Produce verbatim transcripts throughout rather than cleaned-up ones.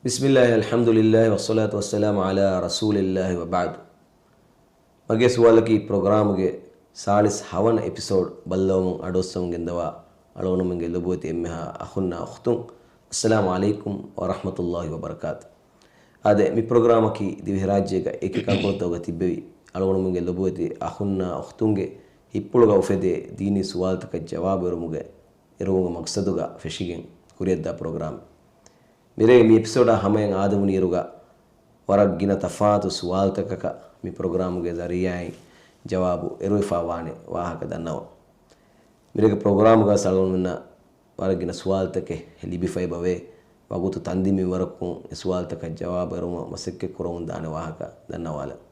بسم الله، الحمد لله، والصلاة والسلام على رسول الله، وبعد. މަގޭ ސުވާލަކީ ޕްރޮގްރާމުގެ ސާޅީސް ހަވަނަ އެޕިސޯޑް ބައްލަވަމުން އަޑުއައްސަމުން ގެންދަވާ އަޅުގަނޑުމެންގެ ލޮބުވެތި އެންމެހާ އަޚުންނާ އުޚްތުން، އައްސަލާމު ޢަލައިކުމް ވަރަޙްމަތުﷲި ވަބަރަކާތު. އާދެ، މި ޕްރޮގްރާމަކީ ދިވެހިރާއްޖޭގަ އެކި ކަންކޮޅުތަކުގަ ތިއްބެވި އަޅުގަނޑުމެންގެ ލޮބުވެތި އަޚުންނާ އުޚްތުންގެ ހިތްޕުޅުގަ އުފެދޭ ދީނީ ސުވާލުތަކަށް ޖަވާބު އެރުމުގެ، އެރުވުމުގެ މަޤްޞަދުގަ ފެށިގެން ކުރިއަށްދާ ޕްރޮގްރާމެއް. މިރޭގެ މި އެޕިސޯޑާ ހަމަޔަށް އާދެވުނު އިރުގަ ވަރަށް ގިނަ ތަފާތު ސުވާލުތަކަކަށް މި ޕްރޮގްރާމުގެ ޒަރީޢާއިން ޖަވާބު އެރުވެފާ ވާނެ ވާހަކަ ދަންނަވަން. މިރޭގެ ޕްރޮގްރާމުގަ އަޅުގަނޑުމެންނަށް ވަރަށް ގިނަ ސުވާލުތަކެއް ލިބިފައިބަވޭ. ވަގުތު ތަންދިން މިންވަރަކުން އެ ސުވާލުތަކަށް ޖަވާބު އެރުމަށް މަސައްކަތް ކުރަމުން ދާނެ ވާހަކަ ދަންނަވާލަން.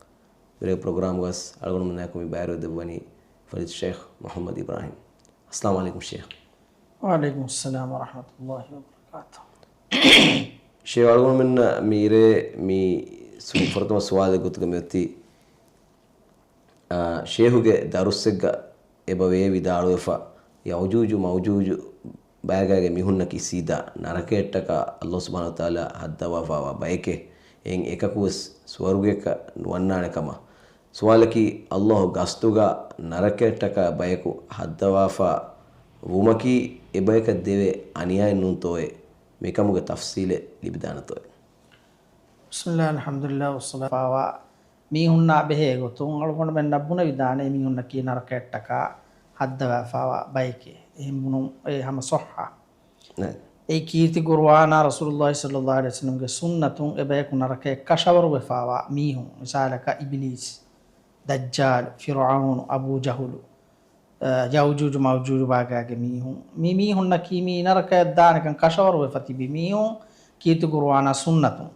މިރޭގެ ޕްރޮގްރާމުގަސް އަޅުގަނޑުމެންނާއެކު މި ބައިވެރިވެ ދެއްވަނީ ފަޟީލަތު ޝޭޚް މުޙައްމަދު އިބްރާހީމް. އައްސަލާމު ޢަލައިކުމް ޝޭޚް. ވަޢަލައިކުމުއްސަލާމް ވަރަޙްމަތުﷲި ވަބަރަކާތުހު. ޝޭޚް އަޅުގަނޑުމެންނަށް މި އިރޭ މި ސު-، ފުރަތަމަ ސުވާލެއް ގޮތުގަ މިއޮތީ، އާ، ޝޭޚުގެ ދަރުއްސެއްގަ އެބަ ވޭ ވިދާޅުވެފަ، ޔައުޖޫޖު މައުޖޫޖު ބައިގާގެ މީހުންނަކީ ސީދާ ނަރަކަޔަށްޓަކާ ﷲ ސުބްޙާނަހޫ ވަތަޢާލާ ހައްދަވާފާވާ ބައެކޭ. އެއިން އެކަކުވެސް ސުވަރުގެއަކަށް ނުވަންނާނެ ކަމަށް. ސުވާލަކީ، ﷲ ގަސްތުގަ ނަރަކަޔަށްޓަކާ ބަޔަކު ހައްދަވާފާ ވުމަކީ އެބަޔަކަށް ދެވޭ އަނިޔާއެއް ނޫންތޯއޭ؟ މިކަމުގެ ތަފްޞީލެއް ލިބިދާނެތޯއޭ؟ ބިސްމިއްލާހި، އަލްޙަމްދުލިއްލާހި، ވައްޞަލާތު ވައްސަލާމު ޢަލާ މީހުންނާ ބެހޭ ގޮތުން އަޅުގަނޑުމެންނަށް ބުނެވިދާނެ، މީހުންނަކީ ނަރަކަޔަށްޓަކާ ހައްދަވާފާވާ ބައެކޭ. އެހެން ބުނުން އެ ހަމަ ޞައްޙަ. ނައި. އެ ކީރިތި ޤުރުއާނާ ރަސޫލުﷲ ޞައްލަﷲ ޢަލައިހި ވަސައްލަމްގެ ސުންނަތުން އެބަޔަކު ނަރަކަޔަށް ކަށަވަރުވެފާވާ މީހުން، މިސާލަކަށް އިބިލީސް، ދައްޖާލު، ފިރުޢައުނު، އަބޫ ޖަހުލު، އަ، ޔައުޖޫޖު މައުޖޫޖު ބާގާގެ މީހުން. މި މީހުންނަކީ މި ނަރަކަޔަށް ދާނެކަން ކަށަވަރުވެފަ ތިބި މީހުން، ކީރިތި ޤުރުއާނާ ސުންނަތުން.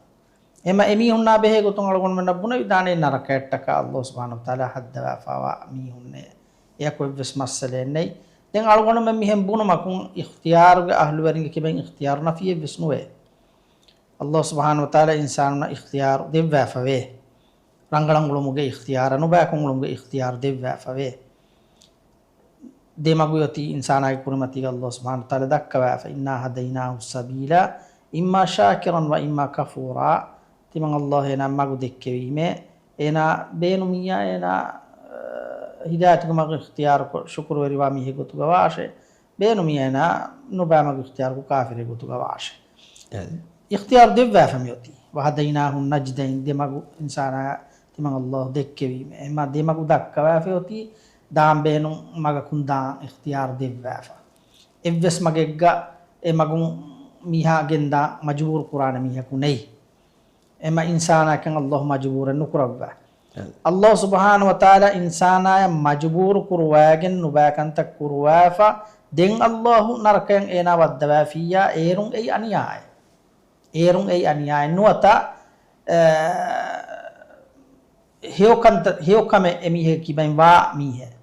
އެމަ އެމީހުންނާ ބެހޭ ގޮތުން އަޅުގަނޑުމެންނަށް ބުނެވިދާނެ ނަރަކަޔަށްޓަކާ ﷲ ސުބްޙާނަހޫ ވަތަޢާލާ ހައްދަވާފާވާ މީހުންނޭ. އެޔަކު އެއްވެސް މައްސަލައެއް ނެތް. ދެން އަޅުގަނޑުމެން މިހެން ބުނުމަކުން އިޚްތިޔާރުގެ އަހްލުވެރިންގެ ކިބައިން އިޚްތިޔާރު ނަފީއެއްވެސް ނުވޭ. ﷲ ސުބްޙާނަހޫ ވަތަޢާލާ އިންސާނުންނަށް އިޚްތިޔާރު ދެއްވާފަވޭ. ރަނގަޅަށް އުޅުމުގެ އިޚްތިޔާރަށް، ނުބަޔަކުން އުޅުމުގެ އިޚްތިޔާރު ދެއްވާފަވޭ. ދެ މަގު އޮތީ އިންސާނާގެ ކުރިމަތީގަ ﷲ ސުބްޙާނަހޫ ވަތަޢާލާ ދައްކަވާފަ، إنا هديناه السبيل إما شاكرا وإما كفورا. ތިމަން ﷲ އޭނާ މަގު ދެއްކެވީމޭ، އޭނާ ބޭނުމިއްޔާ އޭނާ، އަ، ހިދާޔަތުގެ މަގު އިޚްތިޔާރުކޮށް، ޝުކުރުވެރިވާ މީހެއް ގޮތުގަ ވާށޭ. ބޭނުމިއްޔާ އޭނާ ނުބައި މަގު އިޚްތިޔާރުކޮށް ކާފިރެއް ގޮތުގަ ވާށޭ. އެ. އިޚްތިޔާރު ދެއްވާފަ މިއޮތީ. وهديناه النجدين، ދެ މަގު އިންސާނާ ތިމަން ﷲ ދެއްކެވީމޭ. އެމަ ދެ މަގު ދައްކަވާފަ އޮތީ، ދާން ބޭނުން މަގަކުން ދާން އިޚްތިޔާރު ދެއްވާފަ. އެއްވެސް މަގެއްގަ އެ މަގުން މީހާ ގެންދާން މަޖުބޫރު ކުރާނެ މީހަކު ނެތް. އެމަ އިންސާނާކަން ﷲ މަޖުބޫރެއް ނުކުރައްވާ. އެ. ﷲ ސުބްޙާނަހޫ ވަތަޢާލާ އިންސާނާޔަށް މަޖުބޫރު ކުރުވައިގެން ނުބައި ކަންތައް ކުރުވާފަ، ދެން ﷲ ނަރަކަޔަށް އޭނާ ވައްދަވާފިއްޔާ، އޭރުން އެއީ އަނިޔާއެއް. އޭރުން އެއީ އަނިޔާއެއް ނުވަތަ، އެ، ހެޔޮކަންތައް، ހެޔޮކަމެއް އެމީހެއް ކިބައިން ވާ މީހެއް.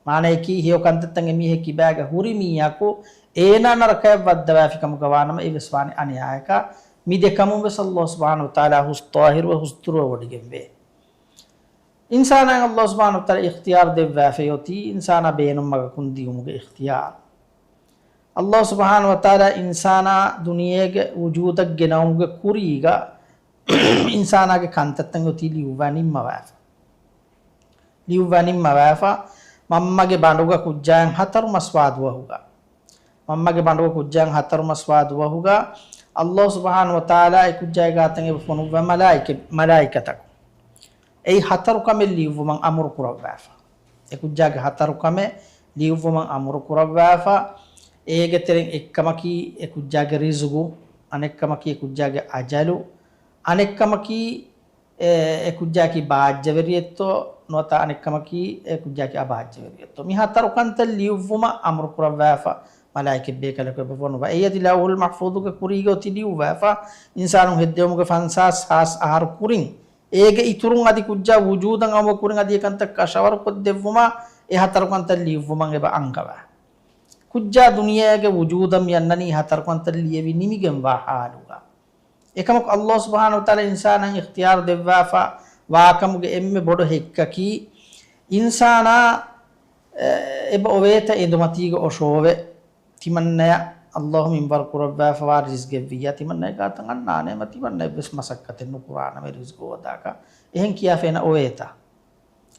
މާނަޔަކީ ހެޔޮކަންތައްތައް އެމީހެއް ކިބާގަ ހުރި މީހަކު އޭނާ ނަރަކަޔަށް ވައްދަވާފި ކަމުގަ ވާނަމަ އެވެސް ވާނެ އަނިޔާއަކަށް. މި ދެކަމުން ވެސް ﷲ ސުބްޙާނަހޫ ވަތަޢާލާ ހުސް ޠާހިރުވެ ހުސް ދުރުވެވޮޑިގެންވޭ. އިންސާނާއަށް ﷲ ސުބްޙާނަހޫ ވަތަޢާލާ އިޚްތިޔާރު ދެއްވާފައި އޮތީ، އިންސާނާ ބޭނުން މަގަކުން ދިޔުމުގެ އިޚްތިޔާރު. ﷲ ސުބްޙާނަހޫ ވަތަޢާލާ އިންސާނާ ދުނިޔޭގެ ވުޖޫދަށް ގެނައުމުގެ ކުރީގަ އިންސާނާގެ ކަންތައްތައް އޮތީ ލިޔުއްވާ ނިންމަވާފަ. ލިޔުއްވާ ނިންމަވާފަ، މަންމަގެ ބަނޑުގަ ކުއްޖާއަށް ހަތަރު މަސް ވާ ދުވަހުގަ، މަންމަގެ ބަނޑުގަ ކުއްޖާއަށް ހަތަރު މަސް ވާ ދުވަހުގަ، ﷲ ސުބްޙާނަހޫ ވަތަޢާލާ އެ ކުއްޖާގެ ގާތަށް އެބަ ފޮނުއްވާ މަލާއިކަ، މަލާއިކަތަކު. އެއީ ހަތަރު ކަމެއް ލިޔުއްވުމަށް އަމުރު ކުރައްވާފަ. އެ ކުއްޖާގެ ހަތަރު ކަމެއް ލިޔުއްވުމަށް އަމުރު ކުރައްވާފަ. އޭގެ ތެރެއިން އެއްކަމަކީ އެ ކުއްޖާގެ ރިޒުގު، އަނެއްކަމަކީ އެ ކުއްޖާގެ އަޖަލު، އަނެއްކަމަކީ އެ، އެ ކުއްޖާއަކީ ބާއްޖަވެރިއެއްތޯ، ނުވަތަ އަނެއްކަމަކީ އެ ކުއްޖާއަކީ އަބާއްޖަވެރިއެއްތޯ. މި ހަތަރު ކަންތައް ލިޔުއްވުމަށް އަމުރު ކުރައްވާފަ، މަލާއިކަތް ބޭކަލަކު އެބަ ފޮނުވާ. އެއަދި ލައުހުލް މަޙްފޫޡުގެ ކުރީގަ އޮތީ ލިޔުއްވާފަ، އިންސާނުން ހެއްދެވުމުގެ ފަންސާސް ހާސް އަހަރު ކުރިން، އޭގެ އިތުރުން އަދި ކުއްޖާ ވުޖޫދަށް އައުމުގެ ކުރިން އަދި އެ ކަންތައް ކަށަވަރުކޮށްދެއްވުމަށް އެ ހަތަރު ކަންތައް ލިޔުއްވުމަށް އެބަ އަންގަވާ. ކުއްޖާ ދުނިޔޭގެ ވުޖޫދަށް މި އަންނަނީ ހަތަރު ކަންތައް ލިޔެވި ނިމިގެންވާ ޙާލުގަ. އެކަމަކު ﷲ ސުބްޙާނަހޫ ވަތަޢާލާ އިންސާނަށް އިޚްތިޔާރު ދެއްވާފަ ވާކަމުގެ އެންމެ ބޮޑު ހެއްކަކީ، އިންސާނާ، އެ، އެބަ އޮވޭތަ އެނދުމަތީގަ އޮށޯވެ، ތިމަންނަޔަށް ﷲ މިންވަރު ކުރައްވާފަވާ ރިޒްގެއްވިއްޔާ ތިމަންނައެއް ގާތަށް އަންނާނެ، އެމަ ތިމަންނަ އެއްވެސް މަސައްކަތެއް ނުކުރާނަމޭ ރިޒްގު ހޯދާކަށް. އެހެން ކިޔާފަ އޭނަ އޮވޭތަ؟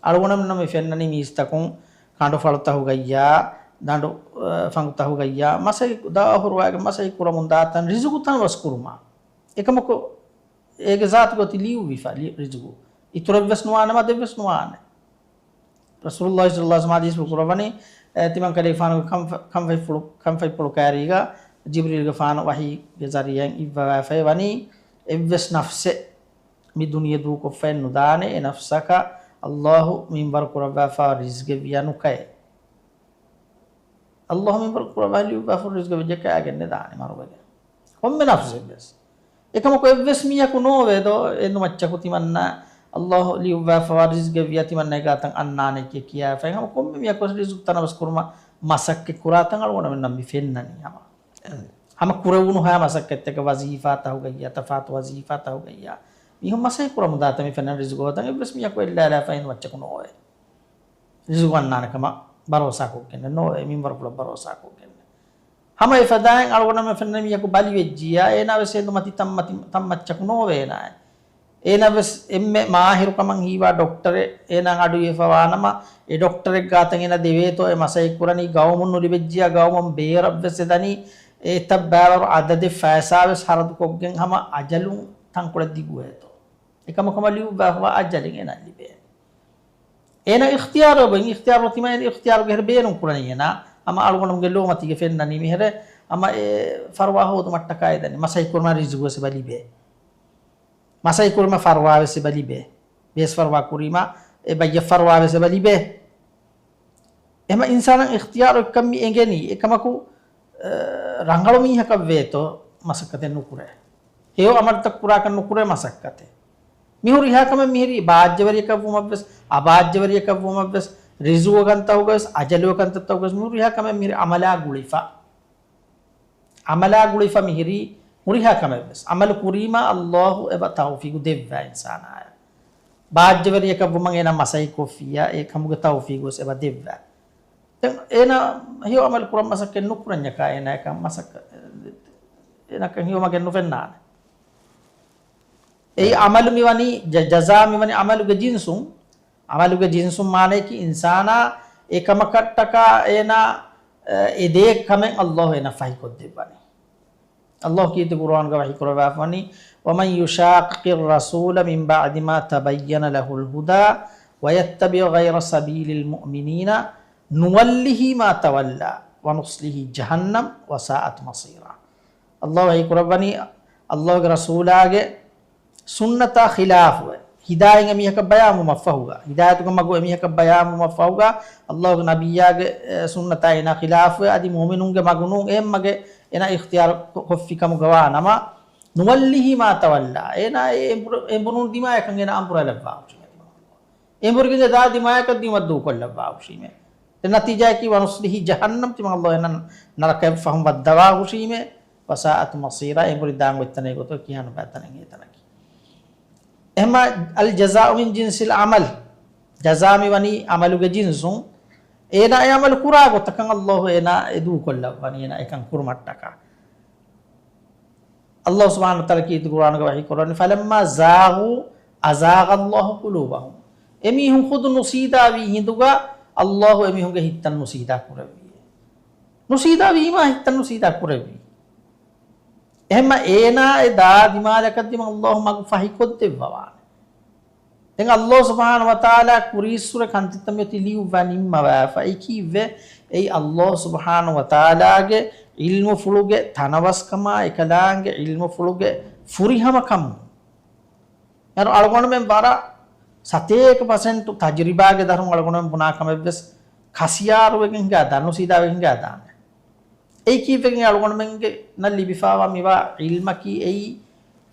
އަޅުގަނޑުމެންނަށް މި ފެންނަނީ މީސްތަކުން ކަނޑުފަޅުތަހުގައްޔާ، ދަނޑު، އަ، ފަނގުތަހުގައްޔާ މަސައް-، ދާ އަހުރުވާގެ މަސައްކަތް ކުރަމުން ދާތަން ރިޒުގު ތަނަވަސް ކުރުމަށް. އެކަމަކު އޭގެ ޒާތުގަ އޮތީ ލިޔުއްވިފަ ލި-، ރިޒުގު. އިތުރެއްވެސް ނުވާނެ، މަދެއްވެސް ނުވާނެ. ރަސޫލުﷲ ޞައްލަﷲ ޢަލައިހި ވަސައްލަމަ ޙަދީޘްފުޅު ކުރައްވަނީ، އެ، ތިމަންކަލޭގެފާނުގެ ކަންފަ-، ކަންފަތްފުޅު، ކަންފަތްޕުޅު ކައިރީގަ ޖިބްރީލުގެފާނު ވަޙީގެ ޒަރީޢައިން އިއްވަވާފައި ވަނީ، އެއްވެސް ނަފްސެއް މި ދުނިޔެ ދޫކޮށްފައެއް ނުދާނެ، އެ ނަފްސަކަށް ﷲ މިންވަރު ކުރައްވާފަ ރިޒްގެއްވިޔާ ނުކައެ. ﷲ މިންވަރު ކުރައްވާ ލިޔުއްވާފަ ރިޒްގެ ވެއްޖެ ކައިގެންނެ ދާނެ މަރުވެގެން. ކޮންމެ ނަފްސެއްވެސް. އެކަމަކު އެއްވެސް މީހަކު ނޯވޭ ދޯ، އެނދުމައްޗަކު ތިމަންނަ ﷲ ލިޔުއްވާފަވާ ރިޒްގެއްވިޔާ ތިމަންނަ އެގާތަށް އަންނާނެ ކިޔާ ކިޔާފައި ހަމަ ކޮންމެ މީހަކު ވެސް ރިޒުގު ތަނަވަސް ކުރުމަށް މަސައްކަތް ކުރާތަން އަޅުގަނޑުމެންނަށް މި ފެންނަނީ ހަމަ. ހަމަ ކުރެވުނުހާ މަސައްކަތްތަކެއް ވަޒީފާތަހުގައްޔާ، ތަފާތު ވަޒީފާތަހުގައްޔާ. މީހުން މަސައްކަތް ކުރަމުންދާތަން މި ފެންނަން ރިޒުގު ހޯދަން އެއްވެސް މީހަކު އެއްލާލާފަ އެނދުމައްޗަކު ނޯވޭ. ރިޒުގު އަންނާނެ ކަމަށް ބަރޯސާކޮށްގެންނެއް ނޯވޭ، މިންވަރު ކުޅަށް ބަރޯސާކޮށްގެންނެއް. ހަމަ އެފަދައިން އަޅުގަނޑުމެން ފެންނަ މީހަކު ބަލިވެއްޖިއްޔާ، އޭނާ ވެސް އެނދުމަތި ތަންމަތި-، ތަންމައްޗަކު ނޯވޭ އޭނާއެއް. އޭނާ ވެސް އެންމެ މާހިރު ކަމަށް ހީވާ ޑޮކްޓަރެއް އޭނާ އަޑުއިވިފަވާނަމަ، އެ ޑޮކްޓަރެއް ގާތަށް އޭނާ ދެވޭތޯ އެ މަސައްކަތް ކުރަނީ، ގައުމުން ނުލިބެއްޖިއްޔާ ގައުމުން ބޭރަށްވެސް އެދަނީ، އެތައް ބައިވަރު އަދަދެއް ފައިސާވެސް ހަރަދުކޮށްގެން ހަމަ އަޖަލުން ތަންކޮޅެއް ދިގުވޭތޯ. އެކަމަކު ހަމަ ލިޔުއްވާފަވާ އަޖަލެއް އޭނާ ލިބޭނެ. އޭނާ އިޚްތިޔާރު އޮތް އިޚްތިޔާރު އޮތީމަ އޭނާ އިޚްތިޔާރުގެ ހެރަ ބޭނުން ކުރަނީ އޭނާ. ހަމަ އަޅުގަނޑުމެންގެ ލޯމަތީގެ ފެންނަނީ މިހެރެ ހަމަ އެ ފަރުވާ ހޯދުމަށްޓަކާ އެދަނީ. މަސައްކަތް ކުރުމަށް ރިޒުގު ވެސް އެބަ ލިބޭ. މަސައްކަތް ކުރުމަށް ފަރުވާ ވެސް އެބަ ލިބޭ. ބޭސް ފަރުވާ ކުރީމަ އެ ބައްޔަށް ފަރުވާ ވެސް އެބަ ލިބޭ. އެހެން އިންސާނަށް އިޚްތިޔާރު އެއްކަން މި އެނގެނީ. އެކަމަކު، އަ، ރަނގަޅު މީހަކަށް ވޭތޯ މަސައްކަތެއް ނުކުރޭ. ހެޔޮ އަމަލުތައް ކުރާކަށް ނުކުރޭ މަސައްކަތެއް. މި ހުރިހާ ކަމެއް މިހިރީ ބާއްޖަވެރިޔަކަށް ވުމަށްވެސް، އަބާއްޖަވެރިޔަކަށް ވުމަށްވެސް، ރިޒުގު ކަންތައްތަކުގަވެސް، އަޖަލު ކަންތައްތަކުގަވެސް، މި ހުރިހާ ކަމެއް މިހިރީ އަމަލާ ގުޅިފަ. އަމަލާ ގުޅިފަ މިހިރީ ހުރިހާ ކަމެއްވެސް. އަމަލު ކުރީމާ ﷲ އެބަ ތައުފީގު ދެއްވާ އިންސާނާޔަށް. ބާއްޖަވެރިޔަކަށް ވުމަށް އޭނާ މަސައްކަތް ކޮށްފިއްޔާ، އެ ކަމުގެ ތައުފީގުވެސް އެބަ ދެއްވާ. ދެން އޭނާ ހެޔޮ އަމަލު ކުރަން މަސައްކަތް ނުކުރަންޏަކާ، އޭނާ އެކަން މަސައްކަ-، އޭނާ ކަން ހެޔޮ މަގެއް ނުފެންނާނެ. އެއީ އަމަލު މިވަނީ، ޖަ-، ޖަޒާ މިވަނީ އަމަލުގެ ޖިންސުން. އަމަލުގެ ޖިންސުން މާނަޔަކީ އިންސާނާ އެކަމަކަށްޓަކާ އޭނާ، އެ، އެދޭ ކަމެއް ﷲ އޭނާ ފަހިކޮށްދެއްވަނީ. ﷲ ކީރިތި ޤުރުއާނުގަ ވަޙީ ކުރައްވާފަވަނީ، وَمَن يُشَاقِقِ الرَّسُولَ مِن بَعْدِ مَا تَبَيَّنَ لَهُ الْهُدَىٰ وَيَتَّبِعْ غَيْرَ سَبِيلِ الْمُؤْمِنِينَ نُوَلِّهِ مَا تَوَلَّىٰ وَنُصْلِهِ جَهَنَّمَ وَسَاءَتْ مَصِيرًا. ﷲ ވަޙީ ކުރައްވަނީ، ﷲގެ ރަސޫލާގެ ސުންނަތާ ޚިލާފުވެ، ހިދާޔަތް އެމީހަކަށް ބަޔާންވުމަށްފަހުގަ، ހިދާޔަތުގެ މަގު އެމީހަކަށް ބަޔާންވުމަށްފަހުގަ، ﷲގެ ނަބިއްޔާގެ، އެ، ސުންނަތާ އޭނާ ޚިލާފުވެ، އަދި މުއުމިނުންގެ މަގު ނޫން އެހެން މަގެއް އޭނާ އިޚްތިޔާރު ކޮ-، ކޮށްފި ކަމުގަ ވާ ނަމަ، نُوَلِّهِ مَا تَوَلَّىٰ، އޭނާ އެ އެނބުރު-، އެނބުރުނު ދިމާޔަކަށް އޭނާ އަނބުރާލައްވާ ހުށީމޭ. އެނބުރިގެން އެ ދާ ދިމާޔަކަށް ދިމަށް ދޫކޮށްލައްވާ ހުށީމޭ. ދެން ނަތީޖާއަކީ، وَنُصْلِهِ جَهَنَّمَ، ތިމަން ﷲ އޭނާ ނަރަކަޔަށް ފަހުން ވައްދަވާ ހުށީމޭ. وَسَاءَتْ مَصِيرًا، އެނބުރި ދާން އޮތް ތަނެއް ގޮތަށް ކިހާ ނުބައި ތަނެއް އެ ތަނަކީ. އެހެންމަ، الْجَزَاءُ مِن جِنْسِ الْعَمَلِ، ޖަޒާ މިވަނީ އަމަލުގެ ޖިންސުން. އޭނާ އެ އަމަލު ކުރާ ގޮތަކަށް ﷲ އޭނާ އެ ދޫކޮށްލައްވަނީ، އޭނާ އެކަން ކުރުމަށްޓަކާ. ﷲ ސުބްޙާނަހޫ ވަތަޢާލާ ކީރިތި ޤުރުއާނުގަ ވަޙީ ކުރައްވަނީ، فَلَمَّا زَاغُوا أَزَاغَ اللَّهُ قُلُوبَهُمْ. އެމީހުން ޚުދު ނުސީދާވީ ހިނދުގަ ﷲ އެމީހުންގެ ހިތްތައް ނުސީދާ ކުރެއްވި. ނުސީދާވީމާ ހިތްތައް ނުސީދާ ކުރެއްވި. އެހެންމަ އޭނާ އެ ދާ ދިމާލަކަށް ދިމަ ﷲ މަގު ފަހިކޮށްދެއްވަވާނެ. ދެން ﷲ ސުބްޙާނަހޫ ވަތަޢާލާ ކުރީއްސުރެ ކަންތައްތައް މިއޮތީ ލިޔުއްވާ ނިންމަވާފަ. އެއީ ކީއްވެ؟ އެއީ ﷲ ސުބްޙާނަހޫ ވަތަޢާލާގެ ޢިލްމުފުޅުގެ ތަނަވަސްކަމާ އެކަލާނގެ ޢިލްމުފުޅުގެ ފުރިހަމަކަމުން. އަޅު-، އަޅުގަނޑުމެން ވަރަށް ސަތޭކަ ޕަސެންޓު ތަޖުރިބާގެ ދަށުން އަޅުގަނޑުމެން ބުނާ ކަމެއްވެސް ކަސިޔާރުވެގެން ހިނގާ ދާނެ، ނުސީދާވެގެން ހިނގާ ދާނެ. އެއީ ކީއްވެގެން އަޅުގަނޑުމެންގެ ނަށް ލިބިފާވާ މިވާ ޢިލްމަކީ އެއީ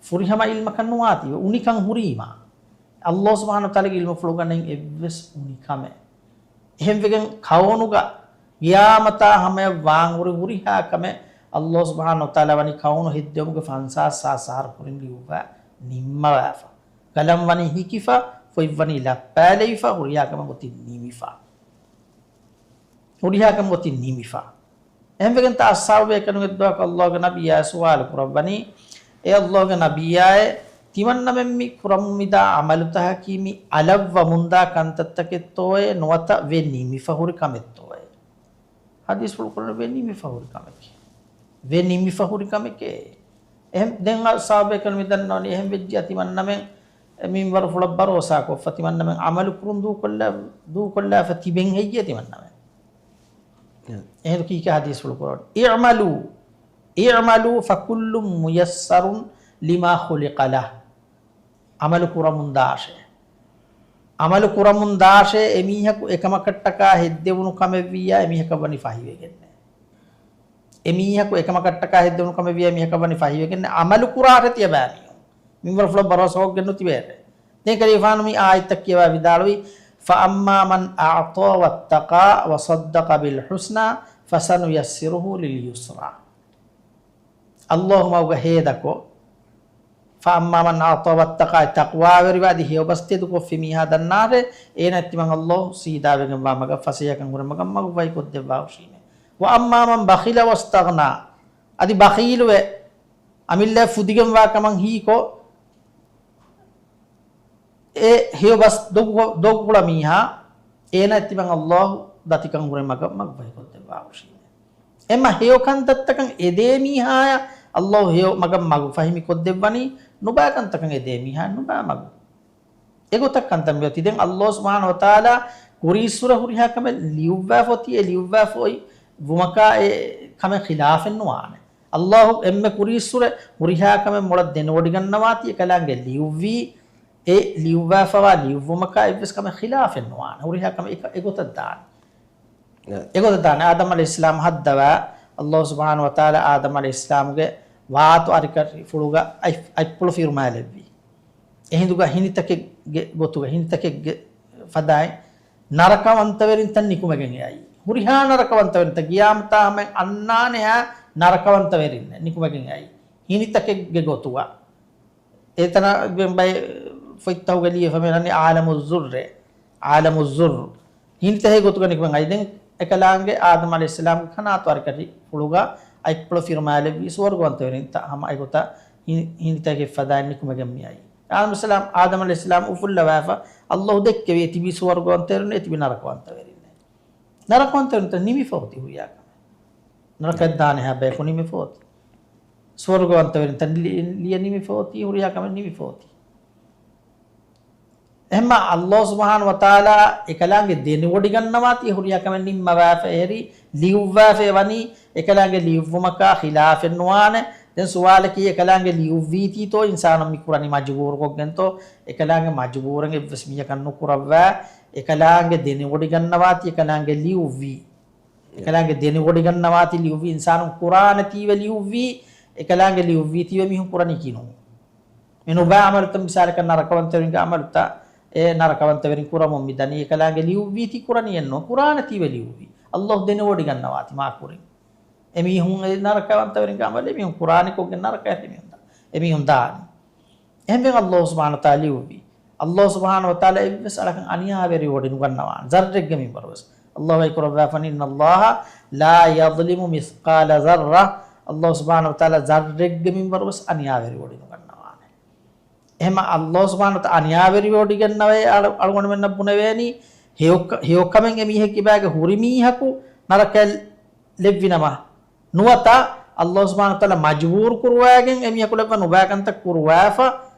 ފުރިހަމަ ޢިލްމަކަށް ނުވާތީވެ، އުނިކަން ހުރީމާ. ﷲ ސުބްޙާނަހޫ ވަތަޢާލާގެ ޢިލްމުފުޅުގަ ނެތް އެއްވެސް އުނިކަމެއް. އެހެންވެގެން ކައުނުގަ ޤިޔާމަތާ ހަމަޔަށް ވާން ހުރި ހުރިހާ ކަމެއް ﷲ ސުބްޙާނަހޫ ވަތަޢާލާ ވަނީ ކައުނު ހެއްދެވުމުގެ ފަންސާސް ހާސް އަހަރު ކުރިން ލިޔުއްވާ ނިންމަވާފަ. ގަލަން ވަނީ ހިކިފަ، ފޮތް ވަނީ ލައްޕާލެވިފަ، ހުރިހާ ކަމެއް އޮތީ ނިމިފަ. ހުރިހާ ކަމެއް އޮތީ ނިމިފަ. އެހެންވެގެންތަ އަޞްޙާބު ބޭކަލުންގެ ދުޢާއަކަށް ﷲގެ ނަބިއްޔާ ސުވާލު ކުރައްވަނީ، އޭ ﷲގެ ނަބިއްޔާއޭ، ތިމަންނަމެން މި ކުރަމުން މިދާ ޢަމަލުތަކަކީ މި އަލައްވަމުންދާ ކަންތައްތަކެއްތޯއޭ ނުވަތަ ވެ ނިމިފަ ހުރި ކަމެއްތޯއޭ؟ ޙަދީޘްފުޅު ކުރަނީ ވެ ނިމިފަ ހުރި ކަމެކޭ. ވެ ނިމިފަ ހުރި ކަމެކޭ. އެހެން ދެން އަޞްޙާބޭކަލުން މި ދަންނަވަނީ އެހެން ވެއްޖިއްޔާ ތިމަންނަމެން މިންވަރުފުޅަށް ބަރޯސާކޮށްފަ ތިމަންނަމެން ޢަމަލު ކުރުން ދޫކޮށްލާ، ދޫކޮށްލާފަ ތިބެން ހެއްޔޭ ތިމަންނަމެން؟ އެހެން ކީކޭ ޙަދީޘްފުޅު ކުރަނީ؟ اعملوا، اعملوا فكل ميسر لما خلق له. ޢަމަލު ކުރަމުން ދާށޭ. ޢަމަލު ކުރަމުން ދާށޭ، އެމީހަކު އެކަމަކަށްޓަކާ ހެއްދެވުނު ކަމެއްވިއްޔާ އެމީހަކަށް ވަނީ ފަހިވެގެންނޭ. އެމީހަކު އެކަމަކަށްޓަކާ ހެއްދެވުނު ކަމެއްވިއްޔާ އެމީހަކަށް ވަނީ ފަހިވެގެންނޭ. ޢަމަލު ކުރާށޭ ތިޔަބައިމީހުން. މިންވަރުފުޅަށް ބަރޯސާކޮށްގެން ނުތިބޭށޭ. ދެން ކަލޭގެފާނު މި އާޔަތްތައް ކިޔަވާ ވިދާޅުވީ، فأما من أعطى واتقى وصدق بالحسنى فسنيسره لليسرى. ﷲ މަގުގަ ހޭދަކޮށް، فأما من أعطى واتقى، ތަޤްވާވެރިވެ އަދި ހެޔޮބަސް ތެދުކޮށްފި މީހާ ދަންނާށޭ، އޭނައަށް ތިމަން ﷲ ސީދާވެގެންވާ މަގަށް، ފަސޭހަކަން ހުރި މަގަށް މަގުފަހިކޮށްދެއްވާހުށީމޭ. وأما من بخل واستغنى، އަދި ބަޚީލުވެ، އަމިއްލައަށް ފުދިގެންވާ ކަމަށް ހީކޮށް، އެ ހެޔޮބަސް ދޮގު، ދޮގުކުޅަ މީހާ، އޭނައަށް ތިމަން ﷲ ދަތިކަން ހުރި މަގަށް މަގުފަހިކޮށްދެއްވާހުށީމޭ. އެމަ ހެޔޮ ކަންތައްތަކަށް އެދޭ މީހާޔަށް ﷲ ހެޔޮ މަގަށް މަގުފަހި މިކޮށްދެއްވަނީ، ނުބައި ކަންތަކަށް އެދޭ މީހާ ނުބައި މަގު. އެގޮތަށް ކަންތައް މިއޮތީ. ދެން ﷲ ސުބްޙާނަހޫ ވަތަޢާލާ ކުރީއްސުރެ ހުރިހާ ކަމެއް ލިޔުއްވާފަ އޮތީ، އެ ލިޔުއްވާފަ އޮތް ވުމަކާ އެ ކަމެއް ޚިލާފެއް ނުވާނެ. ﷲ އެންމެ ކުރީއްސުރެ ހުރިހާ ކަމެއް މޮޅަށް ދެނެވޮޑިގަންނަވާތީ އެކަލާނގެ ލިޔުއްވީ، އެ ލިޔުއްވާފަވާ ލިޔުއްވުމަކާ އެއްވެސް ކަމެއް ޚިލާފެއް ނުވާނެ. ހުރިހާ ކަމެއް އެކަ، އެގޮތަށް ދާނެ. އެގޮތަށް ދާނެ. އާދަމް ޢަލައިހިއްސަލާމް ހައްދަވާ، ﷲ ސުބްޙާނަހޫ ވަތަޢާލާ އާދަމް ޢަލައިހިއްސަލާމްގެ ވާތު އަރިކަށި ފުޅުގަ އަތް، އަތްޕުޅު ފިރުމާލެއްވި. އެހިނދުގަ ހިނިތަކެއްގެ ގޮތުގަ، ހިނިތަކެއްގެ ފަދައިން ނަރަކަވަންތަވެރިންތައް ނިކުމެގެން އެ އައީ. ހުރިހާ ނަރަކަވަންތަވެރިންތައް ގިޔާމަތާ ހަމައިން އަންނާނެހާ ނަރަކަވަންތަވެރިން ނިކުމެގެން އެ އައީ. ހިނިތަކެއްގެ ގޮތުގަ. އެތަނަށް ބައެއް ފޮތްތަކުގަ ލިޔެފަ މި އަންނަނީ ޢާލަމުއްޒުއްރޭ. ޢާލަމުއްޒުއްރު. ހިނިތަކެއްގެ ގޮތުގަ ނިކުމެގެން އައި. ދެން އެކަލާނގެ އާދަމް ޢަލައިހިއްސަލާމްގެ ކަނާތު އަރިކަށި ފުޅުގަ އަތްޕުޅު ފިރުމާލެއްވީ ސުވަރުގަވަންތަވެރިންތައް ހަމަ އެގޮތަށް ހިނި، ހިނިތަކެއް ފަދައިން ނިކުމެގެން މި އައީ. އާދަމް އަލައިހިއްސަލާމް، އާދަމް އަލައިހިއްސަލާމް އުފުއްލަވާފަ ﷲ ދެއްކެވި އެ ތިބީ ސުވަރުގަވަންތަވެރިން، އެ ތިބީ ނަރަކަވަންތަވެރިން. ނަރަކަވަންތަވެރިންތައް ނިމިފަ އޮތީ ހުރިހާ ކަމެއް. ނަރަކައަށް ދާނެހާ ބަޔަކު ނިމިފަ އޮތީ. ސުވަރުގަވަންތަވެރިންތައް ލި، ލިޔެ ނިމިފަ އޮތީ، ހުރިހާ ކަމެއް ނިމިފަ އޮތީ. އެހެންމަ ﷲ ސުބްޙާނަހޫ ވަތަޢާލާ އެކަލާނގެ ދެނެވޮޑިގަންނަވާތީ ހުރިހާ ކަމެއް ނިންމަވާފަ އެހެރީ، ލިޔުއްވާފަ ވަނީ، އެކަލާނގެ ލިޔުއްވުމަކާ ޚިލާފެއް ނުވާނެ. ދެން ސުވާލަކީ އެކަލާނގެ ލިޔުއްވީތީތޯ އިންސާނުން މި ކުރަނީ މަޖުބޫރުކޮށްގެންތޯ؟ އެކަލާނގެ މަޖުބޫރެއް އެއްވެސް މީހަކަށް ނުކުރައްވާ، އެކަލާނގެ ދެނެވޮޑިގަންނަވާތީ އެކަލާނގެ ލިޔުއްވީ. އެކަލާނގެ ދެނެވޮޑިގަންނަވާތީ ލިޔުއްވީ އިންސާނުން ކުރާނެތީވެ ލިޔުއްވީ، އެކަލާނގެ ލިޔުއްވީތީވެ މީހުން ކުރަނީކީ ނޫން. މި ނުބައި ޢަމަލުތައް މިސާލަކަށް ނަރަކަވަންތަވެރިންގެ ޢަމަލުތައް، އެ ނަރަކަވަންތަވެރިން ކުރަމުން މި ދަނީ އެކަލާނގެ ލިޔުއްވީތީ ކުރަނީއެއްނު، ކުރާނެތީވެ ލިޔުއްވީ. ﷲ ދެނެވޮޑިގަންނަވާތީ މާކުރިން. އެމީހުން އެ ނަރަކަވަންތަވެރިންގެ ޢަމަލު އެމީހުން ކުރާނީ ކޮށްގެން ނަރަކަޔަށް އެމީހުން ދާ، އެމީހުން ދާނީ. އެހެންވެ ﷲ ސުބްޙާނަހޫ ވަތަޢާލާ ލިޔުއްވީ. ﷲ ސުބްޙާނަހޫ ވަތަޢާލާ އެއްވެސް އަޅަކަށް އަނިޔާވެރިވޮޑި ނުގަންނަވާނެ. ޒައްރެއްގެ މިންވަރުވެސް. ﷲ ވަޙީކުރައްވާފަނީ، إن الله لا يظلم مثقال ذرة. ﷲ ސުބްޙާނަހޫ ވަތަޢާލާ ޒައްރެއްގެ މިންވަރުވެސް އަނިޔާވެރިވޮޑި ނުގަންނަވާނެ. އެހެންމަ ﷲ ސުބްޙާނަހޫ ވަތަޢާލާ އަނިޔާވެރިވޮޑިގަންނަވައި އަޅު، އަޅުގަނޑުމެންނަށް ބުނެވޭނީ، ހެޔޮ، ހެޔޮކަމެއް އެމީހެއްގެ ކިބާގަ ހުރި މީހަކު ނަރަކަޔަށް ލެއްވިނަމަ، ނުވަތަ ﷲ ސުބްޙާނަހޫ ވަތަޢާލާ މަޖުބޫރު ކުރުވައިގެން އެމީހަކު ލައްވާ ނުބައި ކަންތައް ކުރުވާފަ،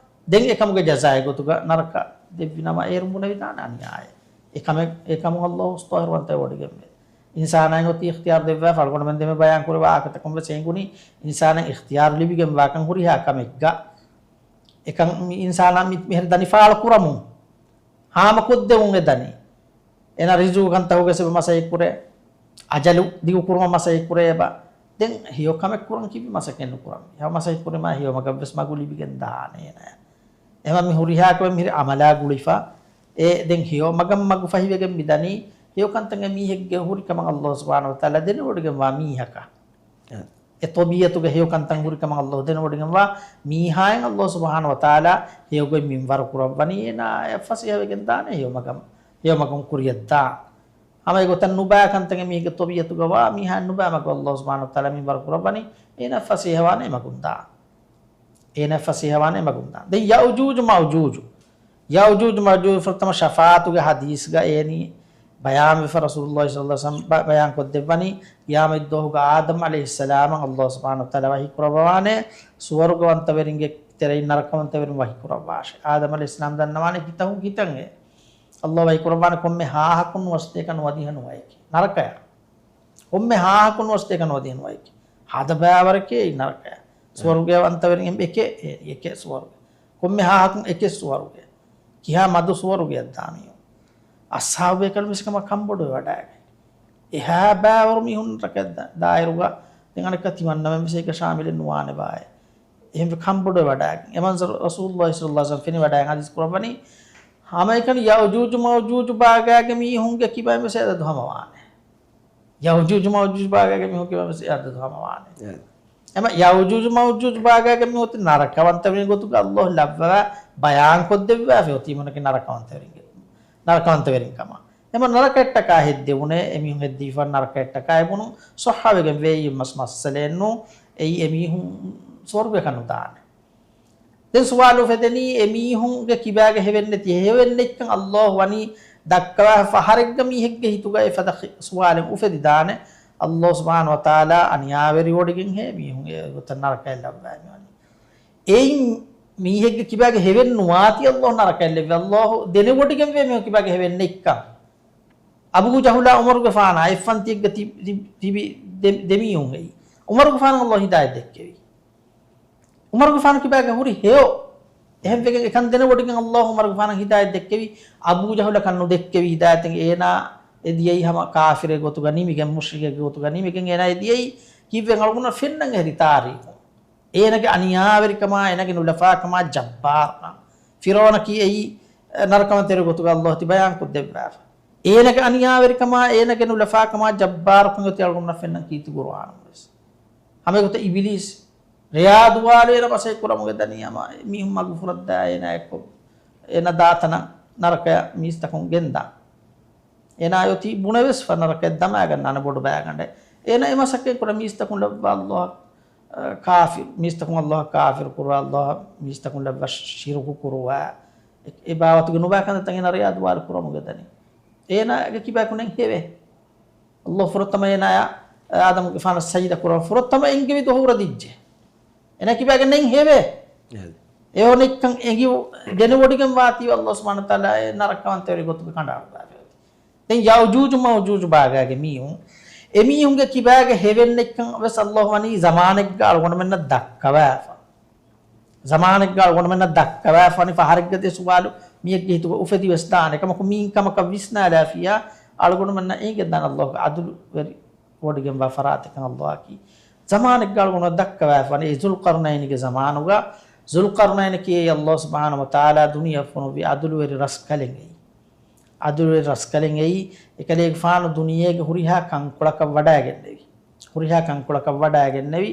ދެން އެކަމުގެ ޖަޒާއެއް ގޮތުގަ ނަރަކަ ދެއްވިނަމަ، އޭރުން ބުނެވިދާނެ އަނިޔާއެއް. އެކަމެއް، އެކަމުން ﷲ ޒާހިރުވަންތަވެ ވޮޑިގެންވޭ. އިންސާނާއަށް އޮތީ އިޚްތިޔާރު ދެއްވާފަ، އަޅުގަނޑުމެން ދެމެ ބަޔާން ކުރެވޭ އާކަތަކުން ވެސް އެނގުނީ، އިންސާނަށް އިޚްތިޔާރު ލިބިގެންވާކަން ހުރިހާ ކަމެއްގަ، އެކަން މި އިންސާނާ މި، މިހެރި ދަނި ފާޅު ކުރަމުން، ހާމަކޮށްދެވުން އެ ދަނީ. އޭނާ ރިޒުގު ކަންތަކުގެ ސަބަބުން މަސައްކަތް ކުރޭ. އަޖަލު ދިގު ކުރުމަށް މަސައްކަތް ކުރޭ އެބަ. ދެން ހެޔޮ ކަމެއް ކުރަން ކިބި މަސައްކަތް ނުކުރަން. ހެޔޮ މަސައްކަތް ކުރީމާ ހެޔޮ މަގަށް ވެސް މަގު ލިބިގެން ދާނެ އޭނާ. އެހެންވީމަ މި ހުރިހާ ކަމެއް މިހިރި އަމަލާ ގުޅިފަ. އެ ދެން ހެޔޮ މަގަށް މަގު ފަހިވެގެން މި ދަނީ. ހެޔޮ ކަންތައް އެ މީހެއްގެ ހުރި ކަމަށް ﷲ ސުބްޙާނަހޫ ވަތަޢާލާ ދެނެވޮޑިގެންވާ މީހަކަށް. އެ އެ ޠަބީޢަތުގެ ހެޔޮ ކަންތައް ހުރި ކަމަށް ﷲ ދެނެވޮޑިގެންވާ މީހާއިން ﷲ ސުބްޙާނަހޫ ވަތަޢާލާ ހެޔޮގޮތް މިންވަރު ކުރައްވަނީ އޭނާއަށް ފަސޭހަވެގެން ދާނެ ހެޔޮ މަގަށް، ހެޔޮ މަގުން ކުރިއަށް ދާން. ހަމަ އެގޮތަށް ނުބައި ކަންތައް މީހެއްގެ ޠަބީޢަތުގަ ވާ މީހާ ނުބައި މަގު ﷲ ސުބްޙާނަހޫ ވަތަޢާލާ މިންވަރު ކުރައްވަނީ، އޭނާ ފަސޭހަވާނެ މަގުން ދާން. އޭނާ ފަސޭހަވާނެ މަގުން ދާން. ދެން ޔައުޖޫޖު މައުޖޫޖު. ޔައުޖޫޖު މައުޖޫޖު ފުރަތަމަ ޝަފާޢަތުގެ ޙަދީޘްގަ އެނީ ބަޔާންވެފަ ރަސޫލުﷲ ޞައްލަﷲ ޢަލައިހި ވަސައްލަމަ ބަ-، ބަޔާން ކޮށްދެއްވަނީ، ޤިޔާމަތް ދުވަހުގަ އާދަމް ޢަލައިހިއްސަލާމަށް ﷲ ސުބްޙާނަހޫ ވަތަޢާލާ ވަޙީ ކުރައްވަވާނެ، ސުވަރުގަވަންތަވެރިންގެ ތެރެއިން ނަރަކަވަންތަވެރިން ވަކި ކުރައްވާށޭ. އާދަމް ޢަލައިހިއްސަލާމް ދަންނަވާނެ ކިތައް ކިތަން އެ ﷲ ވަޙީ ކުރައްވާނެ ކޮންމެ ހާހަކުން ވެސް އެކަން ވަދިހަނު އައެކޭ ނަރަކަޔަށް. ކޮންމެ ހާހަކުން ވެސް އެކަން ވަދިހަނު އައެކޭ. ހާދަ ބައިވަރެކޭ އެއީ ނަރަކަޔަށް. ސުވަރުގެ ވަންތަވެރިން އެކޭ، އެކޭ ސުވަރުގެ. ކޮންމެ ހާހަކުން އެކެއް ސުވަރުގެ. ކިހާ މަދު ސުވަރުގެއަށް ދާ މީހުން. އަޞްޙާބު ބޭކަލުން ވެސް ކަމަށް ކަންބޮޑުވެވަޑައިގަތް. އެހާ ބައިވަރު މީހުން ރަކަށް ދާ-، ދާއިރުގަ ދެން އަނެއްކާ ތިމަންނަމެން ވެސް އޭގަ ޝާމިލެއް ނުވާނެ ބާއޭ. އެހެންވެ ކަންބޮޑުވެވަޑައިގެން. އެ މަންޒަރު ރަސޫލުﷲ ޞައްލަﷲ ޢަލައިހި ވަސައްލަމަ ފެނިވަޑައިގެން ޙަދީޘް ކުރައްވަނީ، ހަމައެކަނި ޔައުޖޫޖު މައުޖޫޖު ބާގާގެ މީހުންގެ ކިބައިން ވެސް އެ އަދަދު ހަމަވާނެ. ޔައުޖޫޖު މައުޖޫޖު ބާގާގެ މީހުން ކިބައިން ވެސް އެ އަދަދު ހަމަވާނެ. އެ. އެމަ ޔައުޖޫޖު މައުޖޫޖު ބާގާގެ މީހުން ނަރަކަވަންތަވެރިން ގޮތުގަ ﷲ ލައްވަވާ ބަޔާން ކޮށްދެއްވާފަ އޮތީމުނަކީ ނަރަކަވަންތަވެރިންގެ، ނަރަކަވަންތަވެރިން ކަމަށް. އެމަ ނަރަކައަށްޓަކާ ހެއްދެވުނޭ، އެމީހުން ހެއްދީފަ ނަރަކައަށްޓަކާ އެބުނު ޞައްޙަވެގެން ވޭ އެއް މަސް މައްސަލައެއްނު، އެއީ އެމީހުން ސުވަރުގެކަށް ނުދާނެ. ދެން ސުވާލު އުފެދެނީ، އެމީހުންގެ ކިބާގެ ހެވެން ނެތި ހެވެން ނެތްކަން ﷲ ވަނީ ދައްކަވާ ފަހަރެއްގަ މީހެއްގެ ހިތުގަ އެފަދަ ޚި-، ސުވާލެއް އުފެދިދާނެ. ﷲ ސުބްޙާނަހޫ ވަތަޢާލާ އަނިޔާވެރިވޮޑިގެންހޭ މީހުން އެގޮތަށް ނަރަކައަށް ލައްވައިމިވަނީ. އެއިން މީހެއްގެ ކިބާގެ ހެވެން ނުވާތީ ﷲ ނަރަކައަށް ލެއްވޭ. ﷲ ދެނެވޮޑިގެންވޭ މީހުން ކިބާގެ ހެވެން ނެތްކަން. އަބޫ ޖަހުލާ ޢުމަރުގެފާނާ އެއްފަންތިއެއްގަ ތި-، ތި-، ތިބި ދެ-، ދެމީހުން އެއީ. ޢުމަރުގެފާނަށް ﷲ ހިދާޔަތް ދެއްކެވީ. ޢުމަރުގެފާނު ކިބާގެ ހުރި ހެޔޮ. އެހެންވެގެން އެކަން ދެނެވޮޑިގެން ﷲ ޢުމަރުގެފާނަށް ހިދާޔަތް ދެއްކެވީ. އަބޫ ޖަހުލަކަށް ނުދެއްކެވި ހިދާޔަތެއް އޭނާ އެ ދިޔައީ ހަމަ ކާފިރެއް ގޮތުގަ ނިމިގެން، މުޝްރިކެއްގެ ގޮތުގަ ނިމިގެން އޭނާ އެ ދިޔައީ. ކީއްވެ އަޅުގަނޑަށް ފެންނަން އެހެރި ތާރީޚު. އޭނާގެ އަނިޔާވެރިކަމާ، އޭނާގެ ނުލަފާކަމާ، ޖައްބާރުކަން. ފިރުޢައުނަކީ އެއީ ނަރަކަވަންތެރި ގޮތުގަ ﷲ ތި ބަޔާން ކޮށްދެއްވާފަ. އޭނާގެ އަނިޔާވެރިކަމާ، އޭނާގެ ނުލަފާކަމާ، ޖައްބާރުކަން އޮތީ އަޅުގަނޑަށް ފެންނަން ކީރިތި ޤުރުއާނުން ވެސް. ހަމައެގޮތަށް އިބިލީސް ރެޔާ ދުވާލު އޭނަ މަސައްކަތް ކުރަމުގެ ދަނީ ހަމަ މީހުން މަގުފުރައްދާ އޭނާ އެއްކޮށް، އޭނަ ދާތަނަށް ނަރަކަޔަށް މީސްތަކުން ގެންދާ. އޭނާ އޮތީ ބުނެވެސް ފަ ނަރަކައަށް ދަމާގަންނާނެ ބޮޑު ބައިގަނޑެއް. އޭނަ އެ މަސައްކަތް ކުރަ މީސްތަކުން ލައްވާ ﷲ އަށް، އަ، ކާފިރު، މީސްތަކުން ﷲ އަށް ކާފިރު ކުރުވާ، ﷲ މީސްތަކުން ލައްވާ ޝިރުކު ކުރުވާ. އެ، އެ ބާވަތުގެ ނުބައި ކަންތައްތައް އޭނަ ރެޔާ ދުވާލު ކުރަމުގެ ދަނީ. އޭނާގެ ކިބައިކު ނެތް ހެވެއް. ﷲ ފުރަތަމަ އޭނާޔާ އާދަމުގެފާނަށް ސަޖިދަ ކުރަން ފުރަތަމަ އެންގެވި ދުވަހު ހުރަ ދިއްޖެ. އޭނާ ކިބައިގެ ނެތް ހެވެއް. އެހެން. އެ އޮން އެއްކަން އެނގި ދެނެވޮޑިގެން ވާތީވެ ﷲ ސުބްޙާނަހޫ ވަތަޢާލާ އެ ނަރަކަވަންތަވެރި ގޮތުގަ ކަނޑައަޅުއްވާފައި. ދެން ޔައުޖޫޖު މައުޖޫޖު ބާގާގެ މީހުން، އެ މީހުންގެ ކިބާގެ ހެވެން ނެތްކަން ވެސް ﷲ ވަނީ ޒަމާނެއްގަ އަޅުގަނޑުމެންނަށް ދައްކަވާފަ. ޒަމާނެއްގަ އަޅުގަނޑުމެންނަށް ދައްކަވާފަ ވަނީ ފަހަރެއްގަ ދެ ސުވާލު މީހެއްގެ ހިތުގަ އުފެދި ވެސް ދާނެ. ކަމަކު މީން ކަމަކަށް ވިސްނާލާފިޔާ އަޅުގަނޑުމެންނަށް އެނގެންދާނެ ﷲގެ ޢަދުލުވެރި ވޮޑިގެންވާ ފަރާތެއްކަން ﷲއަކީ. ޒަމާނެއްގަ އަޅުގަނޑު ދައްކަވާފަ ވަނީ އެ ޒުލްޤަރްނައިންގެ ޒަމާނުގަ. ޒުލްޤަރްނައިނަކީ އެއީ ﷲ ސުބްޙާނަހޫ ވަތަޢާލާ ދުނިޔެއަށް ފޮނުއްވި ޢަދުލުވެރި ރަސްކަލެއް އެއީ. ޢަދުލުވެރި ރަސްކަލެއް އެއީ. އެކަލޭގެފާނު ދުނިޔޭގެ ހުރިހާ ކަންކޮޅަކަށް ވަޑައިގެންނެވި. ހުރިހާ ކަންކޮޅަކަށް ވަޑައިގެންނެވި.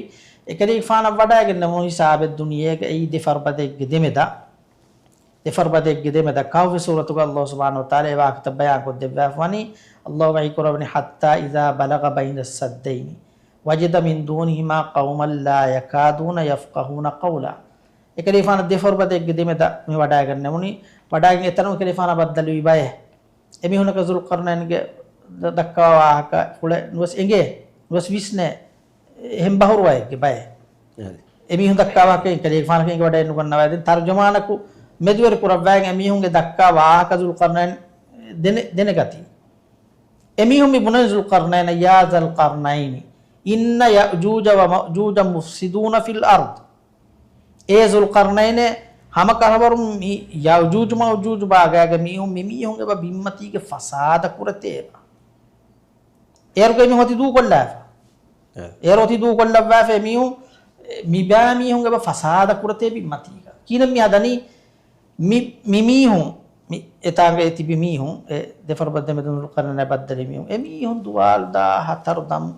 އެކަލޭގެފާނަށް ވަޑައިގެންނެވުނު ހިސާބެއް ދުނިޔޭގަ އެއީ ދެ ފަރުބަދައެއްގެ ދެމެދަށް. ދެ ފަރުބަދައެއްގެ ދެމެދަށް ކަހުފީ ސޫރަތުގަ ﷲ ސުބްޙާނަހޫ ވަތަޢާލާ އެ ވާހަކަތައް ބަޔާންކޮށްދެއްވާފަ ވަނީ، ﷲ ވަޙީކުރައްވަނީ، حَتَّى إِذَا بَلَغَ بَيْنَ السَّدَّيْنِ وَجَدَ مِن دُونِهِمَا قَوْمًا لَّا يَكَادُونَ يَفْقَهُونَ قَوْلًا. އެކަލޭގެފާނަށް ދެ ފަރުބަދައެއްގެ ދެމެދަށް މި ވަޑައިގެންނެވުނީ، ވަޑައިގެން އެތަނުން އެކަލޭގެފާނާ ބައްދަލުވި ބައެއް. އެމީހުންނަކަށް ޒުލްޤަރްނައިންގެ ދަ-، ދައްކާ ވާހަކަ ފުޅެއް ނުވެސް އެނގޭ، ނުވެސް ވިސްނޭ، އެހެން ބަހުރުވައެއްގެ ބައެއް. އެމީހުން ދައްކާ ވާހަކައިން އެކަލޭގެފާނަކަށް އެނގިވަޑައެއް ނުގަންނަވާ. ދެން ތަރުޖަމާނަކު މެދުވެރި ކުރައްވައިގެން އެމީހުންގެ ދައްކާ ވާހަކަ ޒުލްޤަރްނައިން ދެނެ-، ދެނެގަތީ. އެމީހުން މި ބުނަނީ ޒުލްޤަރްނައިނަށް، يَا ذَا الْقَرْنَيْنِ إِنَّ يَأْجُوجَ وَمَأْجُوجَ مُفْسِدُونَ فِي الْأَرْضِ. އޭ ޒުލްޤަރްނައިނޭ، ހަމަކަށަވަރުން މި ޔައުޖޫޖު މައުޖޫޖު ބާގާގެ މީހުން މި މީހުން އެބަ ބިންމަތީގެ ފަސާދަ ކުރެތޭބަ. އޭރުގައި މި އޮތީ ދޫކޮށްލާފަ. އެ. އޭރު އޮތީ ދޫކޮށްލައްވާފަ މީހުން، މިބާ މީހުން އެބަ ފަސާދަ ކުރެތޭ ބިންމަތީގަ. ކީނަން މި ހަދަނީ މި، މި މީހުން، މި އެތާނގައި ތިބި މީހުން، އެ ދެ ފަރުބަދަ ދެމެދުން ޒުލްޤަރްނައިނާ ބައްދަލުވި މީހުން. އެ މީހުން ދުވާލު ދާ ހަތަރު ދަމު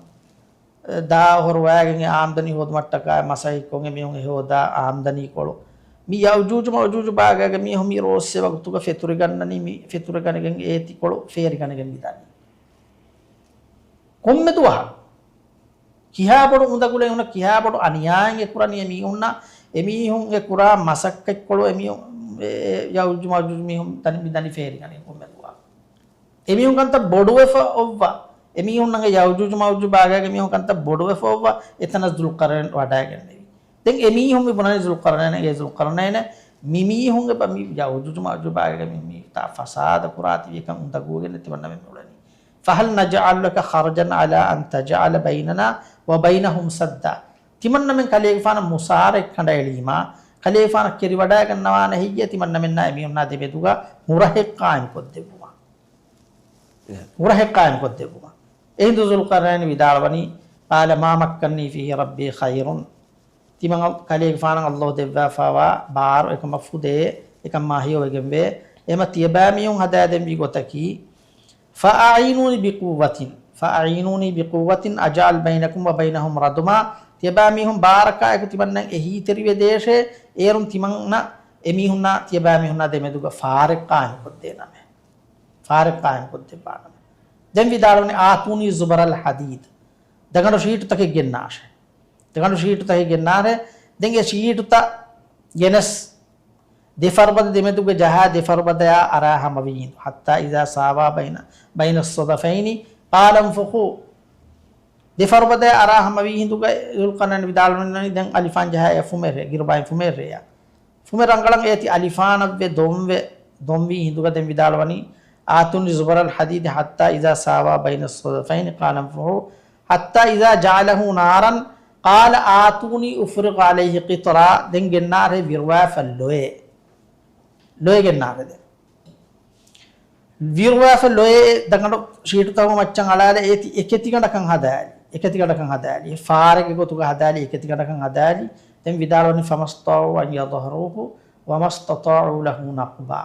ދާ އޮހޮރުވައިގެން އެ އާމްދަނީ ހޯދުމަށްޓަކާ މަސައްކަތްކޮށް އެ މީހުން އެ ހޯދާ އާމްދަނީކޮޅު. މި ޔައުޖޫޖު މައުޖޫޖު ބާގާގެ މީހުން މި ރޯއްސެ ވަގުތުގަ ފެތުރިގަންނަނީ، މި ފެތުރިގަނެގެން އޭތިކޮޅު ފޭރިގަނެގެން މި ދަނީ. ކޮންމެ ދުވަހަކު ކިހާ ބޮޑު އުނދަގުލެއް ހުންނަ، ކިހާ ބޮޑު އަނިޔާއެއް އެ ކުރަނީ އެމީހުންނަށް، އެމީހުން އެ ކުރާ މަސައްކަތްކޮޅު އެމީހުން، އެ، އެ، ޔައުޖުޖު މައުޖުޖު މީހުން ދަނި، މި ދަނި ފޭރިގަނީ ކޮންމެ ދުވަހަކު. އެމީހުން ކަންތައް ބޮޑުވެފަ އޮއްވާ، އެމީހުންނަށް ޔައުޖުޖު މައުޖުޖު ބާގާގެ މީހުން ކަންތައް ބޮޑުވެފަ އޮއްވާ، އެތަނަސް ޒުލްޤަރްނައިން ވަޑައިގެންނެވި. ދެން އެމީހުން މި ބުނަނީ ޒުލްޤަރްނައިން، އޭ ޒުލްޤަރްނައިން، މި މީހުން އެބަ މި ޔައުޖުޖު މައުޖުޖު ބާގާގެ މި، މި ތާ ފަސާދަ ކުރާތީވި އެކަން އުނދަގޫގެން ނެތި ތިމަންނަމެން މި އުޅެނީ. فهل نجعل لك خرجا على أن تجعل بيننا وبينهم سدا؟ ތިމަންނަމެން ކަލޭގެފާނަށް މުސާރައެއް ކަނޑައެޅީމާ، ކަލޭގެފާނަށް ކެރިވަޑައިގަންނަވާނެ ހެއްޔޭ ތިމަންނަމެންނާ އެމީހުންނާ ދެމެދުގަ ހުރަހެއް ޤާއިމްކޮށްދެއްވުމަށް. ހުރަހެއް ޤާއިމްކޮށްދެއްވުމަށް. އެހިނދު ޒުލްޤަރްނައިން ވިދާޅުވަނީ، قال ما مكني فيه ربي خير. ތިމަން ކަލޭގެފާނަށް ﷲ ދެއްވާފައިވާ ބާރު އެކަމަށް ފުދޭ، އެކަން މާ ހެޔޮވެގެންވޭ. އެމަ ތިޔަބައިމީހުން ހަދާދެންވީ ގޮތަކީ، فأعينوني بقوة، فأعينوني بقوة أجعل بينكم وبينهم ردما. ތިޔަބައިމީހުން ބާރަކާއެކު ތިމަންނަން އެހީތެރިވެދޭށޭ، އޭރުން ތިމަންނަށް އެމީހުންނާ ތިޔަބައިމީހުންނާ ދެމެދުގަ ފާރެއް ޤާއިމްކޮށްދޭނަމޭ. ފާރެއް ޤާއިމްކޮށްދެއްވާނަމޭ. ދެން ވިދާޅުވަނީ، آتوني زبر الحديد. ދެގަނޑު ޝީޓުތަކެއް ގެންނާށޭ. ދެގަނޑު ޝީޓުތަކެއް ގެންނާށޭ. ދެން އެ ޝީޓުތައް ގެނެސް ދެ ފަރުބަދަ ދެމެދުގަ ޖަހާ ދެ ފަރުބަދަޔާ އަރާ ހަމަވީ ހިނދު. حتى إذا ساوا بين، بين الصدفين قال انفخوا. ދެ ފަރުބަދަޔާ އަރާ ހަމަވީ ހިނދުގަ ޒުލްޤަރްނައިން ވިދާޅުވަނީ ދެން އަލިފާން ޖަހާ އެ ފުމެއް ރޭ، ގިރުބާއިން ފުމެއް ރޭޔާ. ފުމެއް ރަނގަޅަށް އޭތި އަލިފާނަށްވެ ދޮންވެ، ދޮންވީ ހިނދުގަ ދެން ވިދާޅުވަނީ، آتوني زبر الحديد حتى إذا ساوا بين الصدفين قال انفخوا حتى إذا جعله نارا قال آتوني أفرغ عليه قطرا. ދެން ގެންނާށޭ ވިރުވާފަ ލޮއެއް. ލޮއެއް ގެންނާށޭ ދެން. ވިރުވާފަ ލޮއެއް ދަގަނޑު ޝީޓުތަކުގެ މައްޗަށް އަޅާލެ އޭތި އެކެތިގަނޑަކަށް ހަދާލި. އެކެތިގަނޑަކަށް ހަދާލި. އެ ފާރެއްގެ ގޮތުގަ ހަދާލި އެކެތިގަނޑަކަށް ހަދާލި. ދެން ވިދާޅުވަނީ، فما استطاعوا أن يظهروه وما استطاعوا له نقبا.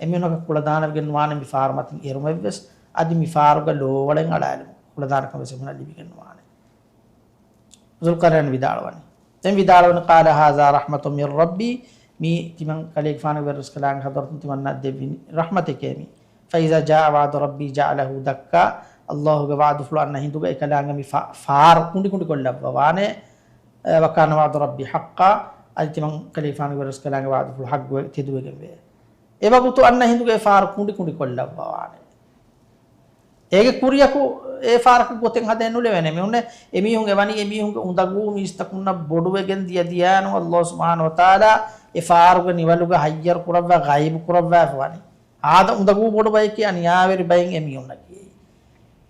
އެމީހުންނަކަށް ކުޅަދާނަވެގެން ނުވާނެ މި ފާރު މަތިން އެރުމެއްވެސް، އަދި މި ފާރުގަ ލޯވަޅެއް އަޅާލުމުގެ ކުޅަދާނަކަން ވެސް އެމީހުންނަށް ލިބިގެން ނުވާނެ. ޒުލްޤަރްނައިން ވިދާޅުވަނީ. ދެން ވިދާޅުވަނީ، قال هذا رحمة من ربي، މީ ތިމަން ކަލޭގެފާނުގެ ވެރިރަސްކަލާނގެ ޙަޟްރަތުން ތިމަންނަށް ދެއްވި ރަޙްމަތެކޭ މީ. فإذا جاء وعد ربي جعله دكا، ﷲގެ ވަޢުދުފުޅު އަންނަ ހިނދުގަ އެކަލާނގެ މި ފާ-، ފާރު ކުނޑިކުނޑިކޮށްލައްވަވާނެ. އެ، وكان وعد ربي حقا، އަދި ތިމަން ކަލޭގެފާނުގެ ވެރިރަސްކަލާނގެ ވަޢުދުފުޅު ޙައްޤުވެ ތެދުވެގެންވޭ. އެވަގުތު އަންނަ ހިނދުގަ އެ ފާރު ކުނޑިކުނޑިކޮށްލައްވަވާނެ. އޭގެ ކުރިޔަކު އެ ފާރަކަށް ގޮތެއް ހަދައެއް ނުލެވޭނެ. މިހުންނެ އެމީހުން އެވަނީ އެމީހުންގެ އުނދަގޫ މީސްތަކުންނަށް ބޮޑުވެގެން ދިޔަ ދިޔާނު ﷲ ސުބްޙާނަހޫ ވަތަޢާލާ އެ ފާރުގެ ނިވަލުގަ ހައްޔަރު ކުރައްވާ ޣައިބު ކުރައްވާފަ ވަނީ. އާދަ އުނދަގޫ ބޮޑު ބަޔަކީ އަނިޔާވެރި ބައެއް އެމީހުންނަކީ.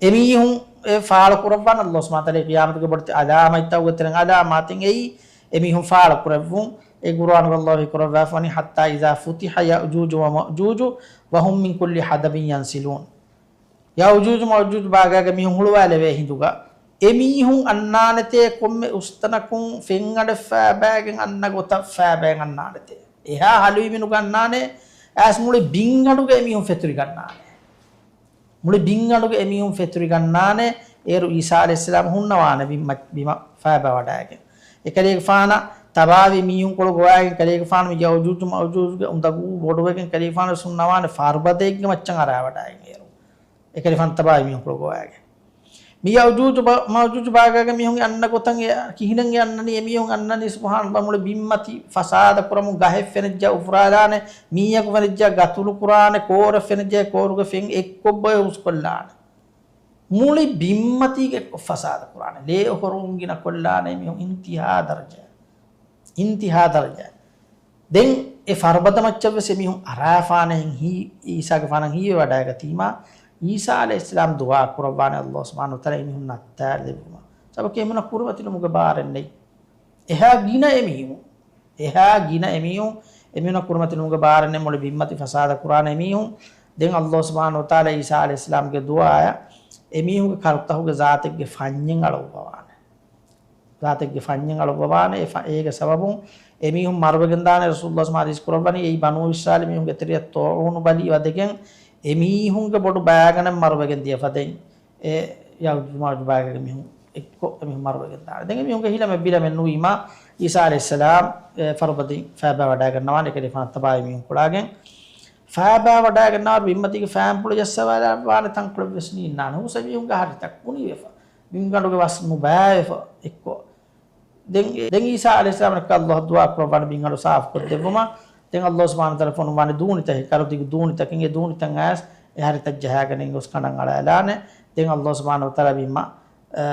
އެމީހުން އެ ފާޅު ކުރައްވާން ﷲ ސުބްޙާނަހޫ ވަތަޢާލާ ޤިޔާމަތުގެ ބޮޑެތި ޢަލާމަތްތަކުގެ ތެރެއިން ޢަލާމާތެއް އެއީ އެމީހުން ފާޅު ކުރެއްވުން. އެ ޤުރުއާނުގަ ﷲ ކުރައްވާފަ ވަނީ، حتى إذا فتح يأجوج ومأجوج وهم من كل حدب ينسلون. ޔައުޖޫޖު މައުޖޫޖު ބާގާގެ މީހުން ހުޅުވާލެވޭ ހިނދުގަ، އެމީހުން އަންނާނެތޭ ކޮންމެ އުސްތަނަކުން ފެންއަޑެއްފައިބައިގެން އަންނަ ގޮތަށް ފައިބައިގެން އަންނާނެތޭ. އެހާ ހަލުވި މިނުގަ އަންނާނެ، އައިސް މުޅި ބިންއަޑުގަ އެމީހުން ފެތުރިގަންނާނެ. މުޅި ބިންއަޑުގަ އެމީހުން ފެތުރިގަންނާނެ. އޭރު ޢީސާ ޢަލައިހިއްސަލާމް ހުންނަވާނެ ބިން މަ-، ބިމަށް ފައިބައިވަޑައިގެން. އެކަލޭގެފާނަށް ތަބާވި މީހުންކޮޅު ގޮވައިގެން ކަލޭގެފާނު މި ޔައުޖޫޖު މައުޖޫޖުގެ އުނދަގޫ ބޮޑުވެގެން ކަލޭގެފާނު ވެސް ހުންނަވާނެ ފަރުބަދައެއްގެ މައްޗަށް އަރާވަޑައިގެން އޭރު. އެކަލޭފާނު ތަބާވި މީހުންކޮޅު ގޮވައިގެން. މި ޔައުޖޫޖު ބަ-، މައުޖޫޖު ބާގާގެ މީހުން އަންނަ ގޮތަށް އެ ކިހިނެއް އެ އަންނަނީ؟ އެމީހުން އަންނަނީ ސުބްޙާނަﷲ މުޅި ބިންމަތި ފަސާދަ ކުރަމުން ގަހެއް ފެނިއްޖާ އުފުރާލާނެ، މީހަކު ފެނިއްޖާ ގަތުލު ކުރާނެ، ކޯރެއް ފެނިއްޖާ ކޯރުގެ ފެން އެއްކޮށް ބޮއެ ހުސްކޮށްލާނެ. މުޅި ބިންމަތީގެ އެއްކޮށް ފަސާދަ ކުރާނެ. ލޭ އޮހޮރުވުން ގިނަ ކޮށްލާނެ މީހުން އިންތިހާ ދަރަޖަ. އިންތިހާ ދަރަޖަ. ދެން އެ ފަރުބަދަ މައްޗަށް ވެސް އެމީހުން އަރާފާނެހެން ހީ-، ޢީސާގެފާނަށް ހީވެވަޑައިގަތީމާ، ޢީސާ ޢަލައިހިއްސަލާމް ދުޢާ ކުރައްވާނެ ﷲ ސުބްޙާނަހޫ ވަތަޢާލާ އެމީހުން ނައްތާލެއްވުމަށް. ސަބަބަކީ އެމީހުންނަށް ކުރިމަތިލުމުގެ ބާރެއް ނެތް. އެހާ ގިނަ އެމީހުން. އެހާ ގިނަ އެމީހުން، އެމީހުންނަށް ކުރިމަތިލުމުގެ ބާރެއް ނެތް، މުޅި ބިންމަތި ފަސާދަ ކުރާނެ އެމީހުން. ދެން ﷲ ސުބްޙާނަހޫ ވަތަޢާލާ ޢީސާ ޢަލައިހިއްސަލާމްގެ ދުޢާއަށް އެމީހުންގެ ކަރުތަކުގެ ޒާތެއްގެ ފަންޏެއް އަޅުއްވަވާނެ. ޒާތެއްގެ ފަންޏެއް އަޅުއްވަވާނެ. އެ ފަ-، އޭގެ ސަބަބުން އެމީހުން މަރުވެގެންދާނެ. ރަސޫލުﷲ ޙަދީޘް ކުރައްވަނީ، އެއީ ބަނޫ އިސްރާއީލް މީހުންގެ ތެރެއަށް ޠާޢޫނު ބަލީ ވަދެގެން އެމީހުންގެ ބޮޑު ބައިގަނޑެއް މަރުވެގެން ދިޔަފަދައިން، އެ ޔައުޖޫޖު މައުޖޫޖު ބާގެ މީހުން އެއްކޮށް އެމީހުން މަރުވެގެންދާނެ. ދެން އެމީހުންގެ ހިލަމެއް ބިލަމެއް ނުވީމާ، ޢީސާ ޢަލައިހިއްސަލާމް، އެ، ފަރުބަދައިން ފައިބައިވަޑައިގަންނަވާނެ ކަލޭގެފާނަށް ތަބާވި މީހުންކޮޅާގެން. ފައިބައިވަޑައިގަންނަވާ ބިންމަތީގެ ފައިންޕުޅު ޖައްސަވާލާ ވާނެ ތަންކޮޅެއްވެސް ނީންނާނެ. ހުސް އެމީހުންގެ ހަށިތައް ކުނިވެފަ. ބިންގަނޑުގެ ވަސް ނުބައިވެފަ އެއްކޮށް. ދެން، ދެން އީސާ ޢަލައިހިއްސަލާމަށް އައްލާހު ދުޢާ ކުރައްވާނެ ބިންގަނޑު ސާފުކޮށްދެއްވުމަށް. ދެން އައްލާހު ސުބްޙާނަހޫ ވަތަޢާލާ ފޮނުއްވާނެ ދޫނިތަކެއް، ކަރުދިގު ދޫނިތަކެއް. އެ ދޫނިތައް އައިސް އެ ހަރިތައް ޖަހާގެން ގޮސް ކަނޑަށް އަޅާލާނެ. ދެން އައްލާހު ސުބްޙާނަހޫ ވަތަޢާލާ ބިންމަށް، އަ،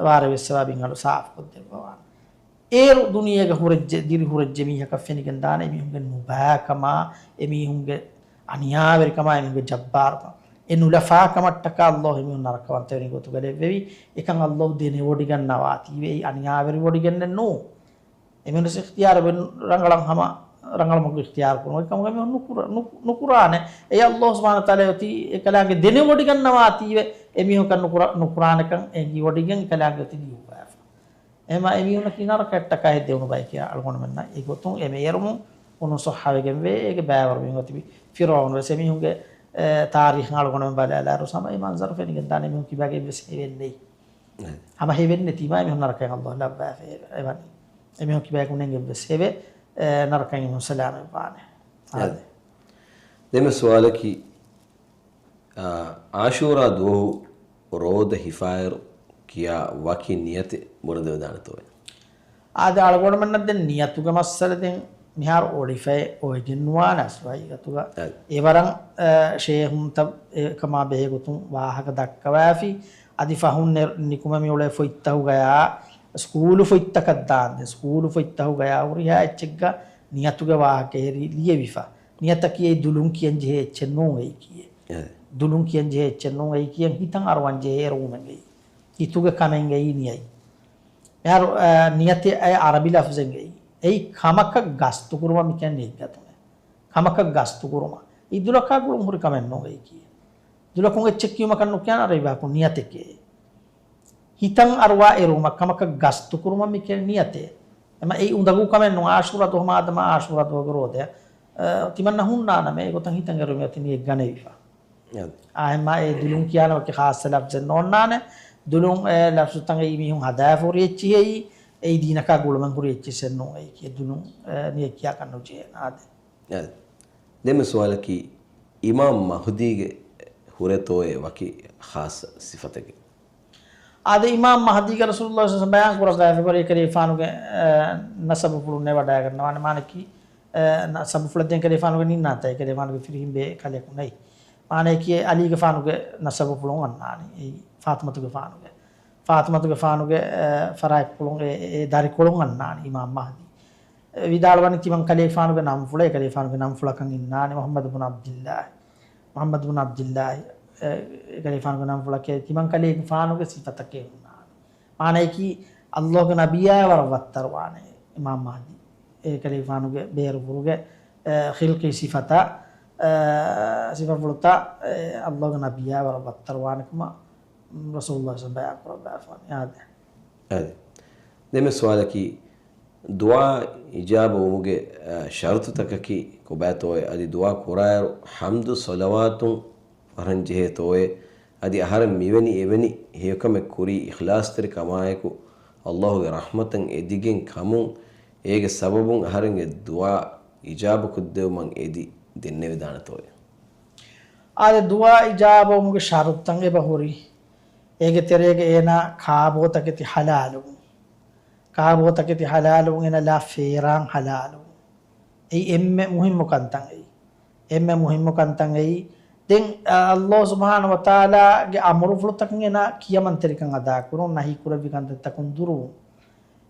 ވާރޭ ވެއްސަވާ ބިންގަނޑު ސާފުކޮށްދެއްވަވާނެ. އޭރު ދުނިޔޭގަ ހުރެއްޖެ، ދިރި ހުރެއްޖެ މީހަކަށް ފެނިގެން ދާނެ އެމީހުންގެ ނުބައިކަމާ، އެމީހުންގެ އަނިޔާވެރިކަމާ، އެމީހުންގެ ޖައްބާރުކަން. އެ ނުލަފާ ކަމަށްޓަކާ އައްލާހު އެމީހުން ނަރަކަވަންތަވެރި ގޮތުގަ ލެއްވެވި. އެކަން އައްލާހު ދެނެވޮޑިގަންނަވާތީވެ، އެއީ އަނިޔާވެރިވޮޑިގެންނެއް ނޫން. އެމީހުން ވެސް އިޚްތިޔާރު ރަނގަޅަށް ހަމަ، ރަނގަޅު މަގު އިޚްތިޔާރު ކުރުން. އެކަމުގަ އެމީހުން ނުކުރ-، ނު-، ނުކުރާނެ. އެއީ އައްލާހު ސުބްޙާނަހޫ ވަތަޢާލާ އޮތީ އެކަލާނގެ ދެނެވޮޑިގަންނަވާތީވެ، އެމީހަކަށް ނުކުރާ-، ނުކުރާނެކަން އެނގިވޮޑިގެން އެކަލާނގެ އޮތީ ލިޔުއްވާފަ. އެހެންމާ އެމީހުންނަކީ ނަރަކައަށްޓަކާ ހެއްދެވުނު ބައެކޭ އަޅުގަނޑުމެންނަށް އެގޮތުން އެ މޭރުމުން އުނު ޞައްޙަވެގެންވޭ. އޭގެ ބައިވަރު މީހުން އޮތިބި ފިރުޢައުނު ވެސް އެމީހުންގެ، އެ، ތާރީޚަށް އަޅުގަނޑުމެން ބަލާލާއިރު ހަމަ އެ މަންޒަރު ފެނިގެން ދާނެ. އެމީހުން ކިބާގެ އެއްވެސް ހެވެއް ނެތް. ހަމަ ހެވެއް ނެތީމާ އެމީހުން ނަރަކައިން އައްލާހު ލައްވާފަ އެވަނީ. އެމީހުން ކިބާގެ އުނެން އެއްވެސް ހެވެއް، އެ، ނަރަކައިން އެމީހުން ސަލާމަތްވާނެ. އާދެ. ދެންމެ ސުވާލަކީ، އާ، އާޝޫރާ ދުވަހު ރޯދަ ހިފާއިރު ކިޔާ ވަކި ނިޔަތެއް ބުނެދެވިދާނެތޯއޭ؟ އާދެ، އަޅުގަނޑުމެންނަށް ދެން ނިޔަތުގެ މައްސަލަ ދެން މިހާރު އޮޅިފައި އޮވެގެން ނުވާނެ އަސްލު ހަގީގަތުގަ. އަދި. އެވަރަށް، އަ، ޝޭހުންތައް އެކަމާ ބެހޭގޮތުން ވާހަކަ ދައްކަވާފި. އަދި ފަހުން ނެ-، ނިކުމެ މިއުޅޭ ފޮތްތަކުގަޔާ، ސްކޫލު ފޮތްތަކަށް ދާން ދެން ސްކޫލު ފޮތްތަކުގަޔާ ހުރިހާ އެއްޗެއްގަ ނިޔަތުގެ ވާހަކަ އެހެރީ ލިޔެވިފަ. ނިޔަތަކީ އެއީ ދުލުން ކިޔަން ޖެހޭ އެއްޗެއް ނޫން އެއީކީ. އެ. ދުލުން ކިޔަން ޖެހޭ އެއްޗެއް ނޫން އެއީކީ. ހިތަށް އަރުވަން ޖެހޭ އެރުވުމެއް އެއީ. ހިތުގެ ކަމެއް އެއީ ނިޔަތް. މިހާރު، އަ، ނިޔަތެއް އައި އަރަބި ލަފްޒެއް އެއީ. އެއީ ކަމަކަށް ގަސްތުކުރުމަށް މިކިޔަން ނިއްގަތުން. ކަމަކަށް ގަސްތުކުރުމަށް. އެއީ ދުލަކާ ގުޅުން ހުރި ކަމެއް ނޫން އެއީކީ. ދުލަކުން އެއްޗެއް ކިޔުމަކަށް ނުކިޔާނެ އަރަބި ބަހަކުން ނިޔަތެކޭ. ހިތަށް އަރުވާ އެރުވުމަށް ކަމަކަށް ގަސްތުކުރުމަށް މިކިޔަން ނިޔަތޭ. އެމަ އެއީ އުނދަގޫ ކަމެއް ނޫން. އާޝޫރާ ދުވަހު މާދަމާ އާޝޫރާ ދުވަހުގެ ރޯދަޔަށް، އަ، ތިމަންނަ ހުންނާނަމޭ އެގޮތަށް ހިތަށް އެރުވުމަށް އޮތީ ނިޔަތް ގަނެވިފަ. އަދި. އާ، އެމަ އެ ދުލުން ކިޔާނެ ވަކި ޚާއްޞަ ލަފްޒެއް ނޯންނާނެ. ދުލުން އެ ލަފްޒުތައް އެއީ މީހުން ހަދާފަ ހުރި އެއްޗިހި އެއީ. އެއީ ދީނަކާ ގުޅުމެއް ހުރި އެއްޗިހި އެއްނޫން އެއީކީ. ދުލުން، އެ، ނިޔަތް ކިޔާކަށް ނުޖެހޭނެ. އާދެ. އަދި. ދެންމެ ސުވާލަކީ، އިމާމް މަހުދީގެ ހުރޭތޯއޭ ވަކި ޚާއްޞަ ސިފަތަކެއް؟ އާދެ، އިމާމް މަހުދީގެ ރަސޫލުﷲ ޞައްލަﷲު ޢަލައިހި ވަސައްލަމަ ބަޔާން ކުރައްވާފައި އެކަލޭގެފާނުގެ، އެ، ނަސަބުފުޅުން ވަޑައިގަންނަވާނެ. މާނައަކީ، އެ، ނަސަބުފުޅެއް ދެން ކަލޭގެފާނުގެ ނިންނާތާ އެކަލޭގެފާނުގެ ފިރިހެން ބޭ ކަލެކު ނެތް. މާނައަކީ އަލީގެފާނުގެ ނަސަބުފުޅުން އަންނާނީ. އެއީ ފާޠިމަތުގެފާނުގެ. ފާޠިމަތުގެފާނުގެ، އެ، ފަރާތްޕުޅުން އެ، އެ، އެ ދަރިކޮޅުން އަންނާނީ އިމާމް މަހުދީ. އެ، ވިދާޅުވަނީ ތިމަން ކަލޭގެފާނުގެ ނަންފުޅެއް، އެކަލޭގެފާނުގެ ނަންފުޅަކަށް އިންނާނީ މުޙައްމަދު ބުނު ޢަބްދިއްލާހި. މުޙައްމަދު ބުނު ޢަބްދިއްލާހި، އެ، އެކަލޭގެފާނުގެ ނަންފުޅަކޭ ތިމަން ކަލޭގެފާނުގެ ސިފަތަކޭ ހުންނާނީ. މާނައަކީ، ﷲގެ ނަބިއްޔާ ވަރަށް ވައްތަރުވާނެ އިމާމް މަހުދީ. އެކަލޭގެފާނުގެ ބޭރުފުޅުގެ، އެ، ޚިލްޤީ ސިފަތައް، އެ، ސިފަފުޅުތައް، އެ، ﷲގެ ނަބިއްޔާ ވަރަށް ވައްތަރުވާނެ ކަމަށް ރަސޫލުﷲ ބަޔާން ކުރައްވާފާނެ. އާދެ. އަދި. ދެންމެ ސުވާލަކީ، ދުޢާ އިޖާބަ ވުމުގެ، އަ، ޝަރުޠުތަކަކީ ކޮބާތޯއޭ؟ އަދި ދުޢާ ކުރާއިރު ޙަމްދު ޞަލަވާތުން ފަހަރަން ޖެހޭތޯއޭ؟ އަދި އަހަރެން މިވެނި އެވެނި ހެޔޮކަމެއް ކުރީ އިޚްލާޞްތެރި ކަމާއެކު، ﷲގެ ރަޙްމަތަށް އެދިގެން ކަމުން، އޭގެ ސަބަބުން އަހަރެންގެ ދުޢާ އިޖާބަ ކޮށްދެވުމަށް އެދި ދެންނެވިދާނެތޯއޭ؟ އާދެ، ދުޢާ އިޖާބަވުމުގެ ޝަރުޠުތައް އެބަ ހުރި. އޭގެ ތެރޭގަ އޭނާ ކާބޯތަކެތި ޙަލާލުވުން. ކާބޯތަކެތި ޙަލާލުވުން އޭނާ ލާ ފޭރާން ޙަލާލުވުން. އެއީ އެންމެ މުހިއްމު ކަންތައް އެއީ. އެންމެ މުހިއްމު ކަންތައް އެއީ. ދެން، އަ، ﷲ ސުބްޙާނަހޫ ވަތަޢާލާގެ އަމުރުފުޅުތަކަށް އޭނާ ކިޔަމަންތެރިކަން އަދާކުރުން، ނަހީ ކުރެއްވި ކަންތައްތަކުން ދުރުވުން.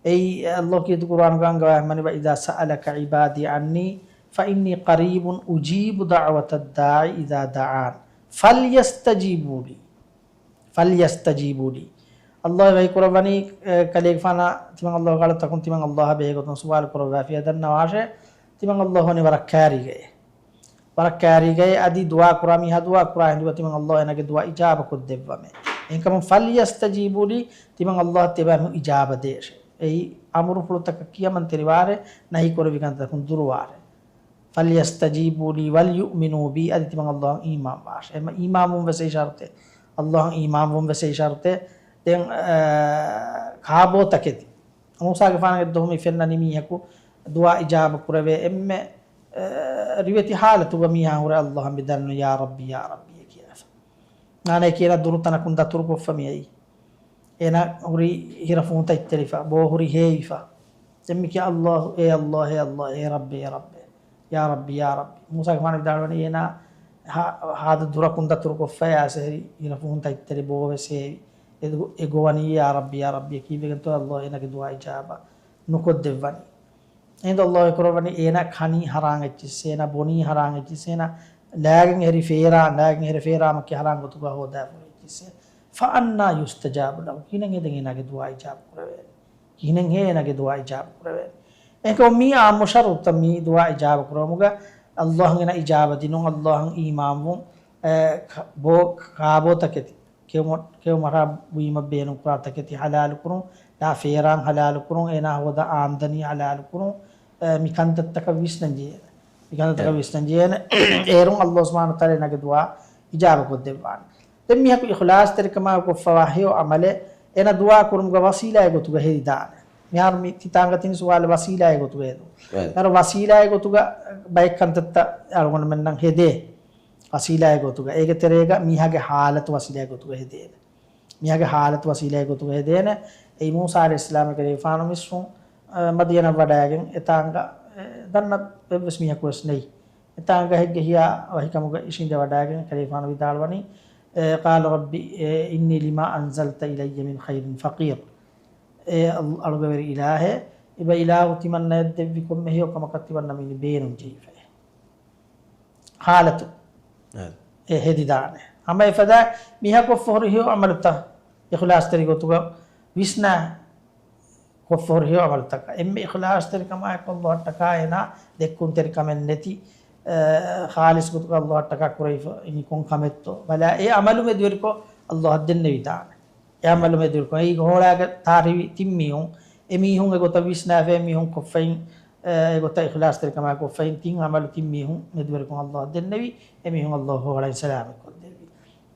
އެއީ، ﷲ ކީރިތި ޤުރުއާނުގަ އަންގަވާފައިވަނީ، "وإذا سألك عبادي عني فإني قريب أجيب دعوة الداع إذا دعان فليستجيبوا لي." فليستجيبوا لي. ﷲ ވަޙީ ކުރައްވަނީ، އެ، ކަލޭގެފާނަށް ތިމަން ﷲ ގާޅު ތަކުން ތިމަން ﷲ އާ ބެހޭގޮތުން ސުވާލު ކުރައްވާފިޔާ ދަންނަވާށޭ، ތިމަން ﷲ ވަނީ ވަރަށް ކާރީގައޭ. ވަރަށް ކާރީގައޭ އަދި ދުޢާ ކުރާ މީހާ ދުޢާ ކުރާ ހިނދުގަ ތިމަން ﷲ އޭނާގެ ދުޢާ އިޖާބަ ކޮށްދެއްވަމޭ. އެހެންކަމުން فليستجيبوا لي، ތިމަން ﷲ އަށް ތިޔަބައިމީހުން އިޖާބަ ދޭށޭ. އެއީ އަމުރުފުޅުތަކަށް ކިޔަމަންތެރިވާށޭ، ނަހީ ކުރެއްވި ކަންތަކުން ދުރުވާށޭ. فليستجيبوا لي وليؤمنوا بي، އަދި ތިމަން ﷲ އަށް އީމާން ވާށޭ. އެމަ އީމާން ވުން ވެސް އެއީ ޝަރުޠެއް. ﷲ އަށް އީމާން ވުން ވެސް އެއީ ޝަރުޠެއް. ދެން، އަ، ކާބޯތަކެތި. މޫސާގެފާނުގެ ދުވަހު މި ފެންނަނީ މީހަކު ދުޢާ އިޖާބަ ކުރެވޭ އެންމެ، އަ، ރިވެތި ޙާލަތުގަ މީހާ ހުރެ ﷲ އަށް މި ދަންނަވަނީ، "ޔާ ރައްބި، ޔާ ރައްބި" ކިޔާފަ. މާނައަކީ އޭނާ ދުރުތަނަކުން ދަތުރުކޮށްފަ މިއައީ. އޭނާ ހުރީ ހިރަފޫން ތަތްތެރިފަ، ބޯ ހުރީ ހޭވިފަ. ދެން މިކިޔާ އައްލާހު، އޭ އައްލާހު، އޭ އައްލާހު، އޭ ރައްބޭ، އޭ ރައްބޭ، ޔާ ރައްބީ، ޔާ ރައްބީ. މޫސާގެފާނު ވިދާޅުވަނީ އޭނާ ހާ-، ހާދަ ދުރަކުން ދަތުރުކޮށްފައި އައިސް އެހެރީ ހިރަފޫން ތަތްތެރި ބޯ ވެސް ހޭވި. އެ ދު-، އެ ގޮވަނީ ޔާ ރައްބީ، ޔާ ރައްބީ ކީއްވެގެންތޯ އައްލާހު އޭނާގެ ދުޢާ އިޖާބަ ނުކޮށްދެއްވަނީ. އެހިނދު އައްލާހު އެކުރައްވަނީ އޭނާ ކަނީ ހަރާން އެއްޗިއްސޭ، އޭނާ ބޮނީ ހަރާން އެއްޗިއްސޭ، އޭނާ ލާގެން އެހެރީ ފޭރާ، ލާގެން އެހެރީ ފޭރާމަކީ ހަރާން ގޮތުގަ ހޯދާފަ އެއްޗިއްސޭ. فأنى يستجاب له. ކިހިނެއް ހޭ ދެން އޭނާގެ ދުޢާ އިޖާބަ ކުރެވޭނެ؟ ކިހިނެއް ހޭ އޭނާގެ ދުޢާ އިޖާބަ ކުރެވޭނެ؟ އެކަމަ މީ އާއްމު ޝަރުޠުތައް މީ ދުޢާ އިޖާބަ ކުރެވުމުގަ އައްލާހުން އޭނާ އިޖާބަ ދިނުން، އައްލާހުން އީމާންވުން، އެ، ކ-، ބޯ-، ކާބޯތަކެތި. ކެއުމަށް، ކެއުމަށާ ބުއިމަށް ބޭނުންކުރާ ތަކެތި ހަލާލުކުރުން، ލާ ފޭރާން ހަލާލުކުރުން، އޭނާ ހޯދާ އާމްދަނީ ހަލާލުކުރުން، އެ، މި ކަންތައްތަކަށް ވިސްނަން ޖެހޭނެ. މި ކަންތައްތަކަށް އެ. ވިސްނަން ޖެހޭނެ. އޭރުން އައްލާހު ސުބްޙާނަހޫ ވަތަޢާލާ އޭނާގެ ދުޢާ އިޖާބަ ކޮށްދެއްވާނެ. ދެން މީހަކު އިޚްލާޞްތެރިކަމާ ކޮށްފަވާ ހެޔޮ ޢަމަލެއް އޭނާ ދުޢާ ކުރުމުގަ ވަސީލާއެއް ގޮތުގަ ހެދިދާނެ. މިހާރު މި ތިތާނގަ ތިން ސުވާލެއް ވަސީލާއެއް ގޮތުގަ ހެދުން. އެ. މިހާރު ވަސީލާއެއް ގޮތުގަ ބައެއް ކަންތައްތައް އަޅުގަނޑުމެންނަށް ހެދޭ. ވަސީލާއެއް ގޮތުގަ، އޭގެ ތެރޭގަ މީހާގެ ޙާލަތު ވަސީލާއެއް ގޮތުގަ ހެދޭނެ. މީހާގެ ޙާލަތު ވަސީލާއެއް ގޮތުގަ ހެދޭނެ. އެއީ މޫސާ ޢަލައިހިއްސަލާމް އެކަލޭގެފާނު މިޞްރުން، އަ، މަދްޔަނަށް ވަޑައިގެން އެތާނގަ، އެ، ދަންނަ އެއްވެސް މީހަކު ވެސް ނެތް. އެތާނގަ ހެއްގެ ހިޔާ ވަހިކަމުގަ އިށީނދެ ވަޑައިގެން އެކަލޭގެފާނު ވިދާޅުވަނީ، އެ، قال رب، އެ، إني لما أنزلت إلي من خير فقير. އޭ އަޅު-، އަޅުގަވެރި އިލާހޭ، އެބަ އިލާހު ތިމަންނަޔަށް ދެއްވި ކޮންމެ ހެޔޮ ކަމަކަށް ތިމަންނަ މިއިނީ ބޭނުން ޖެހިފައޭ. ޙާލަތު. އެ. އެ ހެދިދާނެ. ހަމަ އެފަދަ މީހާ ކޮށްފަ ހުރި ހެޔޮ ޢަމަލުތައް އިޚްލާޞްތެރި ގޮތުގަ ވިސްނާ ކޮށްފަ ހުރި ހެޔޮ ޢަމަލުތަކަށް. އެންމެ އިޚްލާޞްތެރިކަމާއެކު އައްލާހަށްޓަކާ އޭނާ ދެއްކުންތެރިކަމެއް ނެތި، އެ، ޚާލިޞް ގޮތުގަ އައްލާހަށްޓަކާ ކުރެވިފަ އިނީ ކޮން ކަމެއްތޯ؟ ބަލާ، އެ ޢަމަލު މެދުވެރިކޮށް އައްލާހަށް ދެންނެވިދާނެ. އެ ޢަމަލު މެދުވެރިކޮށް އެއީ ހޯޅާގަ ތާރިވި ތިން މީހުން، އެ މީހުން އެގޮތަށް ވިސްނާފަ، އެ މީހުން ކޮށްފައިން، އެ، އެގޮތަށް އިޚްލާޞްތެރިކަމާ ކޮށްފައިން ތިން ޢަމަލު ތިން މީހުން މެދުވެރިކޮށް އައްލާހަށް ދެންނެވި، އެ މީހުން އައްލާހު ހޯޅައިން ސަލާމަތް ކޮށްދެއްވި.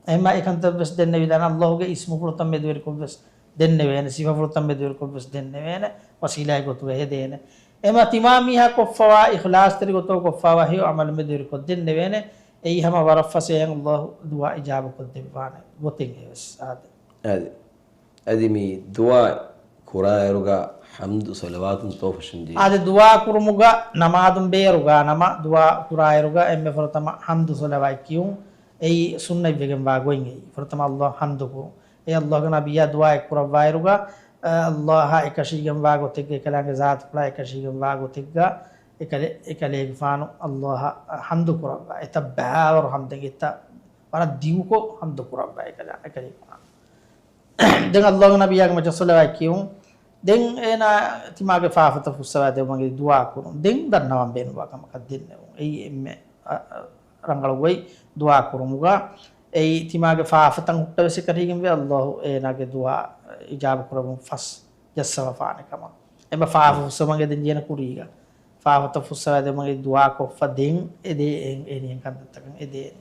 އެހެންމާ އެކަންތައް ވެސް ދެންނެވިދާނެ، އައްލާހުގެ އިސްމުފުޅުތައް މެދުވެރިކޮށް ވެސް ދެންނެވޭނެ، ސިފަފުޅުތައް މެދުވެރިކޮށް ވެސް ދެންނެވޭނެ، ވަސީލާއެއް ގޮތުގަ ހެދޭނެ. އެމަ ތިމާ މީހާ ކޮށްފަވާ، އިޚްލާޞްތެރި ގޮތުގަ ކޮށްފަވާ ހެޔޮ ޢަމަލު މެދުވެރިކޮށް ދެންނެވޭނެ. އެއީ ހަމަ ވަރަށް ފަސޭހައިން އައްލާހު ދުޢާ އިޖާބަ ކޮށްދެއްވާނެ ގޮތެއް އެވެސް. އާދެ. އަދި، އަދި މި ދުޢާ ކުރާއިރުގަ ޙަމްދު ޞަލަވާތުން ތޯ ފަށަންޖެހޭ؟ އާދެ، ދުޢާ ކުރުމުގަ ނަމާދުން ބޭރުގަ ނަމަ ދުޢާ ކުރާއިރުގަ އެންމެ ފުރަތަމަ ޙަމްދު ޞަލަވާތް ކިޔުން. އެއީ ސުންނަތްވެގެންވާ ގޮތް އެއީ. ފުރަތަމަ އައްލާހަށް ޙަމްދު ކުރުން. އެ އައްލާހުގެ ނަބިއްޔާ ދުޢާއެއް ކުރައްވާއިރުގަ، އަ، އައްލާހާ އެކަށީގެންވާ ގޮތެއްގަ، އެކަލާނގެ ޒާތުފުޅާ އެކަށީގެންވާ ގޮތެއްގަ، އެކަލޭ-، އެކަލޭގެފާނު އައްލާހަށް ޙަމްދު ކުރައްވާ. އެތައް ބައިވަރު ޙަމްދެއް އެތައް ވަރަށް ދިގުކޮށް ޙަމްދު ކުރައްވާ އެކަލާ-، އެކަލޭގެފާނު. ދެން އައްލާހުގެ ނަބިއްޔާގެ މައްޗަށް ޞަލަވާތް ކިޔުން. ދެން އޭނާ ތިމާގެ ފާފަތައް ފުއްސަވާ ދެވުމަށް ދުޢާ ކުރުން. ދެން ދަންނަވަން ބޭނުންވާ ކަމަކަށް ދެންނެވުން. އެއީ އެންމެ، އަ، އަ، ރަނގަޅު ގޮތް ދުޢާ ކުރުމުގަ. އެއީ ތިމާގެ ފާފަތައް ހުއްޓަވެސް އެކަށީގެންވެ އައްލާހު އޭނާގެ ދުޢާ އިޖާބަ ކުރަމުން ފަސް ޖައްސަވަފާނެ ކަމަށް. އެންމެ ފާފަ ފުއްސަވަން އެދެން ޖެހޭނެ ކުރީގަ. ފާފަތައް ފުއްސަވާ ދެމުގެ ދުޢާ ކޮށްފަ ދެން އެދޭ އެ-، އެހެނިހެން ކަންތައްތަކަށް އެދޭނެ.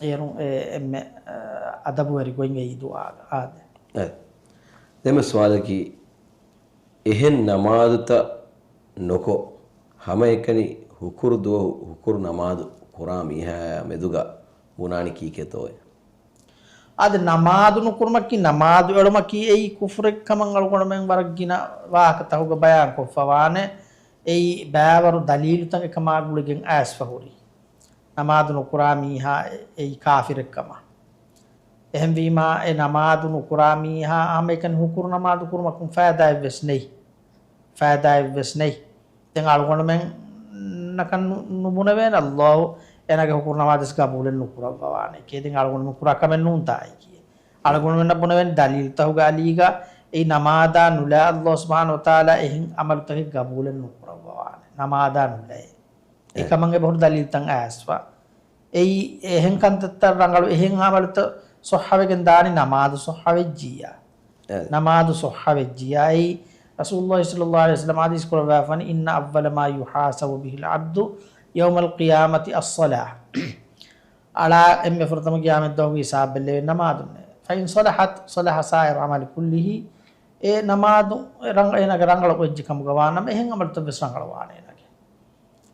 އޭރުން އެ އެންމެ، އަ، އަދަބުވެރި ގޮތް އެއީ ދުޢާގަ. އާދެ. އެ. ދެންމެ ސުވާލަކީ، އެހެން ނަމާދުތައް ނުކޮށް، ހަމައެކަނި ހުކުރު ދުވަހު ހުކުރު ނަމާދު ކުރާ މީހާޔާ މެދުގަ ބުނާނީ ކީކޭތޯއޭ؟ އާދެ، ނަމާދު ނުކުރުމަކީ، ނަމާދު އެޅުމަކީ އެއީ ކުފުރެއް ކަމަށް އަޅުގަނޑުމެން ވަރަށް ގިނަ ވާހަކަތަކުގަ ބަޔާން ކޮށްފަވާނެ. އެއީ ބައިވަރު ދަލީލުތައް އެކަމާ ގުޅިގެން އައިސްފަ ހުރި. ނަމާދު ނުކުރާ މީހާ އެ-، އެއީ ކާފިރެއް ކަމަށް. އެހެންވީމާ، އެ ނަމާދު ނުކުރާ މީހާ ހަމައެކަނި ހުކުރު ނަމާދު ކުރުމަކުން ފައިދާއެއްވެސް ނެތް. ފައިދާއެއްވެސް ނެތް. ދެން އަޅުގަނޑުމެންނަކަށް ނު-، ނުބުނެވޭނެ އައްލާހު އޭނާގެ ހުކުރު ނަމާދުވެސް ގަބޫލެއް ނުކުރައްވަވާނެ ކޭ. ދެން އަޅުގަނޑުމެން ކުރާ ކަމެއް ނޫންތާ އެކީ. އަޅުގަނޑުމެންނަށް ބުނެވޭނެ ދަލީލުތަކުގެ އަލީގަ އެއީ ނަމާދާ ނުލާ އައްލާހު ސުބްޙާނަހޫ ވަތަޢާލާ އެހެން ޢަމަލުތަކެއް ގަބޫލެއް ނުކުރައްވަވާނެ. ނަމާދާ ނުލައޭ. އެ. އެކަމަށް އެބަހުރި ދަލީލުތައް އައިސްފަ. އެއީ އެހެން ކަންތައްތައް ރަނގަޅު، އެހެން ޢަމަލުތައް ޞައްޙަވެގެން ދާނީ ނަމާދު ޞައްޙަވެއްޖިއްޔާ. އެ. ނަމާދު ޞައްޙަވެއްޖިއްޔާ. އެއީ ރަސޫލުﷲ ޞައްލަﷲ ޢަލައިހި ވަސައްލަމަ ޙަދީޘް ކުރައްވާފަނީ، إن أول ما يحاسب به العبد يوم القيامة الصلاة. އަޅާ އެންމެ ފުރަތަމަ ޤިޔާމަތްދުވަހުގެ ހިސާބް ބެއްލެވޭ ނަމާދުންނޭ. فإن صلحت صلح سائر العمل كله. އެ ނަމާދު ރަނގަ-، އޭނާގެ ރަނގަޅު ވެއްޖެ ކަމުގަ ވާނަމަ، އެހެން ޢަމަލުތައް ވެސް ރަނގަޅުވާނެ އޭނާގެ.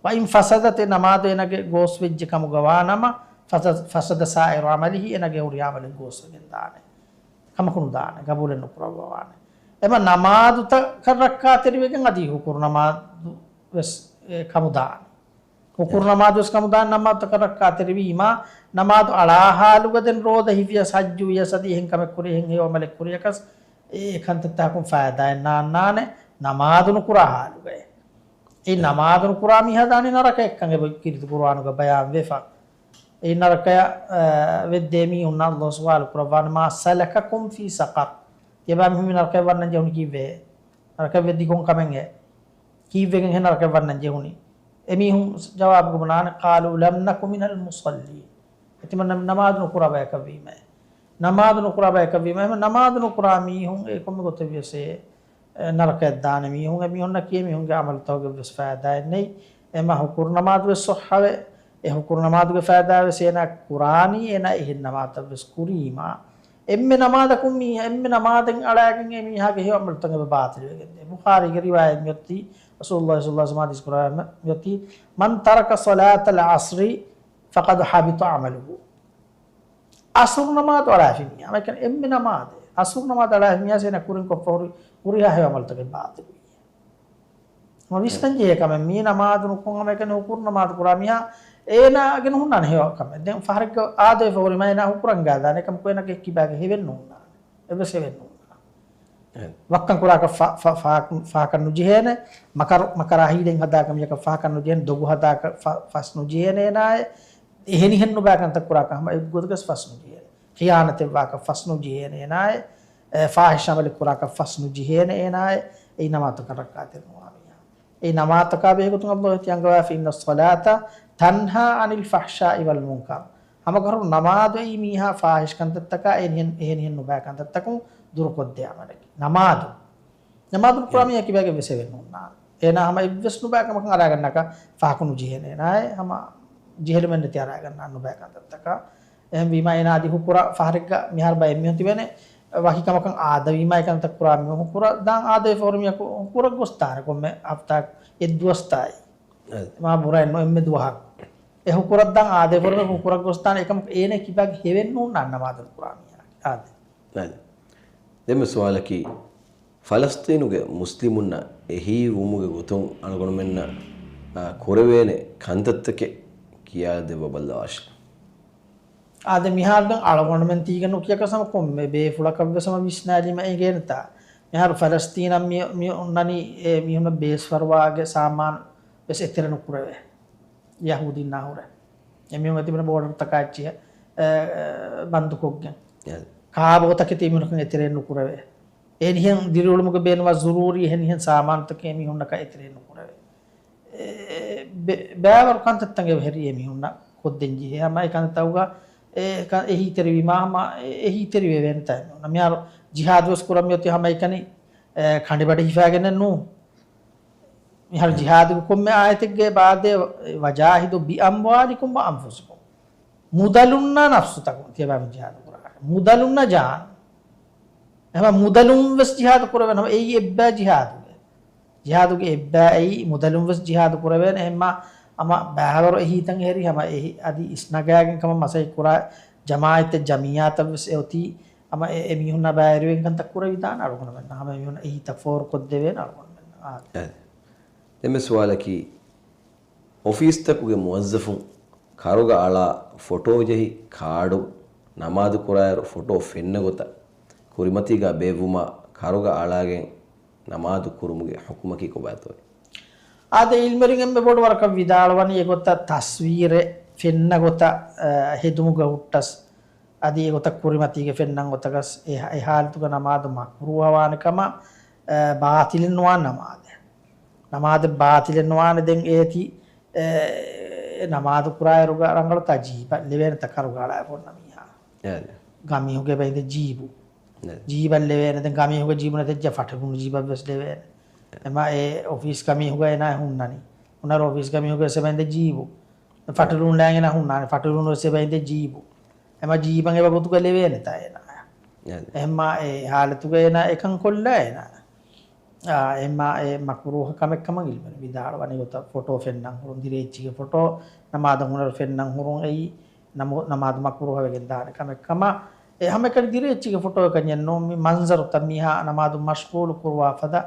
وإن فسدت، އެ ނަމާދު އޭނާގެ ގޯސް ވެއްޖެ ކަމުގަ ވާނަމަ، فسد، فسد سائر عمله، އޭނާގެ ހުރިހާ ޢަމަލެއް ގޯސްވެގެން ދާނެ. ކަމަކު ނުދާނެ، ގަބޫލެއް ނުކުރައްވާނެ. އެމަ ނަމާދުތަކަށް ރައްކާތެރިވެގެން އަދި ހުކުރު ނަމާދު ވެސް، އެ، ކަމުދާނެ. ހުކުރު ނަމާދު ވެސް ކަމުދާނެ، ނަމާދުތަކަށް ރައްކާތެރިވީމާ، ނަމާދު އަޅާ ހާލުގަ ދެން ރޯދަ ހިފިޔަސް ހައްޖު ވިޔަސް އަދި އެހެން ކަމެއް ކުރި، އެހެން ހެޔޮ އަމަލެއް ކުރިޔަކަސް، އެ ކަންތައްތަކުން ފައިދާއެއް ނާންނާނެ، ނަމާދު ނުކުރާ ހާލުގައި. އެ ނަމާދު ނުކުރާ މީހާ ދާނީ ނަރަކައަށްކަން އެބަ ކީރިތި ޤުރުއާނުގަ ބަޔާން ވެފަ. އެ ނަރަކަޔަށް، އަ، ވެއްދޭ މީހުންނަށް ﷲ ސުވާލު ކުރައްވާނެ، "مَا سَلَكَكُمْ فِي سَقَرَ؟" ތިޔަބައިމީހުން މި ނަރަކަޔަށް ވަންނަން ޖެހުނީ ކީއްވެ؟ ނަރަކަޔަށް ވެއްދީ ކޮން ކަމެއްހޭ؟ ކީއްވެގެންހޭ ނަރަކަޔަށް ވަންނަން ޖެހުނީ؟ އެމީހުން ޖަވާބު ބުނާނެ، "قَالُوا لَمْ نَكُ مِنَ الْمُصَلِّينَ." އެތިމަން ނަމާދު ނުކުރާ ބަޔަކަށްވީމަ. ނަމާދު ނުކުރާ ބަޔަކަށްވީމަ. އެހެން ނަމާދު ނުކުރާ މީހުން އެ ކޮންމެ ގޮތެއްވިޔަސް އެ، އެ، ނަރަކަޔަށް ދާނެ މީހުން. އެ މީހުންނަކީ އެ މީހުންގެ އަމަލުތަކުގެ ވެސް ފައިދާއެއް ނެތް. އެމަ ހުކުރު ނަމާދު ވެސް ޞައްޙަވެ. އެ ހުކުރު ނަމާދުގެ ފައިދާ ވެސް އޭނާ ކުރާނީ، އޭނާ އެހެން ނަމާދަށް ވެސް ކުރީމާ. އެންމެ ނަމާދަކުން މީ، އެންމެ ނަމާދެއް އަޅާގެން އެ މީހާގެ ހެޔޮ އަމަލުތައް އެބަ ބާތިލް ވެގެންދޭ. ބުޚާރީގެ ރިވާޔަތް މިއޮތީ، ރަސޫލުﷲ ޞައްލަﷲ ޢަލައިހި ވަސައްލަމަ ޙަދީޘް ކުރާ މިއޮތީ، "مَنْ تَرَكَ صَلَاةَ الْعَصْرِ فَقَدْ حَبِطَ عَمَلُهُ." އަސުރު ނަމާދު އަޅާފި މީހާ، އަމައިކަން އެންމެ ނަމާދެއް އަސުރު ނަމާދު އަޅާފި މީހާ އޭނަ ކުރިން ކޮށްފަ ހުރި ހުރިހާ ހެޔޮ އަމަލުތަކެއް ބާތިލުވި. މަ ވިސްނަން ޖެހޭ ކަމެއް، މީ ނަމާދު ނުކުން ހަމައެކަނި ހުކުރު ނަމާދު ކުރާ މީހާ އޭނާގެ ނުހުންނާނެ ހެޔޮ ކަމެއް. ދެން ފަހަރެއްގަ އާދަވެފަ ހުރިމަ އޭނާ ހުކުރަން ގާދާނެ ކަމަކު އޭނާގެ ކިބާގެ ހެވެއް ނުހުންނާނެ. އެއްވެސް ހެވެއް ނުހުންނާނެ. އެ. ވައްކަން ކުރާކަށް ފަ-، ފަ-، ފަ-، ފަހަކަށް ނުޖެހޭނެ. މަކަރު، މަކަރާ ހީލަތް ހަދާކަށް މިޔަކަށް ފަހަކަށް ނުޖެހޭނެ. ދޮގު ހަދާކަށް ފަ-، ފަސް ނުޖެހޭނެ އޭނާއެ. އެހެނިހެން ނުބައި ކަންތައް ކުރާކަށް ހަމަ އެއްގޮތަކަސް ފަސް ނުޖެހޭނެ. ޚިޔާނަތެއްވާކަށް ފަސް ނުޖެހޭނެ އޭނާއެ. އެ، ފާހިޝް އަމަލެއް ކުރާކަށް ފަސް ނުޖެހޭނެ އޭނާއެ. އެއީ ނަމާދުތަކަށް ރައްކާތެރި ނުވާ މީހާ. އެ ނަމާދުތަކާ ބެހޭގޮތުން ﷲ ތި އަންގަވާފި، "إِنَّ الصَّلَاةَ تَنْهَىٰ عَنِ الْفَحْشَاءِ وَالْمُنكَرِ." ހަމަކަށަވަރުން ނަމާދު އެއީ މީހާ ފާހިޝް ކަންތައްތަކާ އެހެނިހެން، އެހެނިހެން ނުބައި ކަންތައްތަކުން ދުރުކޮށްދޭ އަމަލަކީ ނަމާދު. ނަމާދު ނުކުރާ އެ. މީހާ ކިބާގެ ވެސް ހެވެއް ނުންނާނެ. އޭނާ ހަމަ އެއްވެސް ނުބައި ކަމަކަށް އަރާގަންނަކަށް ފަހަކު ނުޖެހޭނެ. އޭނާއެ ހަމަ ޖެހިލުމެއް ނެތި އަރާގަންނާނެ ނުބައި ކަންތައްތަކާ. އެހެންވީމާ އޭނާ އަދި ހުކުރަށް ފަހަރެއްގަ މިހާރު ބައެއް މީހުން ތިބޭނެ ވަކި ކަމަކަށް އާދަވީމާ އެކަންތައް ކުރާ މީހުން ހުކުރަށް ދާން އާދަވެފަ ހުރި މީހަކު ހުކުރަށް ގޮސްދާނެ ކޮންމެ ހަފްތާއަކު އެއްދުވަސްތާއި. އަދި. މާ ބުރައެއް ނު އެންމެ ދުވަހަކު. އެ ހުކުރަށް ދާން އާދަވެފަ ހުރި މީހަކު ހުކުރަށް ގޮސްދާނެ އެކަމަކު އޭނަ ކިބާގެ ހެވެއް ނުންނާނެ ނަމާދު ކުރާ މީހާ. އާދެ. އަދި. ދެންމެ ސުވާލަކީ، ފަލަސްޠީނުގެ މުސްލިމުންނަށް އެހީވުމުގެ ގޮތުން އަޅުގަނޑުމެންނަށް، އާ، ކުރެވޭނެ ކަންތައްތަކެއް ކިޔާދެއްވަބައްލަވާށި. އާދެ، މިހާރު ދެން އަޅުގަނޑުމެން ތީގަ ނުކިޔަކަސް ހަމަ ކޮންމެ ބޭފުޅަކަށްވެސް ހަމަ ވިސްނާލީމަ އެނގޭނެތާ. މިހާރު ފަލަސްޠީނަށް މި، މި އޮންނަނީ އެ މީހުންނަށް ބޭސްފަރުވާގެ ސާމާނު ވެސް އެތެރެ ނުކުރެވޭ. ޔަހޫދީންނާ ހުރެ. އެމީހުން އެތިބުނަ ބޯޑަރުތަކާ އެއްޗެހި، އެ، އެ، ބަންދުކޮށްގެން. އެ. ކާބޯތަކެތި އެމީހުންނަކަށް އެތެރެއެއް ނުކުރެވޭ. އެހެނިހެން ދިރިއުޅުމުގެ ބޭނުންވާ ޒުރޫރީ އެހެނިހެން ސާމާނުތަކެއް އެމީހުންނަކަށް އެތެރެއެއް ނުކުރެވޭ. އެ، ބެ-، ބައިވަރު ކަންތައްތައް އެބަހެރީ އެމީހުންނަށް ކޮށްދޭން ޖެހޭ. ހަމަ އެ ކަންތައްތަކުގަ އެ ކަ-، އެހީތެރިވީމާ ހަމަ އެ-، އެހީތެރިވެވޭނެތާ އެމީހުންނަށް. މިހާރު ޖިހާދުވެސް ކުރަން މިއޮތީ ހަމައެކަނި، އެ، ކަނޑިބަޑި ހިފާގެނެއް ނޫން. މިހާރު ޖިހާދުގެ ކޮންމެ އާޔަތެއްގެ ބާދޭ، "وَجَاهِدُوا بِأَمْوَالِكُمْ وَأَنْفُسِكُمْ." މުދަލުންނާ ނަފްސުތަކުން ތިޔަބައިމީހުން ޖިހާދު ކުރާ. މުދަލުންނާ ޖާން. އެހެންމަ މުދަލުން ވެސް ޖިހާދު ކުރެވޭނެ. ހަމަ އެއީ އެއްބައި ޖިހާދުގެ. ޖިހާދުގެ އެއްބައި އެއީ މުދަލުން ވެސް ޖިހާދު ކުރެވޭނެ. އެހެންމަ ހަމަ ބައިވަރު އެހީތައް އެހެރީ ހަމަ އެހި އަދި އިސްނަގާގެން ކަމަށް މަސައްކަތް ކުރާ ޖަމާއަތްތައް ޖަމިއްޔާތައް ވެސް އެއޮތީ. ހަމަ އެ، އެމީހުންނާ ބައިވެރިވެގެން ކަންތައް ކުރެވިދާނެ އަޅުގަނޑުމެންނަށް. ހަމަ އެމީހުންނަށް އެހީތައް ފޯރުކޮށްދެވޭނެ އަޅުގަނޑުމެންނަށް. އާދެ. އާދެ. ދެންމެ ސުވާލަކީ، އޮފީސްތަކުގެ މުވައްޒަފުން ކަރުގަ އަޅާ ފޮޓޯ ޖެހި ކާޑު ނަމާދު ކުރާއިރު ފޮޓޯ ފެންނަ ގޮތަށް ކުރިމަތީގަ ބޭއްވުމާ ކަރުގަ އަޅާގެން ނަމާދު ކުރުމުގެ ޙުކުމަކީ ކޮބާތޯ؟ އާދެ، ޢިލްމުވެރިން އެންމެ ބޮޑު ވަރަކަށް ވިދާޅުވަނީ އެގޮތަށް ތަސްވީރެއް ފެންނަ ގޮތަށް، އަ، ހެދުމުގަ ހުއްޓަސް، އަދި އެގޮތަށް ކުރިމަތީގަ ފެންނަން ގޮތަކަސް އެ، އެ ޙާލަތުގަ ނަމާދު މަކްރޫހަވާނެ ކަމަށް، އަ، ބާޠިލެއް ނުވާނެ ނަމާދެއް. ނަމާދެއް ބާޠިލެއް ނުވާނެ. ދެން އޭތި، އެ، ނަމާދު ކުރާއިރުގަ ރަނގަޅުތާ ޖީބަށް ލެވޭނެތަ ކަރުގަ އަޅާފަ އޮންނަ މީހާ؟ އެ. ގަމީހުގަ އެބައިނދެ ޖީބު. އެ. ޖީބަށް ލެވޭނެ. ދެން ގަމީހުގަ ޖީބު ނެތެއްޖެ ފަޓުރުނު ޖީބަށް ވެސް ލެވޭނެ. އެ. އެމަ އެ އޮފީސް ގަމީހުގަ އޭނާ ހުންނަނީ. ހުނަރު އޮފީސް ގަމީހުގަ ވެސް އެބައިނދެ ޖީބު. ފަޓުރުން ލައިގެން އޭނާ ހުންނާނެ. ފަޓުރުނު ވެސް އެބައިނދެ ޖީބު. އެމަ ޖީބަށް އެބަ ގޮތުގަ ލެވޭނެތާ އޭނާ؟ އެ. އެހެންމާ އެ ޙާލަތުގަ އޭނާ އެކަން ކޮށްލާ އޭނާ. އާ، އެމާ އެ މަކްރޫހަ ކަމެއް ކަމަށް ޢިލްމުވެރިން ވިދާޅުވަނީ ގޮތަށް ފޮޓޯ ފެންނަން ހުރުން، ދިރޭއްޗިގެ ފޮޓޯ ނަމާދަށް ހުނަރު ފެންނަން ހުރުން އެއީ ނަމު-، ނަމާދު މަކްރޫހަ ވެގެން ދާނެ ކަމެއް ކަމަށް. އެ ހަމައެކަނި ދިރިއެއްޗިގެ ފޮޓޯއަކަށް ނޫން، މި މަންޒަރުތައް މީހާ ނަމާދު މަޝްޣޫލު ކުރުވާ ފަދަ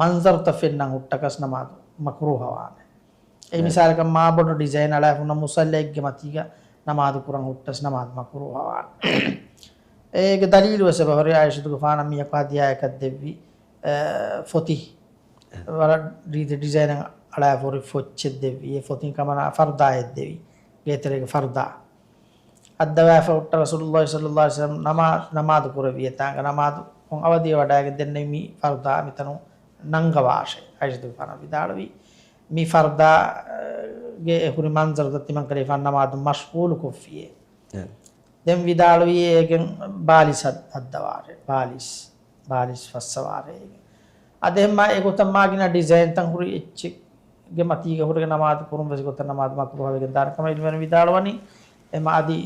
މަންޒަރުތައް ފެންނަން ހުއްޓަކަސް ނަމާދު މަކުރޫހަވާނެ. އެ މިސާލަކަށް މާ ބޮޑު ޑިޒައިން އަޅާފުނަ މުސައްލައެއްގެ މަތީގަ ނަމާދު ކުރަން ހުއްޓަސް ނަމާދު މަކުރޫހަވާނެ. އޭގެ ދަލީލު ވެސް އެބަހުރި އާއިޝަތުގެފާނަށް މީހަކު ހަދިޔާއަކަށް ދެއްވި، އެ، ފޮތި. ވަރަށް ރީތި ޑިޒައިނަށް އަޅާފަހުރި ފޮއްޗެއް ދެއްވި. އެ ފޮތިން ކަމަނާ ފަރުދާއެއް ދެވި. ގޭތެރޭގެ ފަރުދާ. އައްދަވާފަ ހުއްޓަ ރަސޫލުﷲ ޞައްލަﷲ ޢަލައިހި ވަސައްލަމަ ނަމާ-، ނަމާދު ކުރެއްވި އެތާނގަ ނަމާދު ކޮށް އަވަދިވެވަޑައިގެން ދެންނެވި މި ފަރުދާ މިތަނުން ނަންގަވާށޭ. އާއިޝަތުގެފާނަށް ވިދާޅުވި، މި ފަރުދާގެ އެ ހުރި މަންޒަރުތައް ތިމަން ކަލޭފާނު ނަމާދު މަޝްޣޫލު ކޮށްފިޔޭ. އެ. ދެން ވިދާޅުވީ އޭގެން ބާލިސް ހައް-، ހައްދަވާށޭ. ބާލިސް. ބާލިސް ފައްސަވާށޭ. އަދި އެހެންމާ އެގޮތަށް މާގިނަ ޑިޒައިންތައް ހުރި އެއްޗެއްގެ މަތީގަ ހުރެގެން ނަމާދު ކުރުން ވެސް ގޮތަށް ނަމާދު މަކުރޫހަވެގެން ދާނެ ކަމަށް ޢިލްމުވެރިން ވިދާޅުވަނީ. އެމަ އަދި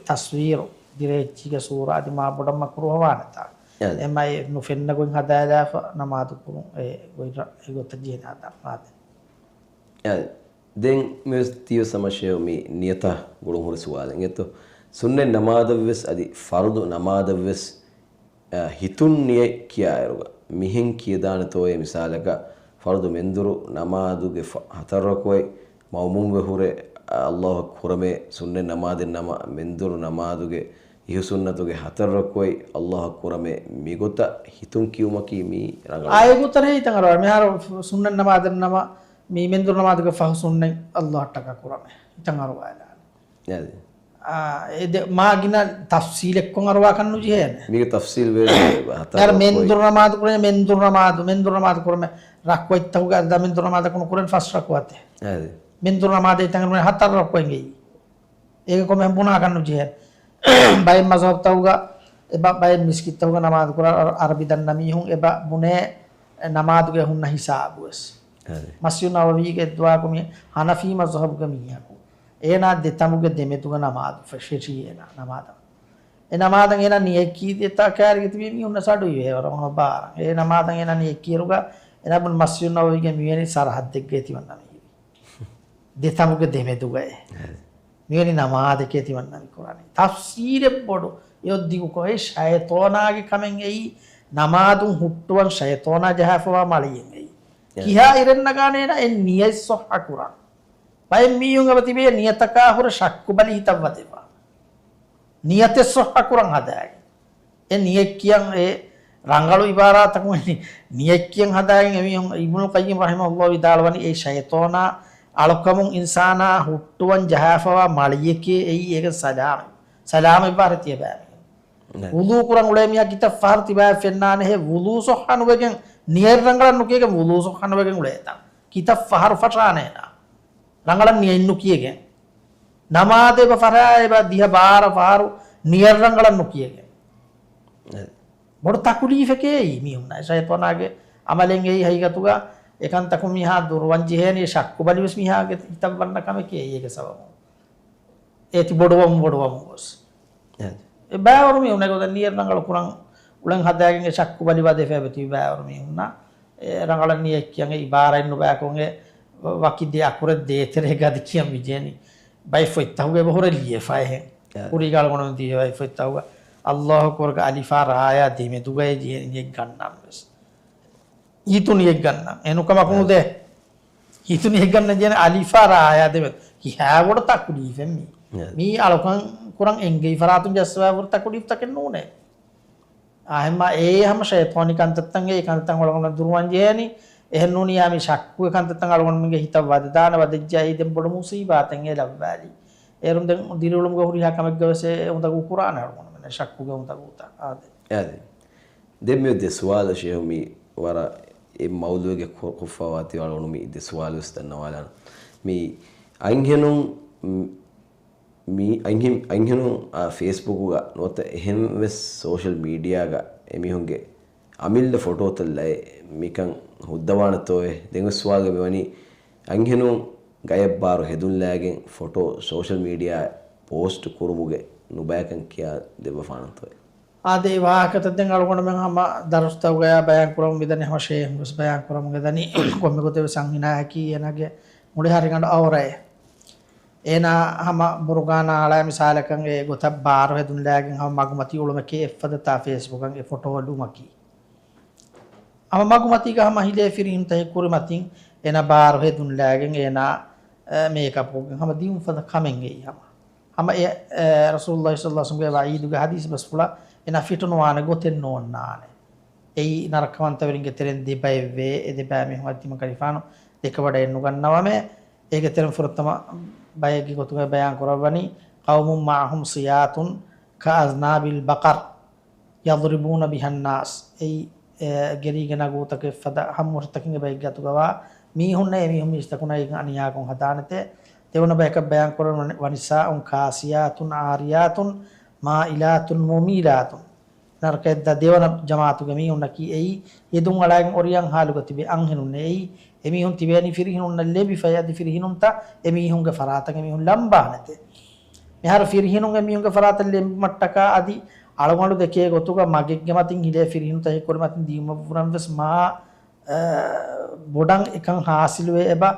ތަސްވީރު، ދިރިއެއްޗީގެ ސޫރަ އަދި މާ ބޮޑަށް މަކުރޫހަވާނެތާ. އެ. އެމަ އެ ނުފެންނަ ގޮތް ހަދާލާފަ ނަމާދު ކުރުން އެ ގޮތް ރަ-، އެ ގޮތަށް ޖެހޭނެ ހަދާން އާދެ. އެ. ދެން މިވެސް ތީވެސް ހަމަ ޝޭހު މި ނިޔަތާ ގުޅުން ހުރި ސުވާލެއް އެއްތޯ؟ ސުންނަތް ނަމާދަށްވެސް އަދި ފަރުޟު ނަމާދަށްވެސް، އަ، ހިތުން ނިޔަތް ކިޔާއިރުގަ މިހެން ކިޔަދާނެތޯއޭ މިސާލަކަށް ފަރުޟު މެންދުރު ނަމާދުގެ ފަ-، ހަތަރު ރަކުޢަތް މައުމޫމްވެ ހުރެ، އަ، އައްލާހު އަކްބަރު ކުރަމޭ ސުންނަތް ނަމާދެއް ނަމަ މެންދުރު ނަމާދުގެ އިހުސުންނަތުގެ ހަތަރު ރަކުޢަތް އައްލާހު އަކްބަރު ކުރަމޭ މިގޮތަށް ހިތުން ކިޔުމަކީ މީ ރަނގަޅު. އާ، އެގޮތަށް ހިތަށް އަރުވާ. މިހާރު ސުންނަތް ނަމާދެއް ނަމަ މި މެންދުރު ނަމާދުގެ ފަހު ސުންނަތް އައްލާހަށް ޓަކާ ކުރަމޭ. ހިތަށް އަރުވާލާނެ. އާ، އެ ދެ-، މާ ގިނަ ތަފްސީލެއްކޮށް އަރުވާކަށް ނުޖެހޭނެ. މީގެ ތަފްސީލް ވޭ ހަތަރު ދަރ ރަކުޢަތް. މެންދުރު ނަމާދު ކުރޭ، މެންދުރު ނަމާދު، މެންދުރު ނަމާދު ކުރަމޭ ރަކުޢަތްތަކުގެ އަދަދާ މެންދުރު ނަމާދަކުނު ކުރަން ފަސް ރަކުޢަތެއް. އާ، އެ. މެންދުރު ނަމާދެއް ތަނގަނު ހަތަރު ރަކުޢަތް އިނގެއީ. އޭގެ ކޮމެ ބުނާކަށް ނުޖެހޭ. ބައެއް މަޒްހަބުތަކުގަ އެބަ ބައެއް މިސްކިތްތަކުގަ ނަމާދު ކުރާ އަރ-، އަރަބި ދަންނަ މީހުން އެބަ ބުނޭ ނަމާދުގެ ހުންނަ ހިސާބު ވެސް. އަދި. މަސްޖިދު ނަބަވީގެ އެއްދުވަހަކު މި ހަނަފީ މަޒްހަބުގެ މީހަކު އޭނާ ދެތަނބުގެ ދެމެދުގަ ނަމާދު ފެށި އޭނާ ނަމާދަށް. އެ ނަމާދަށް އޭނާ ނިޔަތް ކީ ދެތާ ކާރިގެ ތިބި މީހުންނަށް ސަޑު އިވޭ ވަރަށް ބާރަށް. އެ ނަމާދަށް އޭނާ ނިޔަތް ކިޔޭއިރުގަ އޭނާ ބުން މަސްޖިދު ނަބަވީގެ މިވެނި ސަރަހައްދެއްގައި ތިމަންނަ މި ދެތަނބުގެ ދެމެދުގައޭ. އަދި. މިވެނި ނަމާދެކޭ ތިމަންނަ މި ކުރާނީ. ތަފްސީލެއް ބޮޑު. އެއޮއް ދިގުކޮށް އެ ޝައިޠޯނާގެ ކަމެއް އެއީ، ނަމާދުން ހުއްޓުވަން ޝައިޠޯނާ ޖަހާފަވާ މަޅިއެއް އެއީ. އަދި. ކިހާ އިރެއް ނަގާނޭނަ އެ ނިޔަތް ޞައްޙަ ކުރަން. ބައެއް މީހުން އެބަ ތިބޭ ނިޔަތަކާ ހުރެ ޝައްކު ބަލި ހިތަށް ވަދެފަ. ނިޔަތެއް ޞައްޙަ ކުރަން ހަދާގެން. އެ ނިޔަތް ކިޔަން އެ ރަނގަޅު އިބާރާތަކުން ނިޔަތް ކިޔަން ހަދާގެން އެމީހުން އިބްނުލް ޤައްޔިމް ރަޙިމަހުﷲ ވިދާޅުވަނީ އެ ޝައިޠޯނާ އަޅުކަމުން އިންސާނާ ހުއްޓުވަން ޖަހާފަވާ މަޅިއެކޭ އެއީ އޭގެ ސަލާމަތް، ސަލާމަތްވާ ހަރެ ތިޔަބައިމީހުން. ނަ. ވުޟޫ ކުރަން އުޅޭ މީހާ ކިތައް ފަހަރު ތިބާ ފެންނާނެހޭ ވުޟޫ ޞައްޙަ ނުވެގެން ނިޔަތް ރަނގަޅަށް ނުކިޔަގެން ވުޟޫ ޞައްޙަ ނުވެގެން އުޅޭތަން. ކިތައް ފަހަރު ފަށާނޭނާ. ރަނގަޅަށް ނިޔަތް ނުކިޔަގެން. ނަމާދެއް އެބަ ފަށާ އެބަ ދިހަ ބާރަ ފަހަރު ނިޔަތް ރަނގަޅަށް ނުކިޔަގެން. އެ. ބޮޑު ތަކުލީފެކޭ އެއީ މީހުންނަށް. ޝައިޠޯނާގެ އަމަލެއް އެއީ ހަގީގަތުގަ އެކަންތަކުން މީހާ ދުރުވަން ޖެހޭނީ ޝައްކު ބަލިވެސް މީހާގެ ހިތަށް ވަންނަ ކަމެކޭ އޭގެ ސަބަބުން. އޭތި ބޮޑުވަމުން ބޮޑުވަމުން ގޮސް. އެ. އެ ބައިވަރު މީހުން އެގޮތަށް ނިޔަތް ރަނގަޅު ކުރަން އުޅެން ހަދާގެން އެ ޝައްކު ބަލި ވަދެފައި އެބަތިބި ބައިވަރު މީހުންނަށް. އެ ރަނގަޅަށް ނިޔަތް ކިޔަން އެ އިބާރާތް ނުބައިކޮށް އެ ވަކި ދެ އަކުރެއް ދޭތެރޭ ގަދި ކިޔަން މި ޖެހެނީ. ބައެއް ފޮތްތަކުގަ އެބަ ހުރެ ލިޔެފައިހެން. އެ. ކުރީގަ އަޅުގަނޑު ދިޔަ ބައެއް ފޮތްތަކުގަ އައްލާހު އަކްބަރުގެ އަލިފާ ރާޔާ ދެމެދުގައޭ ޖެހެނީ ނިޔަތް ގަންނަން ވެސް. ހިތު ނިޔަތް ގަންނަން. އެނުކަމަކުނު އެ. ދޭ. ހިތު ނިޔަތް ގަންނަން ޖެހެނީ އަލިފާ ރާޔާ ދެމެދު. ކިހާ ބޮޑު ތަކުލީފެއް މީ. އެ. މީ އަޅުކަން ކުރަން އެނގެވި ފަރާތުން ޖައްސަވާ ހުރި ތަކުލީފްތަކެއް ނޫނޭ. އާ، އެހެންމާ އެ ހަމަ ޝައިޠޯނީ ކަންތައްތައް އެ ކަންތައްތައް އަޅުގަނޑު ދުރުވަން ޖެހޭނީ. އެހެން ނޫނިއްޔާ މި ޝައްކުގެ ކަންތައްތައް އަޅުގަނޑުމެންގެ ހިތަށް ވަދެދާނެ ވަދެއްޖެ އެއީ ދެން ބޮޑު މުޞީބާތެއް އެ ލައްވާލީ. އޭރުން ދެން ދިރިއުޅުމުގަ ހުރިހާ ކަމެއްގަ ވެސް އެ އުނދަގޫ ކުރާނެ އަޅުގަނޑުމެން ޝައްކުގެ އުނދަގޫތައް. އާދެ. އާދެ. ދެން މި ދެ ސުވާލު ޝޭހު މި ވަރަށް އެ މައުޟޫޢެއްގެ ކޮ-، ކޮށްފަވާތީ އަޅުގަނޑު މި ދެ ސުވާލު ވެސް ދަންނަވާލާނަން. މި އަންހެނުން، މި އަންހެން، އަންހެނުން، އާ، ފޭސްބުކުގަ ނުވަތަ އެހެން ވެސް ސޯޝަލް މީޑިއާގަ އެމީހުންގެ އަމިއްލަ ފޮޓޯތައް ލައެ މިކަން ހުއްދަވާނެތޯއޭ؟ ދެން އޮތް ސުވާލުގަ މިވަނީ އަންހެނުން ގަޔަށް ބާރު ހެދުންލައިގެން ފޮޓޯ ސޯޝަލް މީޑިއާއަށް ޕޯސްޓް ކުރުމުގެ ނުބައިކަން ކިޔާ ދެއްވަފާނަންތޯއޭ؟ އާދެ، އެ ވާހަކަތައް ދެން އަޅުގަނޑުމެން ހަމަ ދަރުސްތަކުގަޔާ ބަޔާން ކުރަމުން މިދަނީ، ހަމަ ޝޭހުން ވެސް ބަޔާން ކުރަމުން މިދަނީ. ކޮންމެ ގޮތެއް ވެސް އަންހެނާއަކީ އޭނާގެ މުޅި ހަރިގަނޑު އައުރައެއް. އޭނާ ހަމަ ބުރުގާނާ އަޅާ މިސާލަކަށް އެ ގޮތަށް ބާރު ހެދުން ލާގެން ހަމަ މަގުމަތީ އުޅުމެކޭ އެއްފަދަ ތާ ފޭސްބުކަށް އެ ފޮޓޯ ލުމަކީ. ހަމަ މަގުމަތީގަ ހަމަ ހިލޭ ފިރިހެންތަކެއް ކުރިމަތިން އޭނާ ބާރު ހެދުން ލާގެން އޭނާ، އެ، މޭކަޕް ކޮށްގެން ހަމަ ދިއުން ފަދަ ކަމެއް އެއީ ހަމަ. ހަމަ އެ، އެ، ރަސޫލުﷲ ޞައްލަﷲ ޢަލައިހި ވަސައްލަމްގެ ވަޢީދުގެ ހަދީސް ބަސްފުޅަށް އޭނާ ފިޓުނުވާނެ ގޮތެއް ނޯންނާނެ. އެއީ ނަރަކަވަންތަވެރިންގެ ތެރެއިން ދެބައެއްވޭ، އެ ދެބައިމީހުން އަދި ތިމަން ކަލިފާނު ދެކެވަޑައެއްނުގަންނަވަމޭ. އޭގެ ތެރެއިން ފުރަތަމަ ބައެއްގެ ގޮތުގައި ބަޔާން ކުރައްވަނީ، قوم معهم سياط كأذناب البقر يضربون بها الناس. އެއީ، އެ، ގެރީގެ ނަގޫތަކެއް ފަދަ ހައްމުށިތަކެއްގެ ބައެއްގެ އަތުގަވާ މީހުންނޭ، އެމީހުން މީސްތަކުންނާ އަނިޔާކޮށް ހަދާނެތޭ. ދެވަނަ ބަޔަކަށް ބަޔާން ކުރަން، ونساء كاسيات عاريات مائلات مميلات. ނަރަކައަށްދާ ދެވަނަ ޖަމާޢަތުގެ މީހުންނަކީ އެއީ، އެދުން އަޅާގެން އޮރިޔަން ހާލުގަ ތިބޭ އަންހެނުންނޭ. އެއީ، އެމީހުން ތިބޭނީ ފިރިހެނުންނަށް ލެބިފައި، އަދި ފިރިހެނުންތައް އެމީހުންގެ ފަރާތަށް އެމީހުން ލަނބާނެތޭ. މިހާރު ފިރިހެނުން އެމީހުންގެ ފަރާތަށް ލެނބުމަށްޓަކާ އަދި އަޅުގަނޑު ދެކޭ ގޮތުގަ މަގެއްގެ މަތިން ހިލޭ ފިރިހެނުންތަކެއް ކުރިމަތިން ދިއުމަށްވުރަން ވެސް މާ، އަ، ބޮޑަށް އެކަން ހާސިލުވޭ އެބަ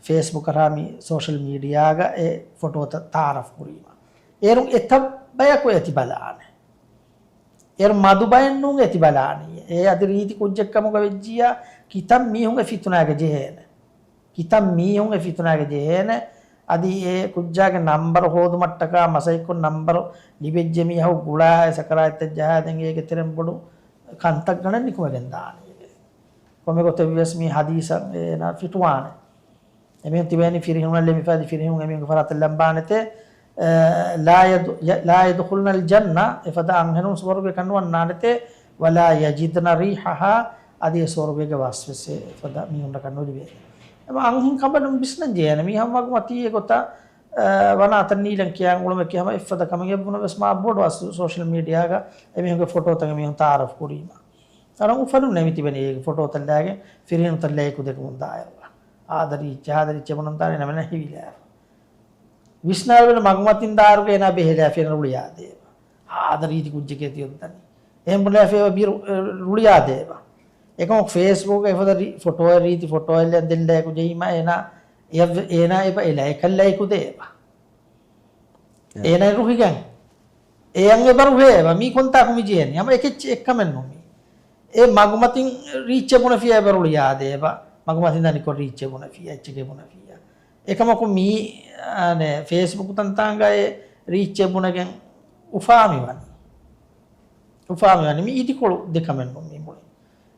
ފޭސްބުކަށާ މި ސޯޝަލް މީޑިއާގަ އެ ފޮޓޯތައް ތަޢާރަފް ކުރީމަ. އޭރުން އެތައް ބަޔަކު އެތި ބަލާނެ. އޭރު މަދު ބައެއްނޫން އެތި ބަލާނީ. އެ އަދި ރީތި ކުއްޖެއްކަމުގަ ވެއްޖިއްޔާ ކިތައް މީހުން އެ ފިތުނާގަ ޖެހޭނެ. ކިތައް މީހުން އެ ފިތުނާގަ ޖެހޭނެ. އަދި އެ ކުއްޖާގެ ނަންބަރު ހޯދުމަށްޓަކާ މަސައްކަތްކޮށް ނަންބަރު ލިބެއްޖެ މީހަކު ގުޅާ އެ ސަކަރާތްތައް ޖަހާ ދެން އޭގެ ތެރެއިން ބޮޑު ކަންތައް ގަނޑެއް ނިކުމެގެން ދާނީ. ކޮންމެ ގޮތެއް ވިޔަސް މި ހަދީސަށް އޭނާ ފިޓުވާނެ. އެމީހުން ތިބޭނީ ފިރިހެނުންނަށް ލެބިފައި އަދި ފިރިހެނުން އެމީހުންގެ ފަރާތަށް ލަނބާނެތޭ. އެ، لا يد-، لا يدخلن الجنة، އެފަދަ އަންހެނުން ސުވަރުގެކަށް ނުވަންނާނެތޭ. ولا يجدن ريحها، އަދި އެ ސުވަރުގޭގެ ވަސްވެސް އެފަދަ މީހުންނަކަށް ނުލިބޭ. އެމަ އަންހެން ކަނބަލުން ވިސްނަން ޖެހޭނެ މީހަކު މަގުމަތީ އެގޮތަށް، އެ، ވަނާތައް ނީލަން ކިޔާން އުޅުމެކޭ ހަމަ އެފަދަ ކަމެއް އެއްވުނަ ވެސް މާ ބޮޑު އަސްލު ސޯޝަލް މީޑިއާގަ އެމީހުންގެ ފޮޓޯތައް އެމީހުން ތަޢާރަފް ކުރީމަ. އަރަން އުފަލުން ނެމި ތިބެނީ އޭގެ ފޮޓޯތައް ލާގެން ފިރިހެނުންތައް ލައިކު ދެކެމުން ދާއިރު. އާދަ ރީއްޗެއް، އާދަ ރީއްޗެއް ބުނަން ދާނެ ނަމެނަށް ހިވިލާފަ. ވިސްނާލުބެލު މަގުމަތިން ދާއިރުގަ އޭނާ ބެހެލާފި އޭނަ ރުޅިއާދޭ. އާދަ ރީތި ކުއްޖެކޭ ތިއޮއްދަނީ. އެހެން ބުނެލާފި އެބަ ބިރު، އެ، ރުޅިއާދޭ އެބަ. އެކަމަކު ފޭސްބުކް އެފަދަ ރީ-، ފޮޓޯއެއް ރީތި ފޮޓޯއެއް ދެން ލައިކު ޖެހީމަ އޭނާ، އެ-، އޭނާ އެބަ އެ ލައިކަށް ލައިކު ދޭ އެބަ. އެ. އޭނާ ރުހިގެން. އެޔަން އެބަ ރުހޭ އެބަ. މީ ކޮންތާކު މި ޖެހެނީ؟ ހަމަ އެކެއްޗެއް އެއްކަމެއް ނޫން މީ. އެ މަގުމަތިން ރީއްޗެއް ބުނެފިޔާ އެބަ ރުޅިއާދޭ އެބަ. މަގުމަތިން ދަނިކޮށް ރީއްޗެއް ބުނެފިޔާ، އެއްޗެކޭ ބުނެފިޔާ. އެކަމަކު މީ، އާނެ، ފޭސްބުކު ތަންތާނގައި ރީއްޗެއް ބުނެގެން އުފާމިވަނީ. އުފާމިވަނީ މީ އިދިކޮޅު ދެކަމެއް ނޫން މީ މުޅި.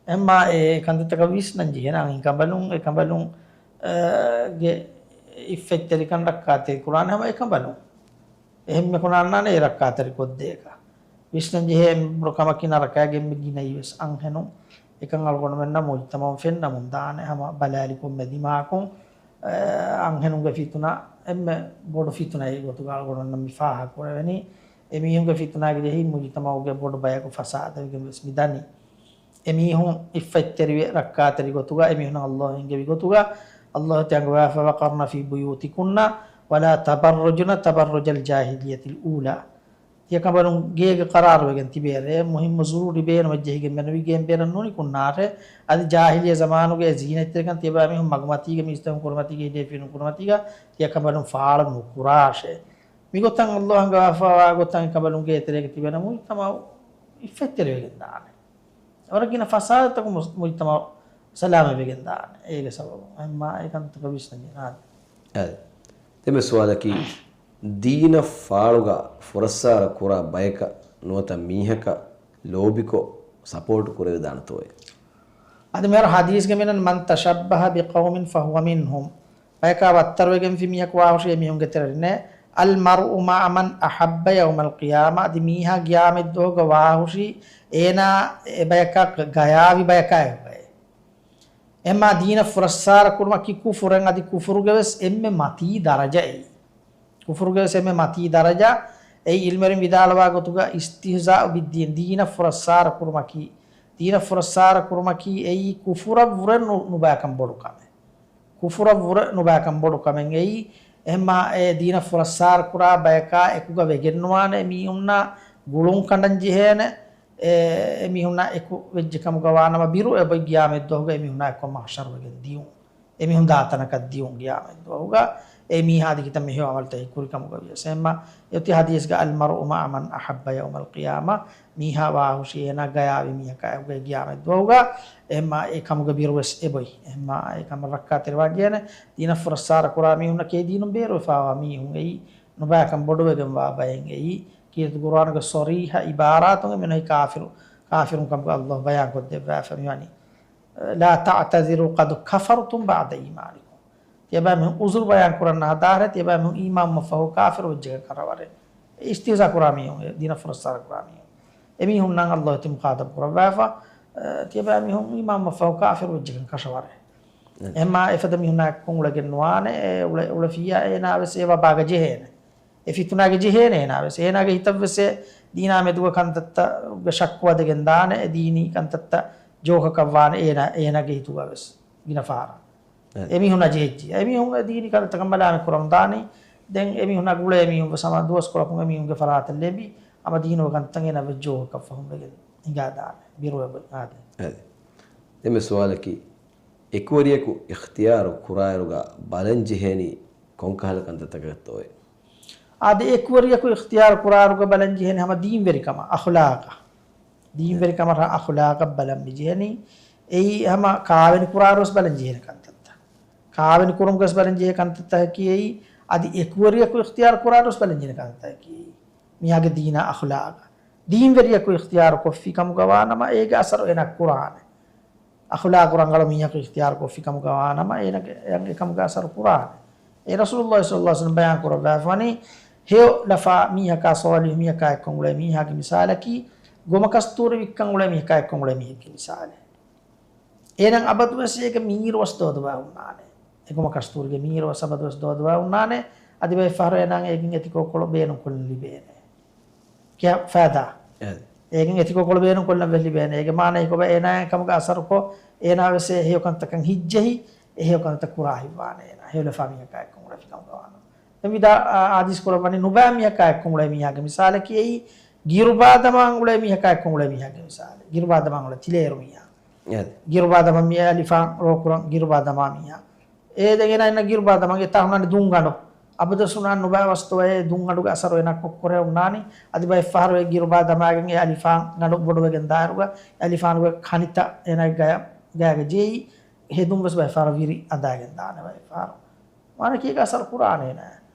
އެހެންމާ އެ ކަންތައްތަކަށް ވިސްނަން ޖެހޭނެ އަންހެން ކަނބަލުން، އެ ކަނބަލުން، އަ، ގެ އިއްފަތްތެރިކަން ރައްކާތެރި ކުރާނެ ހަމަ އެ ކަނބަލުން. އެހެންމެ ކުނާންނާނެ އެ ރައްކާތެރި ކޮށްދޭކަށް. ވިސްނަން ޖެހޭ އެންމެ ބޮޑު ކަމަކީ ނަރަކައިގެ އެންމެ ގިނައީ ވެސް އަންހެނުން. އެކަން އަޅުގަނޑުމެންނަށް މުޖްތަމަޢުން ފެންނަމުން ދާނެ ހަމަ ބަލާލި ކޮންމެ ދިމާކުން، އަ، އަންހެނުންގެ ފިތުނަ އެންމެ ބޮޑު ފިތުނައެއް ގޮތުގަ އަޅުގަނޑުމެންނަށް މި ފާހަގަކުރެވެނީ. އެމީހުންގެ ފިތުނާގެ ޖެހީ މުޖުތަމަޢުގެ ބޮޑު ބަޔަކު ފަސާދަވެގެން ވެސް މި ދަނީ. އެމީހުން އިއްފަތްތެރިވެ ރައްކާތެރި ގޮތުގަ އެމީހުން ﷲ އެންގެވި ގޮތުގަ ﷲ ތި އަންގަވާފަ، وقرن في بيوتكن ولا تبرجن تبرج الجاهلية الأولى. ތިޔަ ކަނބަލުން ގޭގަ ޤަރާރުވެގެން ތިބޭރޭ، މުހިއްމު ޒުރޫރީ ބޭނުމެއްޖެހިގެން މެނުވީ ގެން ބޭނަން ނޫނިކުންނާށޭ. އަދި ޖާހިލިއްޔަ ޒަމާނުގެ އެ ޒީނަތްތެރިކަން ތިޔަބާ މީހުން މަގުމަތީގެ މީސްތަކުން ކުރިމަތީގެ ހިލޭ ފިރިހެނުން ކުރިމަތީގަ ތިޔަ ކަނބަލުން ފާޅު ނުކުރާށޭ. މިގޮތަށް ﷲ އަންގަވާފަވާ ގޮތަށް އެ ކަނބަލުން ގޭތެރޭގަ ތިބޭނަމަ މުޖްތަމަޢު އިއްފަތްތެރިވެގެން ދާނެ. ވަރަށް ގިނަ ފަސާދަތަކުން މު-، މުޖްތަމަޢު ސަލާމަތްވެގެން ދާނެ. އޭގެ ސަބަބުން އެހެންމާ އެ ކަންތަކަށް ވިސްނަން ޖެހޭ. އާދެ. ދެން މި ސުވާލަކީ، ދީނަށް ފާޅުގަ ފުރައްސާރަ ކުރާ ބަޔަކަށް ނުވަތަ މީހަކަށް ލޯބިކޮށް ސަޕޯޓް ކުރެވިދާނެތޯއޭ؟ އަދި މިހާރު ހަދީސްގެ މިނަން، من تشبه بقوم فهو منهم. ބަޔަކާ ވައްތަރުވެގެންފި މީހަކު ވާހުށީ އެމީހުންގެ ތެރެއިންނޭ. المرء مع من أحب يوم القيامة. އަދި މީހާ ގިޔާމަތްދުވަހުގަ ވާހުށީ އޭނާ އެ ބަޔަކާ ގަޔާވި ބަޔަކާ އެއްވައޭ. އެހެންމާ ދީނަށް ފުރައްސާރަ ކުރުމަކީ ކުފުރެއް، އަދި ކުފުރުގެ ވެސް އެންމެ މަތީ ދަރަޖައެއް. ކުފުރުގެ ވެސް އެންމެ މަތީ ދަރަޖަ. އެއީ އިލްމުވެރިން ވިދާޅުވާ ގޮތުގަ، استهزاء بالدين، ދީނަށް ފުރައްސާރަ ކުރުމަކީ، ދީނަށް ފުރައްސާރަ ކުރުމަކީ އެއީ ކުފުރަށްވުރެ ނު-، ނުބައިކަން ބޮޑު ކަމެއް. ކުފުރަށްވުރެ ނުބައިކަން ބޮޑު ކަމެއް އެއީ. އެހެންމާ އެ ދީނަށް ފުރައްސާރަ ކުރާ ބަޔަކާ އެކުގަ ވެގެންނުވާނެ އެމީހުންނާ ގުޅުން ކަނޑަން ޖެހޭނެ. އެ، އެމީހުންނާ އެކު ވެއްޖެ ކަމުގަ ވާނަމަ ބިރު އެބަ ގިޔާމަތްދުވަހުގަ އެމީހުންނާ އެއްކޮށް މަޙްޝަރުވެގެން ދިޔުން. އެމީހުން ދާތަނަކަށް ދިޔުން ގިޔާމަތްދުވަހުގަ. އެ މީހާ އަދި ކިތަންމެ ހެޔޮ އަމަލުތައް ކުރި ކަމުގަ ވިޔަސް. އެހެންމަ އެއޮތީ ޙަދީޘްގަ، "المرء مع من أحب يوم القيامة." މީހާ ވާހުށީ އޭނާ ގަޔާވި މީހަކާ އެކުގައި ޤިޔާމަތް ދުވަހުގަ. އެހެންމަ އެ ކަމުގެ ބިރުވެސް އެބޮތް. އެހެންމަ އެ ކަމަށް ރައްކާތެރިވާން ޖެހޭނެ. ދީނަށް ފުރައްސާރަ ކުރާ މީހުންނަކީ ދީނުން ބޭރުވެފާވާ މީހުން އެއީ. ނުބައިކަން ބޮޑުވެގެންވާ ބައެއް އެއީ. ކީރިތި ޤުރުއާނުގެ ޞަރީޙަ ޢިބާރާތުން އެމީހުން ކާފިރު، ކާފިރުން ކަމުގަ ﷲ ބަޔާން ކޮށްދެއްވާފަ މިވަނީ. "لا تعتذروا قد كفرتم بعد إيمانكم." ތިޔަބައިމީހުން ޢުޛުރު ބަޔާން ކުރަން ނާދާހަރެ، ތިޔަބައިމީހުން އީމާންވުމަށްފަހު ކާފިރު ވެއްޖެގެން ކަށަވަރޭ. އިސްތިހްޒާ ކުރާ މީހުން، ދީނަށް ފުރައްސާރަ ކުރާ މީހުން. އެމީހުންނަށް ﷲ ތި މުޚާޠަބު ކުރައްވާފަ، އަ، ތިޔަބައިމީހުން އީމާންވުމަށްފަހު ކާފިރު ވެއްޖެގެން ކަށަވަރޭ. އެހެންމާ އެފަދަ މީހުންނާ އެއްކޮށް އުޅެގެން ނުވާނެ، އެ އުޅެ-، އުޅެފިއްޔާ އޭނާ ވެސް އެ ވަބާގަ ޖެހޭނެ. އެ ފިތުނާގަ ޖެހޭނެ އޭނާ ވެސް. އޭނާގެ ހިތަށް ވެސް އެ ދީނާ މެދުގަ ކަންތައްތައްގަ ޝައްކު ވަދެގެން ދާނެ، އެ ދީނީ ކަންތައްތައް ޖޯކަކަށް ވާނެ އޭނާ، އޭނާގެ ހިތުގަ ވެސް ގިނަ ފަހަރަށް. އެ. އެމީހުންނަށް ޖެހިއްޖެ. އެމީހުން އެ ދީނީ ކަންތައްތަކަށް މަލާމަތް ކުރަމުން ދާނީ. ދެން އެމީހުންނާ ގުޅޭ މީހުން ވެސް ހަމަ ދުވަސްކޮޅަކުން އެމީހުންގެ ފަރާތަށް ލެނބި، ހަމަ ދީނުގެ ކަންތައް އޭނާ ވެސް ޖޯކަކަށް ފަހުން ވެގެން ހިނގާދާނެ. ބިރުވެ އާދެ. އެ. ދެންމެ ސުވާލަކީ، އެކުވެރިޔަކު އިޚްތިޔާރު ކުރާއިރުގަ ބަލަން ޖެހޭނީ ކޮންކަހަލަ ކަންތައްތަކަށްތޯއޭ؟ އާދެ، އެކުވެރިޔަކު އިޚްތިޔާރު ކުރާއިރުގަ ބަލަން ޖެހޭނީ ހަމަ ދީންވެރިކަމަށް، އަޚުލާޤަށް. ދީންވެރިކަމަށް އަޚުލާޤަށް ބަލަން މި ޖެހެނީ. އެއީ ހަމަ ކާވެނި ކުރާއިރުވެސް ބަލަން ޖެހޭނެ ކަންތައްތައް. ކާވެނި ކުރުމުގަސް ބަލަން ޖެހޭ ކަންތައްތަކަކީ އެއީ. އަދި އެކުވެރިޔަކު އިޚްތިޔާރު ކުރާއިރުވެސް ބަލަން ޖެހޭނެ ކަންތައްތަކަކީ އެއީ. މީހާގެ ދީނާ އަޚުލާޤަށް. ދީންވެރިޔަކު އިޚްތިޔާރު ކޮށްފި ކަމުގަ ވާނަމަ، އޭގެ އަސަރު އޭނާ ކުރާނެ. އަޚުލާޤު ރަނގަޅު މީހަކު އިޚްތިޔާރު ކޮށްފި ކަމުގަ ވާނަމަ، އޭނާގެ އެކަމުގެ އަސަރު ކުރާނެ. އެ ރަސޫލުﷲ ޞައްލަﷲ ޢަލައިހި ވަސައްލަމަ ބަޔާން ކުރައްވާފަވަނީ، ހެޔޮ ލަފާ މީހަކާ ޞާލިޙު މީހަކާ އެއްކޮށް އުޅޭ މީހާގެ މިސާލަކީ، ގޮމަ ކަސްތޫރި ވިއްކަން އުޅޭ މީހަކާ އެއްކޮށް އުޅޭ މީހެއްގެ މިސާލެއް. އޭނަ އަބަދުވެސް އޭގެ މީރުވަސް ދޯދުވާ ހުންނާނެ. އެ ގޮމަ ކަސްތޫރީގެ މީރުވަސް އަބަދުވެސް ދޯދުވާ ހުންނާނެ. އަދި ބައެއް ފަހަރު އޭނާ އޭގެން އެތިކޯކޮޅު ބޭނުން ކޮށްލަން ލިބޭނެ. ކިޔާ ފައިދާ. އެ. އޭގެން އެތިކޯކޮޅު ބޭނުން ކޮށްލަން ވެސް ލިބޭނެ. އޭގެ މާނަ އެކޮބަ އޭނާ އެ ކަމުގެ އަސަރުކޮށް، އޭނާ ވެސް އެ ހެޔޮ ކަންތަކަށް ހިއްޖެހި، އެ ހެޔޮ ކަންތައް ކުރާ ހިތްވާނެ އޭނާ. ހެޔޮ ލަފާ މީހަކާ އެއްކޮށް އުޅޭ ފިކަމުގަ ވާނަމަ. ދެން ވިދާ، އާ، އާދީސް ކުރައްވަނީ ނުބައި މީހަކާ އެއްކޮށް އުޅޭ މީހާގެ މިސާލަކީ އެއީ، ގިރުބާ ދަމާން އުޅޭ މީހަކާ އެއްކޮށް އުޅޭ މީހާގެ މިސާލެއް. ގިރުބާ ދަމާން އުޅޭ ތިލައިރު މީހާ. އެ. ގިރުބާ ދަމާ މީ އަލިފާން ރޯކުރަން ގިރުބާ ދަމާ މީހާ. އޭ ދެން އޭނާ އިންނަ ގިރުބާ ދަމާ އެތާ ހުންނާނެ ދުންގަނޑު. އަބަދުވެސް ހުންނާނެ ނުބައި ވަސްތުވައޭ ދުންގަނޑުގެ އަސަރު އޭނާ ކޮށްކުރޭ ހުންނާނީ. އަދި ބައެއް ފަހަރު އެ ގިރުބާ ދަމާގެން އެ އަލިފާން ގަނޑު ބޮޑުވެގެން ދާއިރުގަ އެ އަލިފާނުގެ ކަނިތައް އޭނާގެ ގަޔަށް، ގަޔާގަ ޖެހި ހެދުން ވެސް ބައެއް ފަހަރު ވިރި އަނދާގެން ދާނެ ބައެއް ފަހަރު. މާނަ ކީގެ އަސަރު ކުރާނޭ ނާ.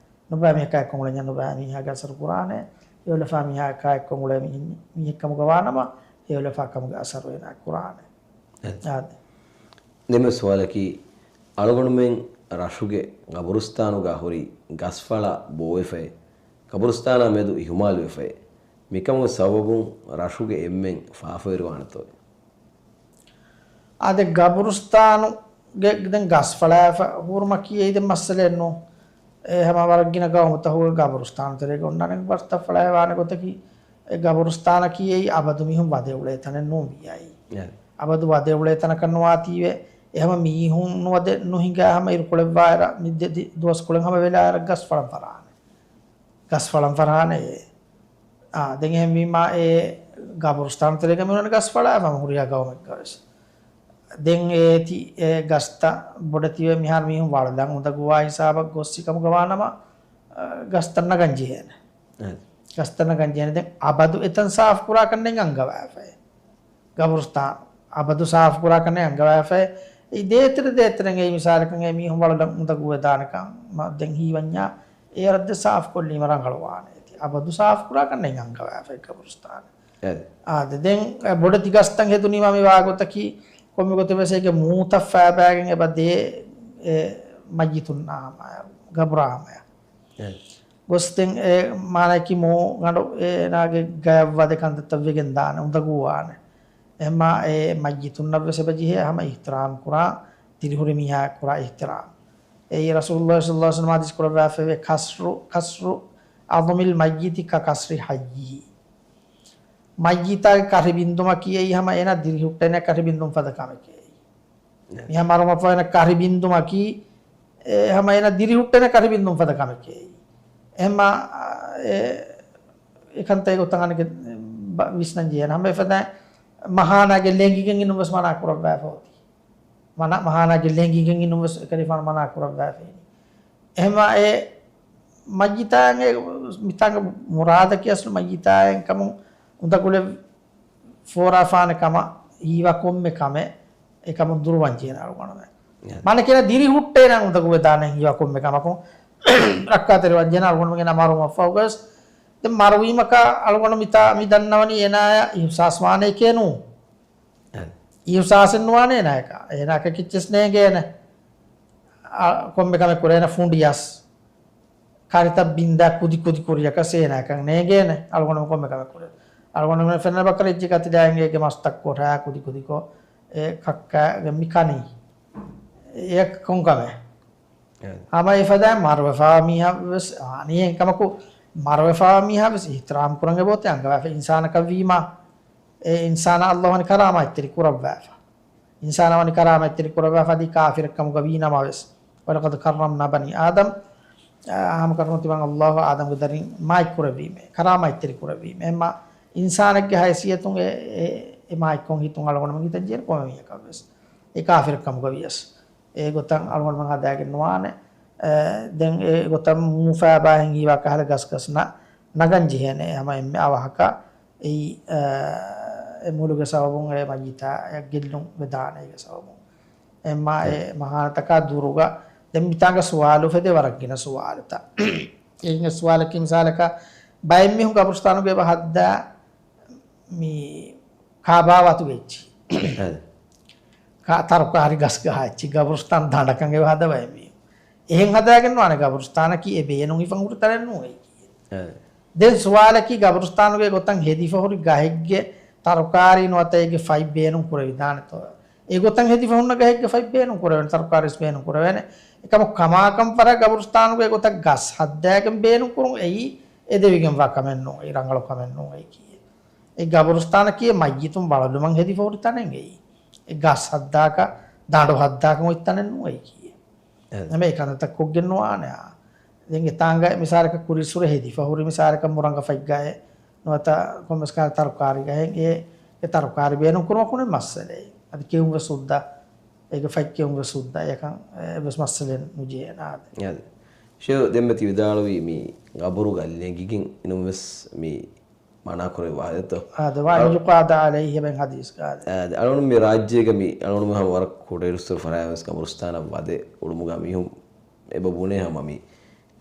ނުބައި މީހަކާ އެއްކޮށް އުޅެންޏާ ނުބައި މީހާގެ އަސަރު ކުރާނެ. ހެޔޮލަފާ މީހަކާ އެއްކޮށް އުޅޭ މީހެއް، މީހެއް ކަމުގަ ވާނަމަ، ހެޔޮލަފާ ކަމުގެ އަސަރު އޭނާ ކުރާނެ. އެ. އާދެ. ދެންމެ ސުވާލަކީ، އަޅުގަނޑުމެން ރަށުގެ ގަބުރުސްތާނުގަ ހުރި ގަސްފަޅާ ބޯވެފައޭ، ގަބުރުސްތާނާ މެދު އިހުމާލުވެފައޭ، މިކަމުގެ ސަބަބުން ރަށުގެ އެންމެން ފާފަވެރިވާނެތޯ؟ އާދެ، ގަބުރުސްތާނުގެ ދެން ގަސްފަޅާފަ ހުރުމަކީ އެއީ ދެން މައްސަލައެއް ނޫން. އެ ހަމަ ވަރަށް ގިނަ ގައުމުތަކުގެ ގަބުރުސްތާނު ތެރޭގަ އޮންނާނެ ގަސްތައް ފަޅާވާނެ ގޮތަކީ، އެ ގަބުރުސްތާނަކީ އެއީ އަބަދު މީހުން ވަދެ އުޅޭ ތަނެއް ނޫން ވިއްޔާ އެއީ. އެ. އަބަދު ވަދެ އުޅޭ ތަނަކަށް ނުވާތީވެ، އެ ހަމަ މީހުން ނުވަދެ ނުހިނގާ ހަމަ އިރުކޮޅެއްވާއިރަށް މި ދެ ދި-، ދުވަސްކޮޅެއް ހަމަ ވެލާއިރަށް ގަސް ފަޅަން ފަރާނެ. ގަސް ފަޅަން ފަރާނެ. އާ، ދެން އެހެންވީމާ އެ ގަބުރުސްތާނު ތެރޭގަ މިއުޅެނީ ގަސް ފަޅާ ހަމަ ހުރިހާ ގައުމެއްގަ ވެސް. ދެން އޭތި އެ ގަސްތައް ބޮޑެތިވެ މިހާރު މީހުން ވަޅުލަން އުނދަގޫވާ ހިސާބަށް ގޮއްސި ކަމުގަ ވާނަމަ، އަ، ގަސްތައް ނަގަން ޖެހޭނެ. އެ. ގަސްތައް ނަގަން ޖެހޭނެ. ދެން އަބަދު އެތަން ސާފު ކުރާކަށް ނެތް އަންގަވާފައި. ގަބުރުސްތާނު އަބަދު ސާފު ކުރާކަށް ނެތް އަންގަވާފައި. އެ ދޭތެރެ ދޭތެރެން އެ މިސާލަކަށް އެ މީހުން ވަޅުލަން އުނދަގޫވެދާނެކަން މަ-، ދެން ހީވަންޏާ އެ އަރަށް ދެ ސާފު ކޮށްލީމަ ރަނގަޅުވާނެ. އަބަދު ސާފު ކުރާކަށް ނެތް އަންގަވާފައި ގަބުރުސްތާނު. އެ. އާދެ، ދެން ބޮޑެތި ގަސްތައް ހެދުނީމާ މި ވާގޮތަކީ، ކޮންމެ ގޮތެއް ވެސް އޭގެ މޫތައް ފައިބައިގެން އެބަ ދޭ، އެ، މައްޔިތުންނާ ހަމަޔަށް، ގަބުރާ ހަމަޔަށް. އެ. ގޮސް ދެން އެ މާނައަކީ މޫ ގަނޑު އޭނާގެ ގަޔަށް ވަދެ ކަންތައްތައް ވެގެން ދާނެ، އުނދަގޫވާނެ. އެހެންމާ އެ މައްޔިތުންނަށް ވެސް އެބަ ޖެހޭ ހަމަ އިޙްތިރާމް ކުރާ، ދިރިހުރި މީހާ ކުރާ އިޙްތިރާމް. އެއީ ރަސޫލުﷲ ޞައްލަﷲ ޢަލައިހި ވަސައްލަމަ ޙަދީޘް ކުރައްވާފައިވޭ، ކަސްރު، ކަސްރު ޢަޟްމިލް މައްޔިތި ކަ ކަސްރި ޙައްޔިހި. މައްޔިތާގެ ކަށި ބިންދުމަކީ އެއީ ހަމަ އޭނާ ދިރިހުއްޓޭނެ ކަށި ބިންދުން ފަދަ ކަމެކޭ. މިހާ މަރުމަފައިނަ ކަށި ބިންދުމަކީ، އެ، ހަމަ އޭނާ ދިރިހުއްޓޭނެ ކަށި ބިންދުން ފަދަ ކަމެކޭ. އެހެންމާ، އެ، އެކަންތައް އެގޮތަށް އަނެކެ ވިސްނަން ޖެހޭނެ. ހަމަ އެފަދަ މަހާނާގެ ލެނގިގެން އިނުން ވެސް މަނާ ކުރައްވާފަ އޮތީ. މަނާ، މަހާނާގެ ލެނގިގެން އިނުން ވެސް އެކަލޭގެފާނު މަނާ ކުރައްވާފައިނީ. އެހެންވާ އެ މައްޔިތާއިން އެ މިތާނގެ މުރާދަކީ އަސްލު މައްޔިތާއިން ކަމުން އުނދަގުލެއް ފޯރާފާނެ ކަމަށް ހީވާ ކޮންމެ ކަމެއް އެކަމުން ދުރުވަން ޖެހޭނެ އަޅުގަނޑުމެން. މަނަކަން ދިރިހުއްޓޭނަ އުނދަގުވެދާނެ ހީވާ ކޮންމެ ކަމަކުން ރައްކާތެރިވަން ޖެހޭނެ އަޅުގަނޑުމެންގެ ނަމާރު މައްފަހުގަވެސް. ދެން މަރުވީމަކާ އަޅުގަނޑު މިތާ މި ދަންނަވަނީ އޭނާޔަށް އިހުސާސް ވާނެ އެކޭ ނޫން. އިހުސާސެއް ނުވާނެ އޭނާޔަކާ. އޭނާއަކަށް ކިއްޗެސް ނޭނގޭނެ. އަ، ކޮންމެ ކަމެއް ކުރޭނެ ފުނޑިޔަސް. ކާރިތައް ބިންދާ ކުދި ކުދި ކުރިޔަކަސް އޭނާއަކަށް ނޭނގޭނެ. އަޅުގަނޑު ކޮންމެ ކަމެއް ކުރޭ. އަޅުގަނޑު ފެންނަ ބަކަރެއްޖެ ކަތިލާއިން އޭގެ މަސްތައް ކޮށާ ކުދި ކުދިކޮށް އެ ކައްކާގެ މި ކަނީ. އެ ކޮން ކަމެއް؟ އެ. ހަމަ އެފަދައިން މަރުވެފާ މީހާ ވެސް އާނީ އެހެން ކަމަކު، މަރުވެފާ މީހާ ވެސް އިހްތިރާމް ކުރަން އެބައޮތޭ އަންގަވާފަ އިންސާނަކަށް ވީމާ. އެ އިންސާނާ އައްލާހު ވަނީ ކަރާމާތްތެރި ކުރައްވާފަ. އިންސާނާ ވަނީ ކަރާމާތްތެރި ކުރައްވާފަ އަދި ކާފިރެއް ކަމުގަ ވީ ނަމަވެސް. وَلَقَدْ كَرَّمْنَا بَنِي آدَمَ. އާ، ހަމަ ކަރުނަ ތިމަން އައްލާހު އާދަމްގެ ދަރިން މާތް ކުރެއްވީމޭ. ކަރާމާތްތެރި ކުރެއްވީމޭ. އެމާ އިންސާނެއްގެ ހައިސިއްޔަތުން އެ، އެ، އެ މާތްކޮށް ހިތުން އަޅުގަނޑުމެން ހިތަށް ޖެހޭނެ ކޮންމެ މީހަކަށް ވެސް. އެ ކާފިރެއް ކަމުގަ ވިޔަސް. އެ ގޮތަށް އަޅުގަނޑުމެން ހަދާގެން ނުވާނެ. އެ، ދެން އެ ގޮތަށް މޫފާ ބާހެން ހީވާ ކަހަލަ ގަސްގަސް ނަ-، ނަގަން ޖެހޭނެ. ހަމަ އެންމެ އަވަހަކަށް އެއީ، އެ، އެ މުލުގެ ސަބަބުން އެ މައްޔިތާ އެ ގެއްލުން ވެދާނެ އޭގެ ސަބަބުން. އެ މާ އެ މަހާނަތަކާ ދުރުގަ ދެން މިތާނގަ ސުވާލު އުފެދޭ ވަރަށް ގިނަ ސުވާލުތައް. އެހެން ސުވާލަކީ މިސާލަކަށް ބައެއް މީހުން ގަބުރުސްތާނުގަ އެބަ ހައްދާ މި ކާބާ ވަތުގެ އެއްޗި. އެ. ކާ-، ތަރުކާރި ގަސްގަހާ އެއްޗި ގަބުރުސްތާނު ދަނޑަކަށް އެބަ ހަދަ ބައެއް މީހުން. އެހެން ހަދާގެން ނުވާނެ ގަބުރުސްތާނަކީ އެ ބޭނުން ހިފަން ހުރި ތަނެއް ނޫން އެއީ. އެ. ދެން ސުވާލަކީ ގަބުރުސްތާނުގެ ގޮތަށް ހެދިފަ ހުރި ގަހެއްގެ ތަރުކާރީ ނުވަތަ އޭގެ ފަތް ބޭނުން ކުރެވިދާނެތޯ؟ އެ ގޮތަށް ހެދިފަ ހުންނަ ގަހެއްގެ ފަތް ބޭނުން ކުރެވޭނެ، ތަރުކާރީސް ބޭނުން ކުރެވޭނެ. އެކަމަކު ކަމާކަން ފަރާ ގަބުރުސްތާނުގެ ގޮތަށް ގަސް ހައްދާގެން ބޭނުން ކުރުން އެއީ އެދެވިގެންވާ ކަމެއް ނޫން. އެއީ ރަނގަޅު ކަމެއް ނޫން އެއީ ކީއް؟ އެ ގަބުރުސްތާނަކީ އެ މައްޔިތުން ވަޅުލުމަށް ހެދިފަ ހުރި ތަނެއް އެއީ. އެ ގަސް ހައްދާކަށް، ދަނޑު ހައްދާކަށް އޮތް ތަނެއް ނޫން އެއީ ކީއް؟ އެ. ހަމަ އެ ކަންތައްތައް ކޮށްގެން ނުވާނެ. އާ. ދެން އެތާނގަ މިސާލަކަށް ކުރިއްސުރެ ހެދިފަ ހުރި މިސާލަކަށް މުރަނގަ ފަތްގައެއް ނުވަތަ ކޮންމެސް ކަހަލަ ތަރުކާރި ގަހެއް އެ، އެ ތަރުކާރި ބޭނުން ކުރުމަކުނެ މައްސަލައެއް. އަދި ކެއުން ވެސް ހުއްދަ، އޭގެ ފަތް ކެއުން ވެސް ހުއްދަ، އެކަން އެއްވެސް މައްސަލައެއް ނުޖެހޭނެ އާދެ. އާދެ. ޝޭހް ދެންމެ ތި ވިދާޅުވީ މި ގަބުރުގަ ލެނގިގެން އިނުން ވެސް މި މަނާ ކުރެވި ވާހަކަތޯ؟ އާދެ، وَأَنْ يُقَادَ عَلَيْهِ ބެން ހަދީސްގަ އާދެ. އާދެ، އަޅުން މި ރާއްޖޭގަ މި އަޅުން ހަމަ ވަރަށް ކުޑައިރުއްސުރެ ފަރާތްވެސް ގަބުރުސްތާނަށް ވަދެ އުޅުމުގަ މީހުން އެބަ ބުނޭ ހަމަ މި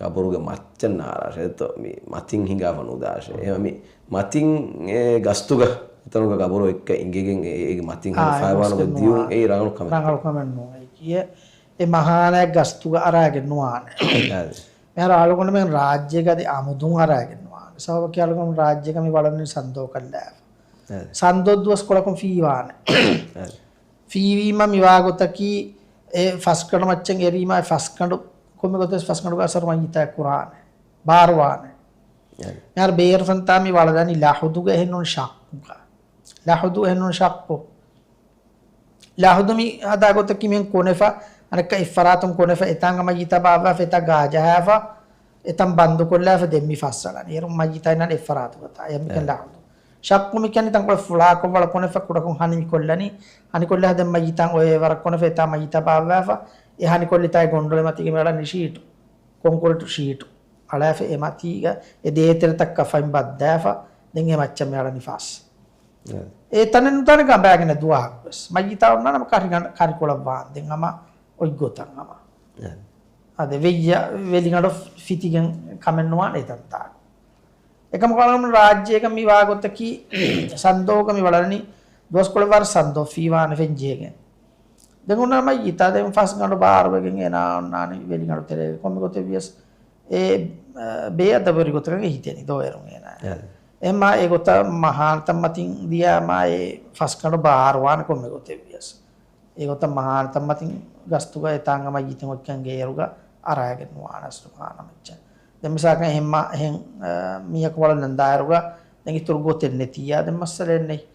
ގަބުރުގެ މައްޗަށް ނާރާށޭތޯ، މި މަތިން ހިނގާފަ ނުދާށޭ. އެހެން މި މަތިން އެ ގަސްތުގަ އެތަނުގަ ގަބުރު އެއްކަ އިނގިގެން އެ-، އޭގެ މަތިން އާ، ހަމަ އެ ފައިވާނުގަ މަސްތެއް ދިޔުން ނުވާ. އެއީ ރަނގަޅު ކަމެއް ނޫން. ރަނގަޅު ކަމެއް ނޫން. އެ ކިޔޭ އެ މަހާނައެއް ގަސްތުގަ އަރާގެން ނުވާނެ. އާދެ. މިހާރު އަޅުގަނޑުމެން ރާއްޖޭގަ އަދި އަމުދުން އަރާގެން ނުވާނެ. ސަބަބަކީ އަޅުގަނޑު ރާއްޖޭގަ މި ވަޅަނީ ސަންދޯ ކަށްލާފަ. އާދެ. ސަންދޯ ދުވަސްކޮޅަކުން ފީވާނެ. އާދެ. ފީވީމަ މިވާގޮތަކީ އެ ފަސްގަނޑު މައްޗަށް އެރީމަ އެ ފަސްގަނޑު، ކޮންމެ ގޮތެއް ފަސްގަނޑުގަ އަސަރު މައްޔިތާ ކުރާނެ. ބާރުވާނެ. އެ. މިހާރު ބޭރު ފަންތާ މި ވަޅަދާނީ ލަހުދުގަ އެހެންނޫން ޝައްކުގަ. ލަހުދު އެހެންނޫން ޝައްކު. ލަހުދު މި ހަދާ ގޮތަކީ މިހެން ކޮނެފަ، އަނެއްކާ އެއްފަރާތުން ކޮނެފަ، އެތާނގަ މައްޔިތާ ބާއްވާފަ، އެތާ ގާ ޖަހާފަ، އެތަން ބަންދުކޮށްލާފަ، ދެން މި ފައްސަޅަނީ. އޭރު މައްޔިތާ އިންނާނެ އެއްފަރާތުގަތާ. އެ މިކަން އެ. ލަހުދު. ޝައްކު މި ކިޔަނީ ތަންކޮޅެއް ފުޅާކޮށް ވަޅަ ކޮނެފަ ކުޑަކޮށް ހަނިކޮށްލަނީ، ހަނިކޮށްލާ ދެން މައްޔިތާ އޮވޭ ވަރަށް ކޮނެފަ އެތާ މައްޔިތާ ބާއްވާފަ، އެ ހަނިކޮށްލިތާގެ ގޮނޑުލެ މަތީގަ މި އަޅަނީ ޝީޓު، ކޮންކްރީޓު ޝީޓު އަޅާފަ އެ މަތީގަ އެ ދޭތެރެތައް ކަފައިން ބައްދާފަ، ދެން އެ މައްޗަށް މި އަޅަނީ ފަސް. އެ. އެ ތަނެއް ނުދާނެ ގަނބާގެން ދުވަހަކުވެސް. މައްޔިތާ އޮންނާނެ ކަރި ގަނޑަ-، ކަރިކޮޅަށް ވާން ދެން ހަމަ އޮތް ގޮތަށް ހަމަ. އެ. އާދެ، ވެއްޔަ ވެލިގަނޑު ފިތިގެން ކަމެއް ނުވާނެ އެތަންތާ. އެކަމަކު އަޅުގަނޑު ރާއްޖޭގަ މި ވާގޮތަކީ ސަންދޯގަ މި ވަޅަނީ ދުވަސްކޮޅެއް ވަރަށް ސަންދޯ ފީވާނެ ފެންޖެހިގެން. ދެން އޮންނާނެ މައްޔިތާ ދެން ފަސް ގަނޑު ބާރުވެގެން އޭނާ އޮންނާނީ ވެލިގަނޑު ތެރޭގަ ކޮންމެ ގޮތެއް ވިޔަސް އެ، އަ، ބޭއަދަބުވެރި ގޮތަކަށް ހިތެނީ ދޯއިރުން އޭނާ. އެ. އެހެންމާ އެ ގޮތަށް މަހާނަތައް މަތިން ދިޔާމާ އެ ފަސް ގަނޑު ބާރުވާނެ ކޮންމެ ގޮތެއް ވިޔަސް. އެގޮތަށް މަހާނަތައް މަތިން ގަސްތުގަ އެތާނގަ މައްޔިތެއް އޮތްކަން އޭރުގަ އަރާގެން ނުވާނެ އަސްލު މަހާނަ މައްޗަށް. ދެން މިސާލަކަށް އެހެން މަ-، އެހެން، އަ، މީހަކު ވަޅުލަން ދާއިރުގަ ދެން އިތުރު ގޮތެއް ނެތިއްޔާ ދެން މައްސަލައެއް ނެތް.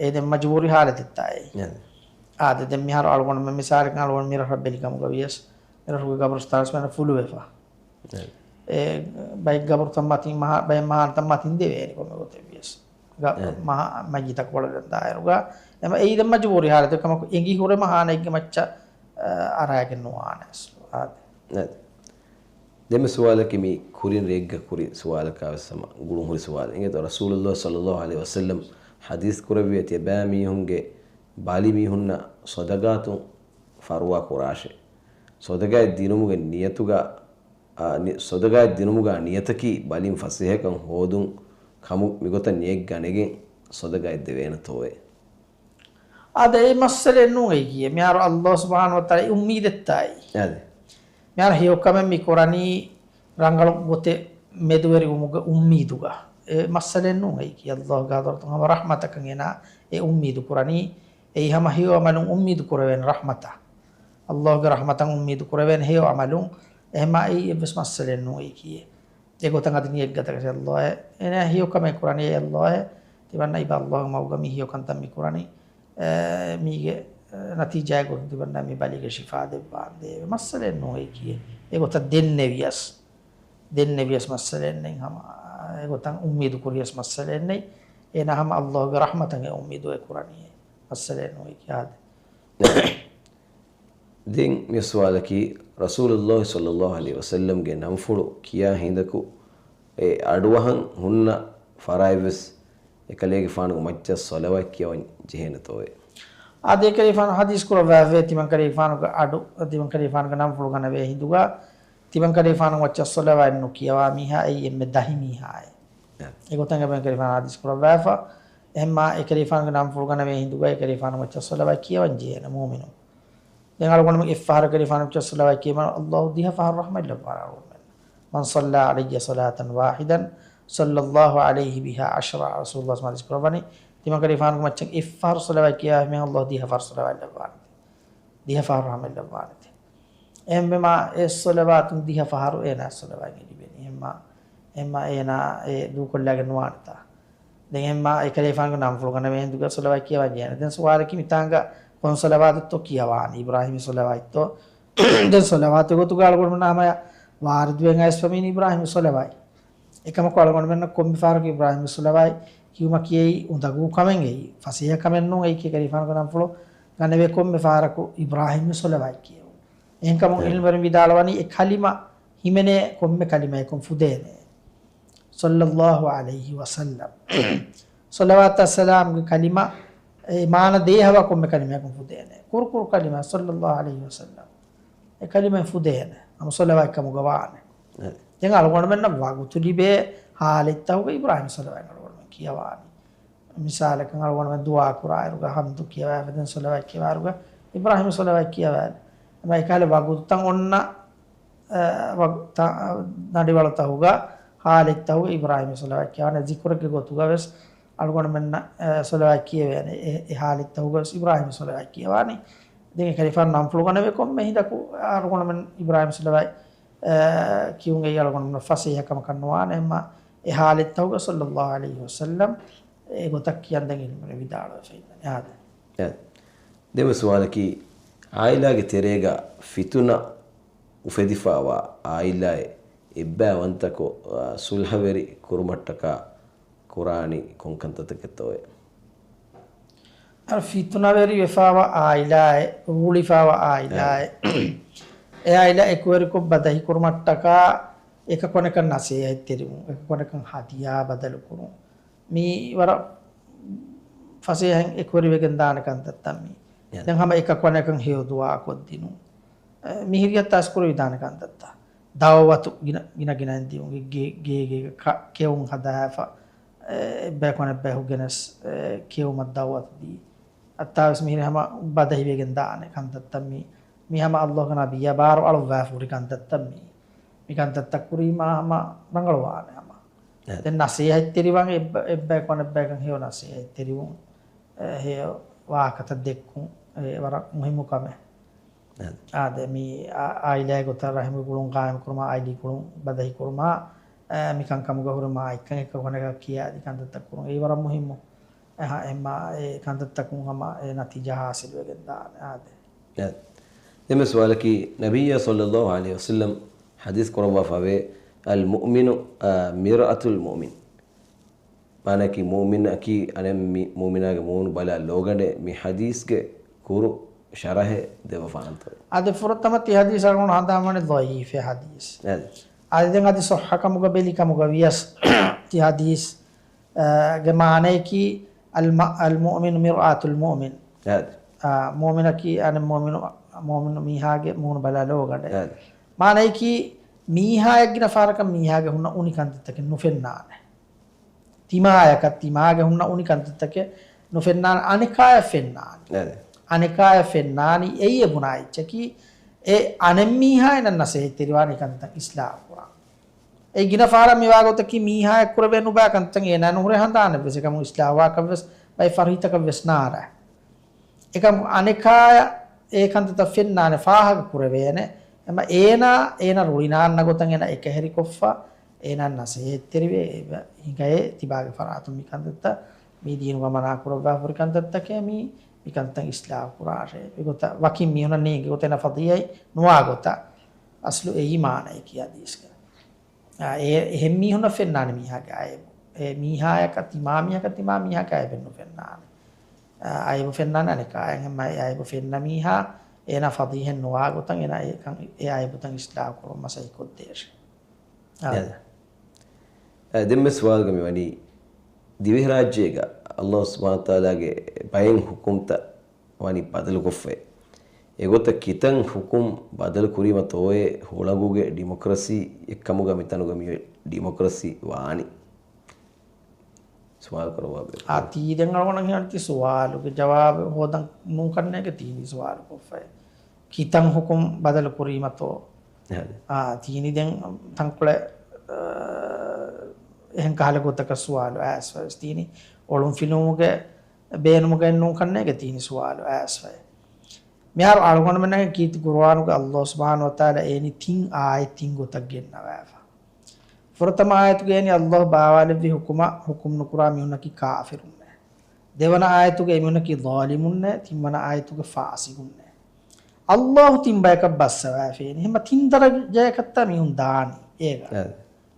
އެ ދެން މަޖުބޫރީ ހާލަތެއްތާ އެއީ. އެ. އާދެ، ދެން މިހާރު އަޅުގަނޑުމެން މިސާލަކަށް އަޅުގަނޑު މި ރަށަށް ބެލި ކަމުގަ ވިޔަސް، މި ރަށުގެ ގަބުރުސްތާނަސް މެން ފުލުވެފަ. އެ. އެ ބައެއް ގަބުރުތައް މަތިން މަހާ-، ބައެއް މަހާނަތައް މަތިން ދެވޭނެ ކޮންމެ ގޮތެއް ވިޔަސް. ގަ-، އެ. މަހާ-، މައްޔިތަކު ވަޅުލަން ދާއިރުގަ. އެމަ އެއީ ދެން މަޖުބޫރީ ހާލަތެއް ކަމަކު އެނގި ހުރެ މަހާނައެއްގެ މައްޗަށް، އަ، އަރާގެން ނުވާނެ އަސްލު. އާދެ. އެ. ދެންމެ ސުވާލަކީ މި ކުރިން ރެއެއްގަ ކުރި ސުވާލަކާ ވެސް ހަމަ ގުޅުން ހުރި ސުވާލެއް. އިނގޭތޯ ރަސޫލުﷲ ޞައްލަﷲ ޢަލައިހި ވަސައްލަމް ޙަދީޘް ކުރެއްވި ތިޔަބައިމީހުންގެ ބަލި މީހުންނަށް ޞަދަޤާތު ފަރުވާ ކުރާށޭ. ޞަދަޤާތް ދިނުމުގެ ނިޔަތުގަ، އާ، ނި-، ޞަދަޤާތް ދިނުމުގަ ނިޔަތަކީ ބަލިން ފަސޭހަކަން ހޯދުން ކަމު މިގޮތަށް ނިޔަތް ގަނެގެން ޞަދަޤާތް ދެވޭނެތޯއޭ؟ އާދެ، އެ މައްސަލައެއް ނޫން އެއީ. މިހާރު ﷲ ސުބްޙާނަހޫ ވަތަޢާލާ އެ އުއްމީދެއްތާއި. އާދެ. މިހާރު ހެޔޮކަމެއް މި ކުރަނީ ރަނގަޅު ގޮތެއް މެދުވެރިވުމުގެ އުއްމީދުގަ. އެ މައްސަލައެއް ނޫން އެއީކީ. ﷲ ގެ ޙަޟްރަތުން ހަމަ ރަޙްމަތަކަށް އޭނާ އެ އުއްމީދު ކުރަނީ. އެއީ ހަމަ ހެޔޮ ޢަމަލުން އުއްމީދު ކުރެވޭނެ ރަޙްމަތަށް. ﷲ ގެ ރަޙްމަތަށް އުއްމީދު ކުރެވޭނެ ހެޔޮ ޢަމަލުން. އެހެމާ އެއީ އެއްވެސް މައްސަލައެއް ނޫން އެއީކީ. އެގޮތަށް އަދި ނިޔަތްގަތަކަށް ﷲ އެ، އޭނާ ހެޔޮކަމެއް ކުރަނީ އެ ﷲ އެ. ތިމަންނަ އިބަ ﷲ ގެ މަގުގަ މި ހެޔޮކަންތައް މި ކުރަނީ. އެ، މީގެ، އެ، ނަތީޖާއެއް ގޮތުން ތިމަންނަ މި ބަލީގެ ޝިފާ ދެއްވާނދޭ. އެ މައްސަލައެއް ނޫން އެއީކީ. އެގޮތަށް ދެންނެވިޔަސް. ދެންނެވިޔަސް މައްސަލައެއް ނެތް ހަމަ. އެގޮތަށް އުއްމީދު ކުރިޔަސް މައްސަލައެއް ނެތް. އޭނާ ހަމަ ﷲ ގެ ރަޙްމަތަށް އެ އުއްމީދު އެ ކުރަނީ. އެ މައްސަލައެއް ނޫން އެއީކީ އާދެ. ދެން މި ސުވާލަކީ، ރަސޫލުﷲ ޞައްލަﷲ ޢަލައިހި ވަސައްލަމްގެ ނަންފުޅު ކިޔާ ހިނދަކު އެ އަޑުއަހަން ހުންނަ ފަރާތްވެސް އެކަލޭގެފާނުގެ މައްޗަށް ޞަލަވާތް ކިޔަވަން ޖެހޭނެތޯއޭ؟ އާދެ، އެކަލޭގެފާނު ޙަދީޘް ކުރައްވާފައި ތިމަންކަލޭގެފާނުގެ އަޑު، ތިމަންކަލޭގެފާނުގެ ނަންފުޅު ގަނެވޭ ހިނދުގަ، ތިމަންކަލޭގެފާނު މައްޗަށް ޞަލަވާތް ނުކިޔަވާ މީހާ އެއީ އެންމެ ދަހި މީހާއޭ. އެގޮތަށް އެބައިން ކަލޭގެފާނު ޙަދީޘް ކުރައްވާފަ. އެހެންމާ އެކަލޭގެފާނުގެ ނަންފުޅު ގަނެވޭ ހިނދުގަ އެކަލޭގެފާނު މައްޗަށް ޞަލަވާތް ކިޔަވަން ޖެހޭނެ މުއުމިނުން. ދެން އަޅުގަނޑުމެން އެއްފަހަރަށް ކަލޭގެފާނު މައްޗަށް ޞަލަވާތް ކިޔަވާ ﷲ ދިހަ ފަހަރު ރަޙްމަތް ލައްވާނެ އަޅުގަނޑުމެންނަށް. من صلى علي صلاة واحدة صلى الله عليه بها عشرا. ރަސޫލުﷲ ޙަދީޘް ކުރައްވަނީ، ތިމަންކަލޭގެފާނުގެ މައްޗަށް އެއްފަހަރު ޞަލަވާތް ކިޔަވާ މީހަށް ﷲ ދިހަ ފަހަރު ޞަލަވާތް ލައްވާނެ. ދިހަ ފަހަރު ރަޙްމަތް ލައްވާނެތެ. އެހެންވީމާ އެ ޞަލަވާތުން ދިހަ ފަހަރު އޭނާ ޞަލަވާތް ލިބެނީ. އެހެންމާ، އެހެންމާ އޭނާ އެ ދޫކޮށްލާގެން ނުވާނެތާ. ދެން އެހެންމާ އެކަލޭގެފާނުގެ ނަންފުޅު ގަނެވޭ ހިނދުގަ ޞަލަވާތް ކިޔަވަން ޖެހޭނެ. ދެން ސުވާލަކީ މިތާނގަ ކޮން ޞަލަވާތެއްތޯ ކިޔަވާނީ؟ އިބްރާހީމީ ޞަލަވާތްތޯ؟ ދެން ޞަލަވާތުގެ ގޮތުގަ އަޅުގަނޑުމެންނަށް ހަމަޔަށް ވާރިދުވެގެން އައިސްފަ މީނީ އިބްރާހީމީ ޞަލަވާތް. އެކަމަކު އަޅުގަނޑުމެންނަށް ކޮންމެ ފަހަރަކު އިބްރާހީމީ ޞަލަވާތް ކިޔުމަކީ އެއީ އުނދަގޫ ކަމެއް އެއީ. ފަސޭހަ ކަމެއް ނޫން އެއީކީ. ކަލޭގެފާނުގެ ނަންފުޅު ގަނެވޭ ކޮންމެ ފަހަރަކު އިބްރާހީމީ ޞަލަވާތް ކިޔެވުން. އެހެންކަމުން އެ. ޢިލްމުވެރިން ވިދާޅުވަނީ އެ ކަލިމަ ހިމެނޭ ކޮންމެ ކަލިމަޔަކުން ފުދޭނެ. ޞައްލަﷲ ޢަލައިހި ވަސައްލަމް. ޞަލަވާތާ ސަލާމްގެ ކަލިމަ އެ މާނަ ދޭހަވާ ކޮންމެ ކަލިމަޔަކުން ފުދޭނެ. ކުރު ކުރު ކަލިމަ ޞައްލަﷲ ޢަލައިހި ވަސައްލަމް. އެ ކަލިމަ ފުދޭނެ. ހަމަ ޞަލަވާތް ކަމުގަ ވާނެ. އެ. ދެން އަޅުގަނޑުމެންނަށް ވަގުތު ލިބޭ ޙާލަތްތަކުގަ އިބްރާހީމީ ޞަލަވާތް އަޅުގަނޑުމެން ކިޔަވާނީ. މިސާލަކަށް އަޅުގަނޑުމެން ދުޢާ ކުރާއިރުގަ ޙަމްދު ކިޔަވާފަ ދެން ޞަލަވާތް ކިޔަވާއިރުގަ އިބްރާހީމީ ޞަލަވާތް ކިޔަވާނެ. އެމަ އެކަހަލަ ވަގުތުތައް އޮންނަ، އެ، ވަގުތައް، ނަޑިވަޅުތަކުގަ ޙާލަތްތަކުގަ އިބްރާހީމީ ޞަލަވާތް ކިޔަވާނެ. ޒިކުރެއްގެ ގޮތުގަ ވެސް އަޅުގަނޑުމެންނަށް، އެ، ޞަލަވާތް ކިޔެވޭނެ. އެ، އެ ޙާލަތްތަކުގަ ވެސް އިބްރާހީމީ ޞަލަވާތް ކިޔަވާނީ. ދެން އެކަލޭގެފާނު ނަންފުޅު ގަނެވޭ ކޮންމެ ހިނދަކު އަޅުގަނޑުމެން އިބްރާހީމީ ޞަލަވާތް، އެ، ކިޔުން އެއީ އަޅުގަނޑުމެންނަށް ފަސޭހަ ކަމަކަށް ނުވާނެ. އެމަ އެ ޙާލަތްތަކުގަ ޞައްލަﷲ ޢަލައިހި ވަސައްލަމް އެގޮތަށް ކިޔަން ދެން ޢިލްމުވެރިން ވިދާޅުވެފަ އިންނަނީ. އާދެ. އެ. ދެން ސުވާލަކީ، ޢާއިލާގެ ތެރޭގަ ފިތުނަ އުފެދިފާވާ ޢާއިލާއެއް އެއްބައިވަންތަކޮށް، އާ، ޞުލްޙަވެރި ކުރުމަށްޓަކާ ކުރާނީ ކޮން ކަންތައްތަކެއްތޯއޭ؟ އަ، ފިތުނަވެރި ވެފާވާ ޢާއިލާއެއް، ރޫޅިފާވާ ޢާއިލާއެއް، އެ ޢާއިލާ އެކުވެރިކޮށް ބަދަހިކުރުމަށްޓަކާ އެކަކު އަނެކަން ނަޞޭޙަތްތެރިވުން، އެކަކު އަނެކަން ހަދިޔާ ބަދަލުކުރުން، މީ ވަރަށް ފަސޭހައިން އެކުވެރިވެގެން ދާނެ ކަންތައްތައް މީ. އެ. ދެން ހަމަ އެކަކު އަނެކަން ހެޔޮ ދުޢާކޮށްދިނުން. އެ، މިހިރިހަށް ތާސްކުރެވިދާނެ ކަންތައްތައް. ދަޢުވަތު ގިނަ، ގިނަ ގިނައިން ދިއުން. ގޭ، ގޭ، ގޭގަ ކެ، ކެއުން ހަދާފަ، އެ، އެއްބަޔަކު އަނެއްބަޔަކު ގެނެސް، އެ، ކެއުމަށް ދަޢުވަތު ދީ. އައްތާވެސް މިހިރީ ހަމަ ބަދަހިވެގެން ދާނެ ކަންތައްތައް މީ. މީ ހަމަ ﷲ ގެ ނަބިއްޔާ ބާރު އަޅުއްވާފަ ހުރި ކަންތައްތައް މީ. މި ކަންތައްތައް ކުރީމާ ހަމަ ރަނގަޅުވާނެ ހަމަ. އެ. ދެން ނަޞޭޙަތްތެރިވާން އެއްބަ، އެއްބަޔަކު އަނެއްބަޔަކަށް ހެޔޮ ނަޞޭޙަތްތެރިވުން، އެ، ހެޔޮ ވާހަކަތައް ދެއްކުން، އެ، ވަރަށް މުހިއްމު ކަމެއް. އެ. އާދެ، މި އާ، ޢާއިލާގެ ގޮތަށް ރަޙިމުގެ ގުޅުން ޤާއިމް ކުރުމާ، ޢާއިލީ ގުޅުން ބަދަހި ކުރުމާ، އެ، މިކަން ކަމުގަ ހުރުމާ އެއްކަން އެކަކު އަނެކަކަށް ކިޔާ އަދި ކަންތައްތައް ކުރުން. އެއީ ވަރަށް މުހިއްމު. އެހާ، އެމާ އެ ކަންތައްތަކުން ހަމަ އެ ނަތީޖާ ޙާޞިލުވެގެން ދާނެ. އާދެ. އެ، ދެންމެ ސުވާލަކީ، ނަބިއްޔާ ޞައްލަﷲ ޢަލައިހި ވަސައްލަމް ޙަދީޘް ކުރައްވާފަވޭ، އަލް މުއުމިނު، އާ، މިރްއަތުލް މުއުމިން. މާނައަކީ، މުއުމިނަކީ އަނެއް މި، މުއުމިނާގެ މޫނު ބަލާ ލޯގަނޑޭ. މި ޙަދީޘްގެ ކުރު ޝަރަޙެއް ދެއްވަފާނަންތޯ؟ އާދެ، ފުރަތަމަ ތި ޙަދީޘް އަޅުގަނޑު ހަނދާންވަނީ ޟަޢީފެއް ޙަދީޘް. އާދެ. އަދި ދެން އަދި ޞައްޙަ ކަމުގަ ބެލި ކަމުގަ ވިޔަސް ތި ޙަދީޘް، އާ، ގެ މާނައަކީ، އަލް-، އަލް-މުއުމިނު މިރްއާތުލް މުއުމިން. އާ، މުއުމިނަކީ އަނެއް މުއުމިނު، މުއުމިނު މީހާގެ މޫނު ބަލާ ލޯގަނޑެއް. މާނައަކީ، މީހާއަށް ގިނަ ފަހަރަކަށް މީހާގެ ހުންނަ އުނި ކަންތައްތަކެއް ނުފެންނާނެ. ތިމާޔަކަށް، ތިމާގެ ހުންނަ އުނި ކަންތައްތަކެއް ނުފެންނާނެ، އަނެކާޔަށް ފެންނާނެ. އަދެ. އަނެކާޔަށް ފެންނާނީ އެއީ އެ ބުނާ އެއްޗަކީ، އެ އަނެއްމީހާ އޭނަ ނަސޭހަތްތެރިވާނީ ކަންތައް އިސްލާހު ކުރާ. އެ ގިނަ ފަހަރަށް މިވާ ގޮތަކީ މީހާޔަށް ކުރެވޭ ނުބާ ކަންތައް އޭނާ ނުހުރޭ ހަނދާނެއްވެސް އެކަމު އިސްލާހުވާކަށްވެސް ބައެއް ފަރުހިތަކަށްވެސް ނާރާ. އެކަމު އަނެކާޔަށް އެ ކަންތައްތައް ފެންނާނެ ފާހަގަ ކުރެވޭނެ. އެމަ އޭނާ، އޭނާ ރުޅިނާންނަ ގޮތަށް އޭނާ އެކަހެރިކޮށްފަ، އޭނާ ނަސޭހަތްތެރިވެ، އެބަ ހިނގައޭ ތިބާގެ ފަރާތުން މި ކަންތައްތައް މީ ދީނުގަ މަނާ ކުރައްވާފަ ހުރި ކަންތައްތަކޭ މީ، މި ކަންތައް އިސްލާހު ކުރާށޭ. އެގޮތަށް ވަކިން މީހުނަށް ނޭނގި ގޮތެއް ނަފަދީއައި ނުވާ ގޮތަށް އަސްލު އެއީ މާނައަކީ ހަދީސްގަ. އާ، އެ، އެހެން މީހުންނަށް ފެންނާނެ މީހާގެ އައިބު. އެ މީހާޔަކަށް ތިމާ މީހަކަށް ތިމާ މީހާގެ އައިބެއް ނުފެންނާނެ. އާ، އައިބު ފެންނާނެ އަނެކާޔަށް. އެހެންމަ އެ އައިބު ފެންނަ މީހާ އޭނާ ފަދީހެއް ނުވާ ގޮތަށް އޭނާ އެ ކަން، އެ އައިބުތައް އިސްލާހު ކުރުން މަސައްކަތް ކޮށްދޭށޭ. އާ. އެ، އެ، ދެންމެ ސުވާލުގަ މިވަނީ، ދިވެހިރާއްޖޭގަ ﷲ ސުބްޙާނަހޫ ވަތަޢާލާގެ ބައެއް ޙުކުމްތައް ވަނީ ބަދަލުކޮށްފައި. އެގޮތަށް ކިތަން ޙުކުމް ބަދަލު ކުރީމަ ތޯއޭ ހުޅަނގުގެ ޑިމޮކްރަސީ އެއްކަމުގަ މިތަނުގަ މިއޮތް ޑިމޮކްރަސީ ވާނީ؟ ސުވާލު ކުރައްވާ ބެ. އާ، ތީ ދެން އަޅުގަނޑަށް ހީވަނީ ތީ ސުވާލުގެ ޖަވާބެއް ހޯދަން ނޫން ކަންނޭނގެ ތީ މި ސުވާލު ކޮށްފައި. ކިތަން ޙުކުމް ބަދަލު ކުރީމަ ތޯ؟ އެހެން. އާ، ތީނީ ދެން ތަންކޮޅެއް، އާ، އެހެން ކަހަލަ ގޮތަކަށް ސުވާލު އައިސްފަވެސް ތީނީ އޮޅުންފިލުމުގެ ބޭނުމުގައެއް ނޫން ކަންނޭނގެ ތީނީ ސުވާލު އައިސްފައި. މިހާރު އަޅުގަނޑުމެންނަށް ކީރިތި ޤުރުއާނުގަ ﷲ ސުބްޙާނަހޫ ވަތަޢާލާ އޭނީ ތިން އާޔަތް ތިން ގޮތަށް ގެންނަވާފަ. ފުރަތަމަ އާޔަތުގަ އޭނީ ﷲ ބާވާލެއްވި ޙުކުމަށް ޙުކުމް ނުކުރާ މީހުންނަކީ ކާފިރުންނޭ. ދެވަނަ އާޔަތުގަ އެމީހުންނަކީ ޟާލިމުންނޭ، ތިންވަނަ އާޔަތުގަ ފާސިޤުންނޭ. ﷲ ތިން ބަޔަކަށް ބައްސަވާފައިން. ހަމަ ތިން ދަރަޖަޔަކަށްތާ މީހުން ދާނީ އޭގަ. އެ.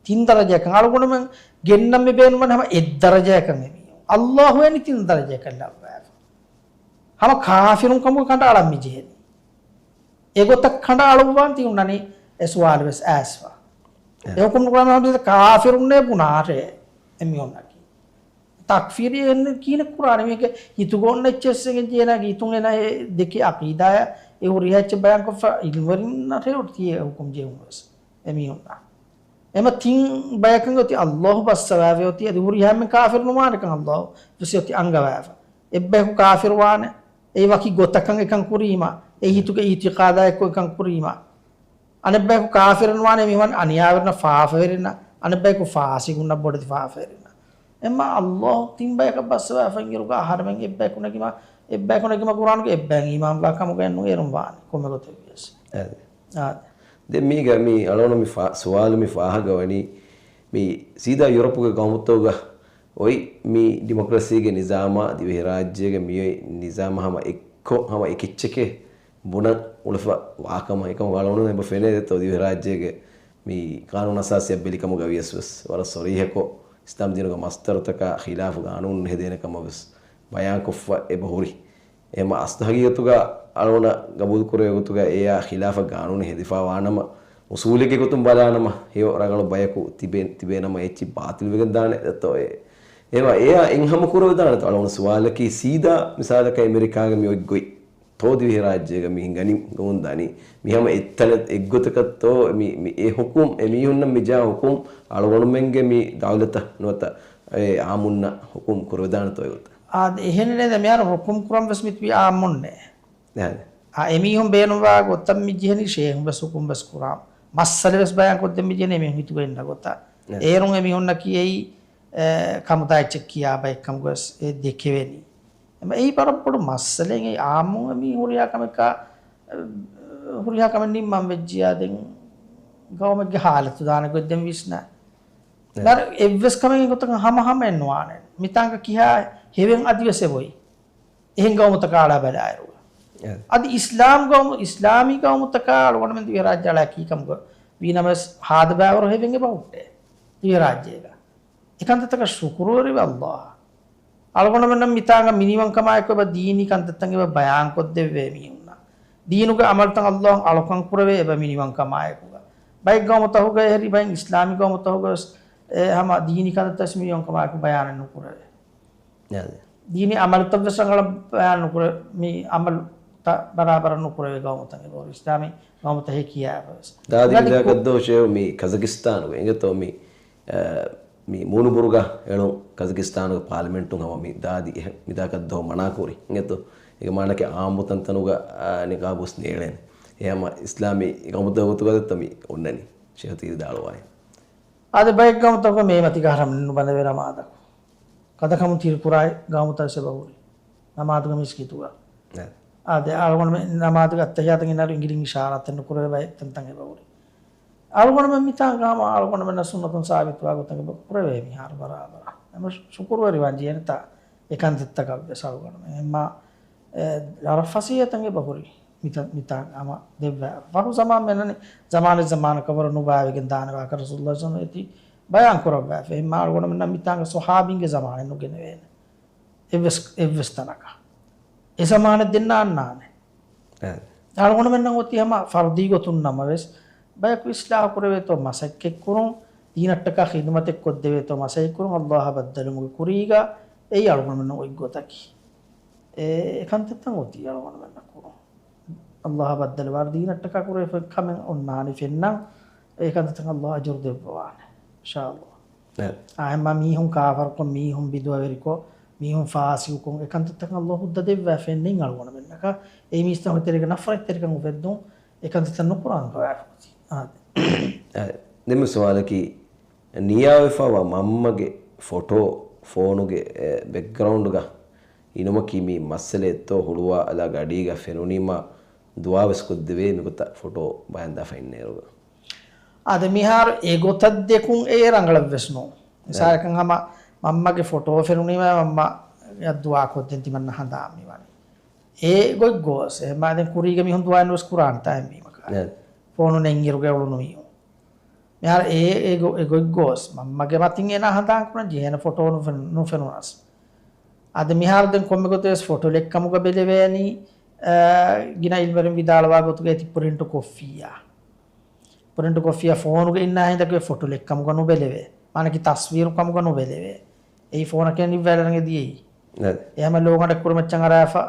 ތިން ދަރަޖަޔަކަށް އަޅުގަނޑުމެން ގެންނަން މި ބޭނުމަން ހަމަ އެއް ދަރަޖަޔަކަށް އެމީހުން. ﷲ އެނީ ތިން ދަރަޖަޔަކަށް ލައްވާފަ. ހަމަ ކާފިރުން ކަމުގަ ކަނޑައަޅަން މި ޖެހެނީ. އެގޮތަށް ކަނޑައަޅުއްވާން ތި ހުންނަނީ އެ ސުވާލު ވެސް އައިސްފަ. އެ. އެ ޙުކުމް ކުރާ މީހުން ކާފިރުންނޭ ބުނާށޭ އެމީހުންނަކީ. ތަކްފީރީ އެން ކިހިނެއް ކުރާނީ؟ މީގެ ހިތުގަ އޮންނަ އެއްޗެއްސެއް އެނގެންޖެހޭނަ ހިތުން އޭނާ އެ ދެކެ ޢަޤީދާއާ އެ ހުރިހާ އެއްޗެއް ބަޔާންކޮށްފަ އިލްމުވެރިންނަށޭ އޮތީ އެ ޙުކުމް ޖެހުން ވެސް އެމީހުންނަށް. އެމަ ތިން ބަޔަކަށް އޮތީ ﷲ ބައްސަވާފަ އޮތީ އަދި ހުރިހާ އެންމެން ކާފިރު ނުވާނެކަން ﷲ ވެސް އޮތީ އަންގަވާފަ. އެއްބަޔަކު ކާފިރު ވާނެ އެއީ ވަކި ގޮތަކަށް އެކަން ކުރީމަ، އެ ހިތުގެ އިޢުތިޤާދާ އެއްކޮށް އެކަން ކުރީމަ. އަނެއްބަޔަކު ކާފިރުން ވާނެ މި ވަން އަނިޔާވެރިންނަށް ފާފަވެރިންނަށް، އަނެއްބަޔަކު ފާސިޤުންނަށް ބޮޑެތި ފާފަވެރިންނަށް. އެމަ ﷲ ތިން ބަޔަކަށް ބައްސަވާފައި އިރުގަ އަހަރެމެން އެއްބަޔަކު ނެގިމަ، އެއްބަޔަކު ނެގިމަ ޤުރްއާނުގަ އެއްބަޔަށް އީމާންވާ ކަމުގައެއް ނޫން އޭރުން ވާނެ ކޮންމެ ގޮތެއް ވިޔަސް. އާދެ. އާދެ. ދެން މީގަ މި އަޅުގަނޑު މި ފާ-، ސުވާލު މި ފާހަގަވަނީ މި ސީދާ ޔޫރަޕުގެ ގައުމުތަކުގަ އޮތް މި ޑިމޮކްރަސީގެ ނިޒާމާ ދިވެހިރާއްޖޭގެ މިއޮތް ނިޒާމް ހަމަ އެއްކޮށް ހަމަ އެކެއްޗެކޭ ބުނަން އުޅެފަ ވާކަމަށް. އެކަމަކު އަޅުގަނޑު އެބަ ފެނޭ ދެއްތޯ ދިވެހިރާއްޖޭގެ މި ޤާނޫނު އަސާސީއަށް ބެލިކަމުގަ ވިޔަސް ވެސް ވަރަށް ސޮރީހަކޮށް އިސްލާމް ދީނުގެ މަސްދަރުތަކާ ޚިލާފު ޤާނޫނު ހެދޭނެ ކަމަށް ވެސް ބަޔާންކޮށްފަ އެބަ ހުރި. އެހެންމަ އަސްލު ހަގީގަތުގަ އަޅުގަނޑަށް ގަބޫލުކުރެވޭ ގޮތުގަ އެއާ ޚިލާފަށް ޤާނޫނު ހެދިފަ ވާނަމަ، އުސޫލެއްގެ ގޮތުން ބަލާނަމަ، ހެޔޮ ރަނގަޅު ބަޔަކު ތިބޭ-، ތިބޭނަމަ އެއްޗި ބާޠިލްވެގެން ދާނެ ދެއްތޯ އެ. އެހެންމަ އެއާ އެއްހަމަ ކުރެވިދާނެތޯ އަޅުގަނޑު ސުވާލަކީ ސީދާ މިސާލަކަށް އެމެރިކާގެ މި އޮތް ގޮތް ތޯ ދިވެހިރާއްޖޭގަ މި ހިނގަނީ ގަމުން ދާނީ. މި ހަމަ އެއްތަނެއް އެއްގޮތަކަށްތޯ މި، މި އެ ޙުކުމް އެމީހުންނަށް މިޖާ ޙުކުމް އަޅުގަނޑުމެންގެ މި ދައުލަތަށް ނުވަތަ އެ ޢާއްމުންނަށް ޙުކުމް ކުރެވިދާނެތޯ އެގޮތަށް. އާދެ، އެހެންނޭ ދެ މިހާރު ޙުކުމް ކުރަން ވެސް މިތިބީ ޢާއްމުންނޭ. އާދެ. އާ، އެމީހުން ބޭނުންވާ ގޮތަށް މި ޖެހެނީ ޝޭހުން ވެސް ޙުކުމް ވެސް ކުރާ. މައްސަލަ ވެސް ބަޔާން ކޮށްދެން މި ޖެހެނީ އެމީހުން ހިތުގަ އިންނަ ގޮތަށް. އާދެ. އޭރުން އެމީހުންނަކީ އެއީ، އެ، ކަމުދާ އެއްޗެއް ކިޔާ ބައެއްކަމުގަ ވެސް އެ ދެކެވެނީ. އެމަ އެއީ ވަރަށް ބޮޑު މައްސަލައެއް. އެއީ ޢާއްމުން އެމީ ހުރިހާ ކަމެއްކާ، އެ، ހުރިހާ ކަމެއް ނިންމަން ވެއްޖިޔާ ދެން ގައުމެއްގެ ޙާލަތު ދާނެ ގޮތް ދެން ވިސްނާ. އެ. ދަރ އެއްވެސް ކަމެއް އެގޮތަކަށް ހަމަ ހަމައެއް ނުވާނެ. މިތާނގަ ކިހާ ހެވެން އަދިވެސް އެބޮތް. އެހެން ގައުމުތަކާ އަޅާ ބަލާއިރުގަ. އެ. އަދި އިސްލާމް ގައުމު، އިސްލާމީ ގައުމުތަކާ އަޅުގަނޑުމެން ދިވެހިރާއްޖެ އަޅާ ކީ ކަމުގަ ވީނަމަވެސް ހާދަ ބައިވަރު ހެވެން އެބަ ހުއްޓޭ ދިވެހިރާއްޖޭގަ. އެކަންތައްތަކަށް ޝުކުރުވެރިވެ ﷲ. އަޅުގަނޑުމެންނަށް މިތާނގަ މިނިވަންކަމާއެކު އެބަ ދީނީ ކަންތައްތައް އެބަ ބަޔާންކޮށްދެއްވޭ މީހުންނަށް. ދީނުގެ ޢަމަލުތައް ﷲ އަށް އަޅުކަން ކުރެވޭ އެބަ މިނިވަންކަމާއެކުގަ. ބައެއް ގައުމުތަކުގައި ހެރި ބައެއް އިސްލާމީ ގައުމުތަކުގައި ވެސް އެ ހަމަ ދީނީ ކަންތައްތައް ވެސް މި އޮންކަމާއެކު ބަޔާނެއް ނުކުރެވޭ. އާދެ. ދީނީ އަމަލުތައް ވެސް ރަނގަޅަށް ބަޔާން ނުކުރެ، މި އަމަލުތައް ބަރާބަރަށް ނުކުރެވޭ ގައުމުތަކެއް އެބަހުރި އިސްލާމީ ގައުމުތައް ހެކިޔާ އެބަ ވެސް. ދާދި ގަދި މިދާކަށް ކު- ދޯ ޝޭހު މި ކަޒަކިސްތާނުގަ އިނގޭތޯ މި، އަ، މި މޫނުބުރުގަ އެޅުން ކަޒަކިސްތާނުގެ ޕާލަމެންޓުން ހަމަ މި ދާދި އެހެ-، މިދާކަށް ދޯ މަނާކުރި އިނގޭތޯ. އޭގެ މާނައަކީ އާއްމު ތަންތަނުގަ، އާ، ނިޤާބު ވެސް ނޭޅޭނެ. އެ ހަމަ އިސްލާމީ ގައުމުތަކުގެ ގޮތުގަ ދެއްތޯ މި އޮންނަނީ. ޝޭހު ތި ވިދާޅުވާއި. އާދެ ބައެއް ގައުމުތަކުގަ މޭ މަތީގަ އަހަރެން ނުބަނދެވޭ ނަމާދަކު. ކަންކަމުން ތިރިކުރާ ގައުމުތައް ވެސް އެބަހުރި. ނަމާދުގެ މިސްކިތުގަ. އާދެ، އަޅުގަނޑުމެން ނަމާދުގެ އައްތަހިޔާތަށް އިންނައިރު އިނގިލިން އިޝާރާތެއް ނުކުރެވޭ ބައެއް ތަންތަން އެބަހުރި. އަޅުގަނޑުމެން މިތާނގަ ހަމަ އަޅުގަނޑުމެންނަށް ސުންނަތުން ސާބިތުވާ ގޮތަށް އެބަ ކުރެވޭ މިހާރު ބަރާބަރަށް. އެމަ ޝުކުރުވެރިވާން ޖެހޭނެތާ އެކަންތައްތަކަށް ވެސް އަޅުގަނޑުމެން. އެމަ، އެ، އަރަ ފަސޭހަތައް އެބަހުރި. މިތަ-، މިތާ ހަމަ ދެއްވާ. ފަހު ޒަމާން މެންނަނީ ޒަމާނެއް ޒަމާނަކަށް ވަރަށް ނުބާވެގެން ދާނެ ވާހަކަ ރަސޫލުﷲ ސައްލަﷲ އޭތި ބަޔާން ކުރައްވާފަ. އެހެންމާ އަޅުގަނޑުމެންނަށް މިތާނގަ ޞަޙާބީންގެ ޒަމާނެއް ނުގެނެވޭނެ. އެއްވެސް، އެއްވެސް ތަނަކަށް. އެ ޒަމާނެއް ދެން ނާންނާނެ. އެ. އަޅުގަނޑުމެންނަށް އޮތީ ހަމަ ފަރުދީ ގޮތުން ނަމަވެސް، ބަޔަކު އިސްލާހު ކުރެވޭތޯ މަސައްކަތްކުރުން، ދީނަށްޓަކާ ޚިދުމަތެއް ކޮށްދެވޭތޯ މަސައްކަތްކުރުން، ﷲ އާ ބައްދަލުވުމުގެ ކުރީގަ، އެއީ އަޅުގަނޑުމެންނަށް އޮތް ގޮތަކީ. އެ، އެ ކަންތައްތައް އޮތީ އަޅުގަނޑުމެންނަށް ކުރުން. ﷲ އާ ބައްދަލުވާ ދީނަށްޓަކާ ކުރެވޭ ކަމެއް އޮންނާނީ ފެންނަން، އެ ކަންތައްތަކަށް ﷲ އަޖުރު ދެއްވަވާނެ. އިންޝާﷲ. އެ. އާ، އެހެންމާ މީހުން ކާފަރުކޮށް، މީހުން ބިދުޢަވެރިކޮށް، މީހުން ފާސިޤުކޮށް، އެކަންތައްތަކަށް ﷲ ހުއްދަ ދެއްވާފައެއް ނެތް އަޅުގަނޑުމެންނަކަށް. އެ މީސްތަކުން ތެރޭގަ ނަފްރަތްތެރިކަން އުފެއްދުން، އެކަންތައްތައް ނުކުރާން ގޮވާފަ އޮތީ. އާދެ. އެ، ދެންމެ ސުވާލަކީ، ނިޔާވެފަވާ މަންމަގެ ފޮޓޯ ފޯނުގެ، އެ، ބެކްގްރައުންޑްގަ އިނުމަކީ މި މައްސަލައެއްތޯ ހުޅުވާލާ ގަޑީގަ ފެނުނީމާ ދުޢާވެސް ކޮށްދެވޭ މިގޮތަށް ފޮޓޯ ބަޔާންދާފަ އިންނައިރުގަ. އާދެ، މިހާރު އެގޮތަށް ދެކުން އެ ރަނގަޅަށްވެސް ނޫން. މިސާލަކަށް ހަމަ މަންމަގެ ފޮޓޯ ފެނުނީމަ މަންމަ ދުޢާ ކޮށްދޭން ތިމަންނަ ހަނދާން މިވަނީ. އެ ގޮތް ގޯސް. އެހެންމާ ދެން ކުރީގަ މީހުން ދުޢާ ނުވެސް ކުރާނެ ތާއެއް ވީމަކާ. ފޯނު ނެތްއިރުގަ އުޅުނު މީހުން. މިހާރު އެ، އެ ގޮ-، އެ ގޮތް ގޯސް. މަންމަގެ މަތިން އޭނާ ހަނދާން ކުރަން ޖެހޭނެ ފޮޓޯ ނުފެނު-، ނުފެނުނަސް. އަދި މިހާރު ދެން ކޮންމެ ގޮތެއް ވެސް ފޮޓޯ ލެއްކަމުގަ ބެލެވޭނީ، އަ، ގިނަ އިލްމުވެރިން ވިދާޅުވާ ގޮތުގަ އޭތި ޕްރިންޓު ކޮށްފިއްޔާ. ޕްރިންޓު ކޮށްފިއްޔާ ފޯނުގަ އިންނާ ހިނދަކު އެ ފޮޓޯ ލެއްކަމުގަ ނުބެލެވޭ. މާނަކީ ތަސްވީރު ކަމުގަ ނުބެލެވޭ. އެއީ ފޯނަކީ ނިއްވާލަން އެދިޔައީ. އެ. އެ ހަމަ ލޯގަނޑަށް ކުރިމައްޗަށް އަރާފަ،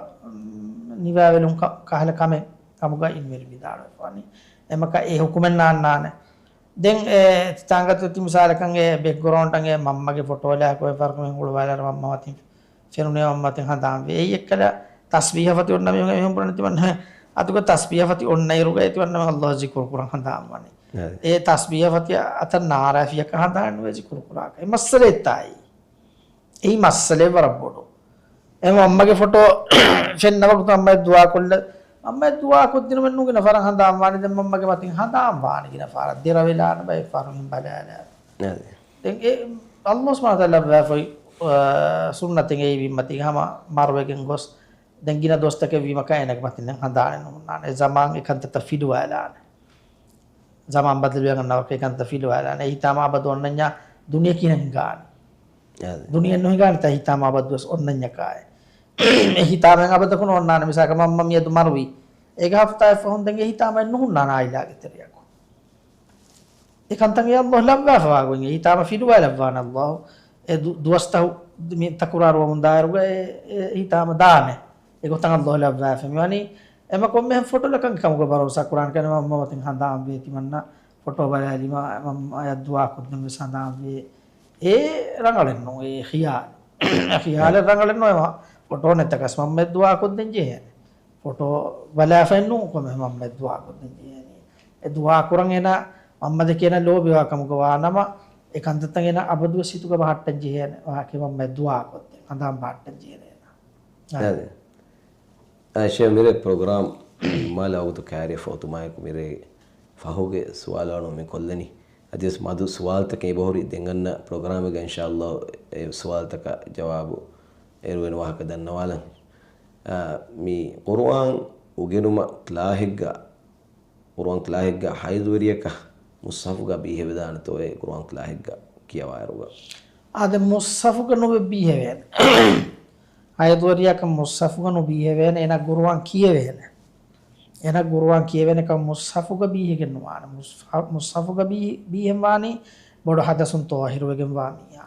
ނިވާވެލުން ކަ-، ކަހަލަ ކަމެއް ކަމުގަ އިލްމުވެރިން ވިދާޅުވެފަވަނީ. އެމަކަ އެ ހުކުމެއް ނާންނާނެ. ދެން އެ ތާނގަތު ތި މިސާލަކަށް އެ ބެކްގްރައުންޑަށް އެ މަންމަގެ ފޮޓޯ ލާކުވެފަރު މި ހުޅުވާލާ މަންމަ މަތިން ފެނުނޭ މަންމަ މަތިން ހަނދާން ވޭ. އެއްކަލަ ތަސްބީހަ ފަތި އޮންނަ މީހުން އެމީހުން ބުނަނީ ތިމަން އަތުގަ ތަސްބީހަ ފަތި އޮންނައިރުގަ އެ ތިމަންނަމެން ﷲ ޒިކުރު ކުރަން ހަނދާން ވަނީ. އެ ތަސްބީހަ ފަތި އަތަށް ނާރާފިޔަކަށް ހަނދާން ނުވޭ ޒިކުރު ކުރާކަށް. އެ މައްސަލައެއްތާއީ. އެއީ މައްސަލައެއް ވަރަށް ބޮޑު. އެ މަންމަގެ ފޮޓޯ ފެންނަ ވަގުތު މަންމައަށް ދުޢާކޮށްލަ، މަންމައަށް ދުޢާކޮށްދިނުމެއް ނޫން ގިނަ ފަހަރަށް ހަނދާން ވާނެ. ދެން މަންމަގެ މަތިން ހަނދާން ވާނެ ގިނަ ފަހަރަށް. ދެރަވެލާނެ ބައެއް ފަހަރު ހިން ބަލާލާ. އަދި. ދެން އެ ﷲ ސުބްޙާނަހޫ ވަތަޢާލާ ލައްވާފައި، އާ، ސުންނަތެއް އެއީ ވީމަތީގަ ހަމަ މަރުވެގެން ގޮސް، ދެން ގިނަ ދުވަސްތަކެއް ވީމަކާ އޭނަގެ މަތިން ދެން ހަނދާނެއް ނުހުންނާނެ. އެ ޒަމާން އެ ކަންތައްތައް ފިލުވާލާނެ. ޒަމާން ބަދަލުވެގެން ނަވަކަށް ކަންތައް ފިލުވާލާނެ. އެ ހިތާމަ އަބަދު އޮންނަންޏާ ދުނިޔެ ކިހިނެއް ހިނގާނީ؟ އާދެ. ދުނިޔެ ނުހިނގާނެތާ ހިތާމަ އަބަދުވެސް އޮންނަންޏަކާއެއް. އެ ހިތާމައިން އަބަދަކު ނޯންނާނެ. މިސާލަކަށް މަންމަ މިއަދު މަރުވީ. އޭގެ ހަފްތާއެއް ފަހުން ދެން އެ ހިތާމައެއް ނުހުންނާނެ އާއިލާގެ ތެރެއަކު. އެ ކަންތައް އެ ﷲ ލައްވާފަވާ ގޮތް. އެ ހިތާމަ ފިލުވާލައްވާނެ ﷲ. އެ ދު-، ދުވަސްތަހު މި ތަކުރާރުވަމުން ދާއިރުގަ އެ، އެ ހިތާމަ ދާނެ. އެގޮތަށް ﷲ ލައްވާފަ. މިވަނީ އެމަ ކޮންމެހެން ފޮޓޯލަކަން ކަމުގަ ބަރޯސާ ކުރާނެ ކަން މަންމަ މަތިން ހަނދާން ވޭ ތިމަންނަ ފޮޓޯ ބަލާލީމަ މަންމައަށް ދުޢާ ކޮށްދެން ވެސް ހަނދާން ވޭ. އެ ރަނގަޅެއް ނޫން، އެ ޚިޔާލެއް. ޚިޔާލެއް ރަނގަޅެއް ނޫން. އެމަ ފޮޓޯ ނެތަކަސް މަންމައަށް ދުޢާ ކޮށްދެން ޖެހޭނެ. ފޮޓޯ ބަލާފައެއް ނޫން ކޮންމެ މަންމައަށް ދުޢާ ކޮށްދެން ޖެހޭނީ. އެ ދުޢާ ކުރަން އޭނަ މަންމަ ދެކެ އޭނަ ލޯބިވާ ކަމުގަ ވާނަމަ، އެ ކަންތައްތައް އޭނަ އަބަދުވެސް ހިތުގަ ބަހައްޓަން ޖެހޭނެ. ވާހަކަ މަންމައަށް ދުޢާ ކޮށްދޭ. ހަނދާން ބަހައްޓަން ޖެހޭނެ އޭނަ. އާދެ. އާ، ޝޭ މިރޭ ޕްރޮގްރާމް މާލެ ވަގުތު ކައިރިއަށް ފަހުތު މާއެކު މިރޭ ފަހުގެ ސުވާލު އަޅުން މި ކޮށްލަނީ. އަދިވެސް މަދު ސުވާލުތަކެއް އެބަހުރި ދެން އަންނަ ޕްރޮގްރާމެއްގަ އިންޝާﷲ އެ ސުވާލުތަކަށް ޖަވާބު އޭރު އޭނަ ވާހަކަ ދަންނަވާލަން. އާ، މި ޤުރުއާން އުގެނުމަށް ކްލާހެއްގަ، ޤުރުއާން ކްލާހެއްގަ ހައިޟުވެރިޔަކަށް މުޞްޙަފުގަ ބީހެވިދާނެތޯއޭ ޤުރުއާން ކްލާހެއްގަ ކިޔަވާއިރުގަ؟ އާދެ، މުޞްޙަފުގަ ނުބެ ބީހެވޭނެ. ހައިޟުވެރިޔަކަށް މުޞްޙަފުގަ ނުބީހެވޭނެ، އޭނަ ޤުރުއާން ކިޔެވޭނެ. އޭނާ ގުރުއާން ކިޔެވޭނެ ކަމަށް މުޞްޙަފުގަ ބީހެގެން ނުވާނެ. މުޞްޙަ-، މުޞްޙަފުގަ ބީ-، ބީހެން ވާނީ ބޮޑު ޙަދަޘުން ޠާހިރުވެގެން ވާ މީހާ.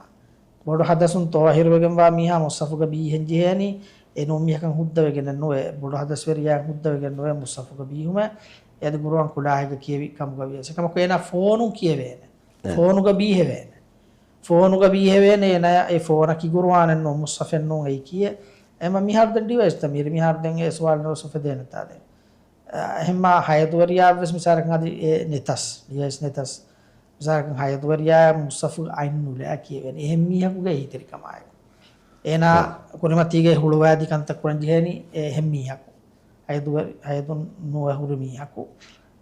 ބޮޑު ޙަދަޘުން ޠާހިރުވެގެން ވާ މީހާ މުޞްޙަފުގަ ބީހެން ޖެހޭނީ، އެނޫން މީހަކަށް ހުއްދަވެގެނެއް ނުވޭ، ބޮޑު ޙަދަޘްވެރިޔާއަށް ހުއްދަވެގެން ނުވޭ މުޞްޙަފުގަ ބީހުމެއް. އެއަދި ގުރުއާން ކުލާހެއްގަ ކިޔެވި ކަމުގަ ވިޔަސް. އެކަމަކު އޭނާ ފޯނުން ކިޔެވޭނެ. އެ. ފޯނުގަ ބީހެވޭނެ. ފޯނުގަ ބީހެވޭނެ އޭނާ އެ ފޯނަކީ ގުރުއާނެއް ނޫން، މުޞްޙަފެއް ނޫން އެއީ ކިޔޭ. އެމަ މިހާރު ދެން ޑިވައިސްތައް މިހިރީ، މިހާރު ދެން އެ ސުވާލު ނުވެސް އުފެދޭނެތާ ދެން. އެހެންމާ ހަޔަދުވެރިޔާ ވެސް މިސާލަކަށް އަދި އެ ނެތަސް، ޑިވައިސް ނެތަސް. މިސާލަކަށް ހަޔަދުވެރިޔާ މުޞްޙަފު އަތް ނުލާ ކިޔެވޭނެ. އެހެން މީހަކުގެ އެހީތެރިކަމާއެކު. އޭނާ ކުރިމަތީގައި ހުޅުވާދީ ކަންތައް ކުރަން ޖެހޭނީ އެ އެހެން މީހަކު. ހަޔަދުވެ-، ހަޔަދުން ނުވެ ހުރި މީހަކު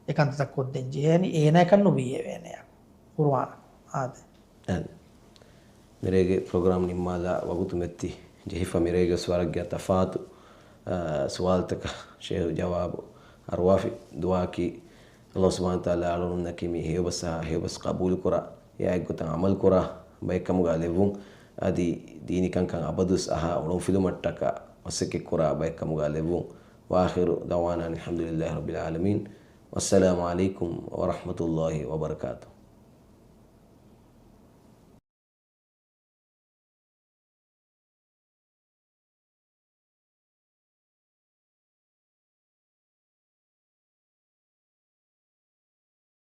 އެ ކަންތައް ކޮށްދޭން ޖެހޭނީ އޭނާއަކަށް ނުބީއެވެނެއަކު. ގުރުއާނަކު. އާދެ. އެ. މިރޭގެ ޕްރޮގްރާމް ނިންމާލާ ވަގުތު މެއްތި ޖެހިފަ މިރޭގެ ވެސް ވަރަށް ގިނަ ތަފާތު، އާ، ސުވާލުތަކަށް ޝޭހު ޖަވާބު އަރުވާފި. ދުޢާއަކީ ﷲ ސުބްޙާނަހޫ ވަތަޢާލާ އަޅުގަނޑުމެންނަކީ މި ހެޔޮބަސް އަހާ ހެޔޮބަސް ޤަބޫލުކުރާ، އެއާއެއްގޮތަށް ޢަމަލުކުރާ ބައެއްކަމުގަ ލެއްވުން. އަދި ދީނީ ކަންކަން އަބަދުވެސް އަހާ އުޅުންފިލުމަށްޓަކާ މަސައްކަތްކުރާ ބައެއްކަމުގަ ލެއްވުން. ވައާޚިރު ދަޢުވާނާ އަނިލްޙަމްދުލިއްލާހި ރައްބިލް ޢާލަމީން. ވައްސަލާމު ޢަލައިކުމް ވަރަޙްމަތުﷲ ވަބަރަކާތުހު.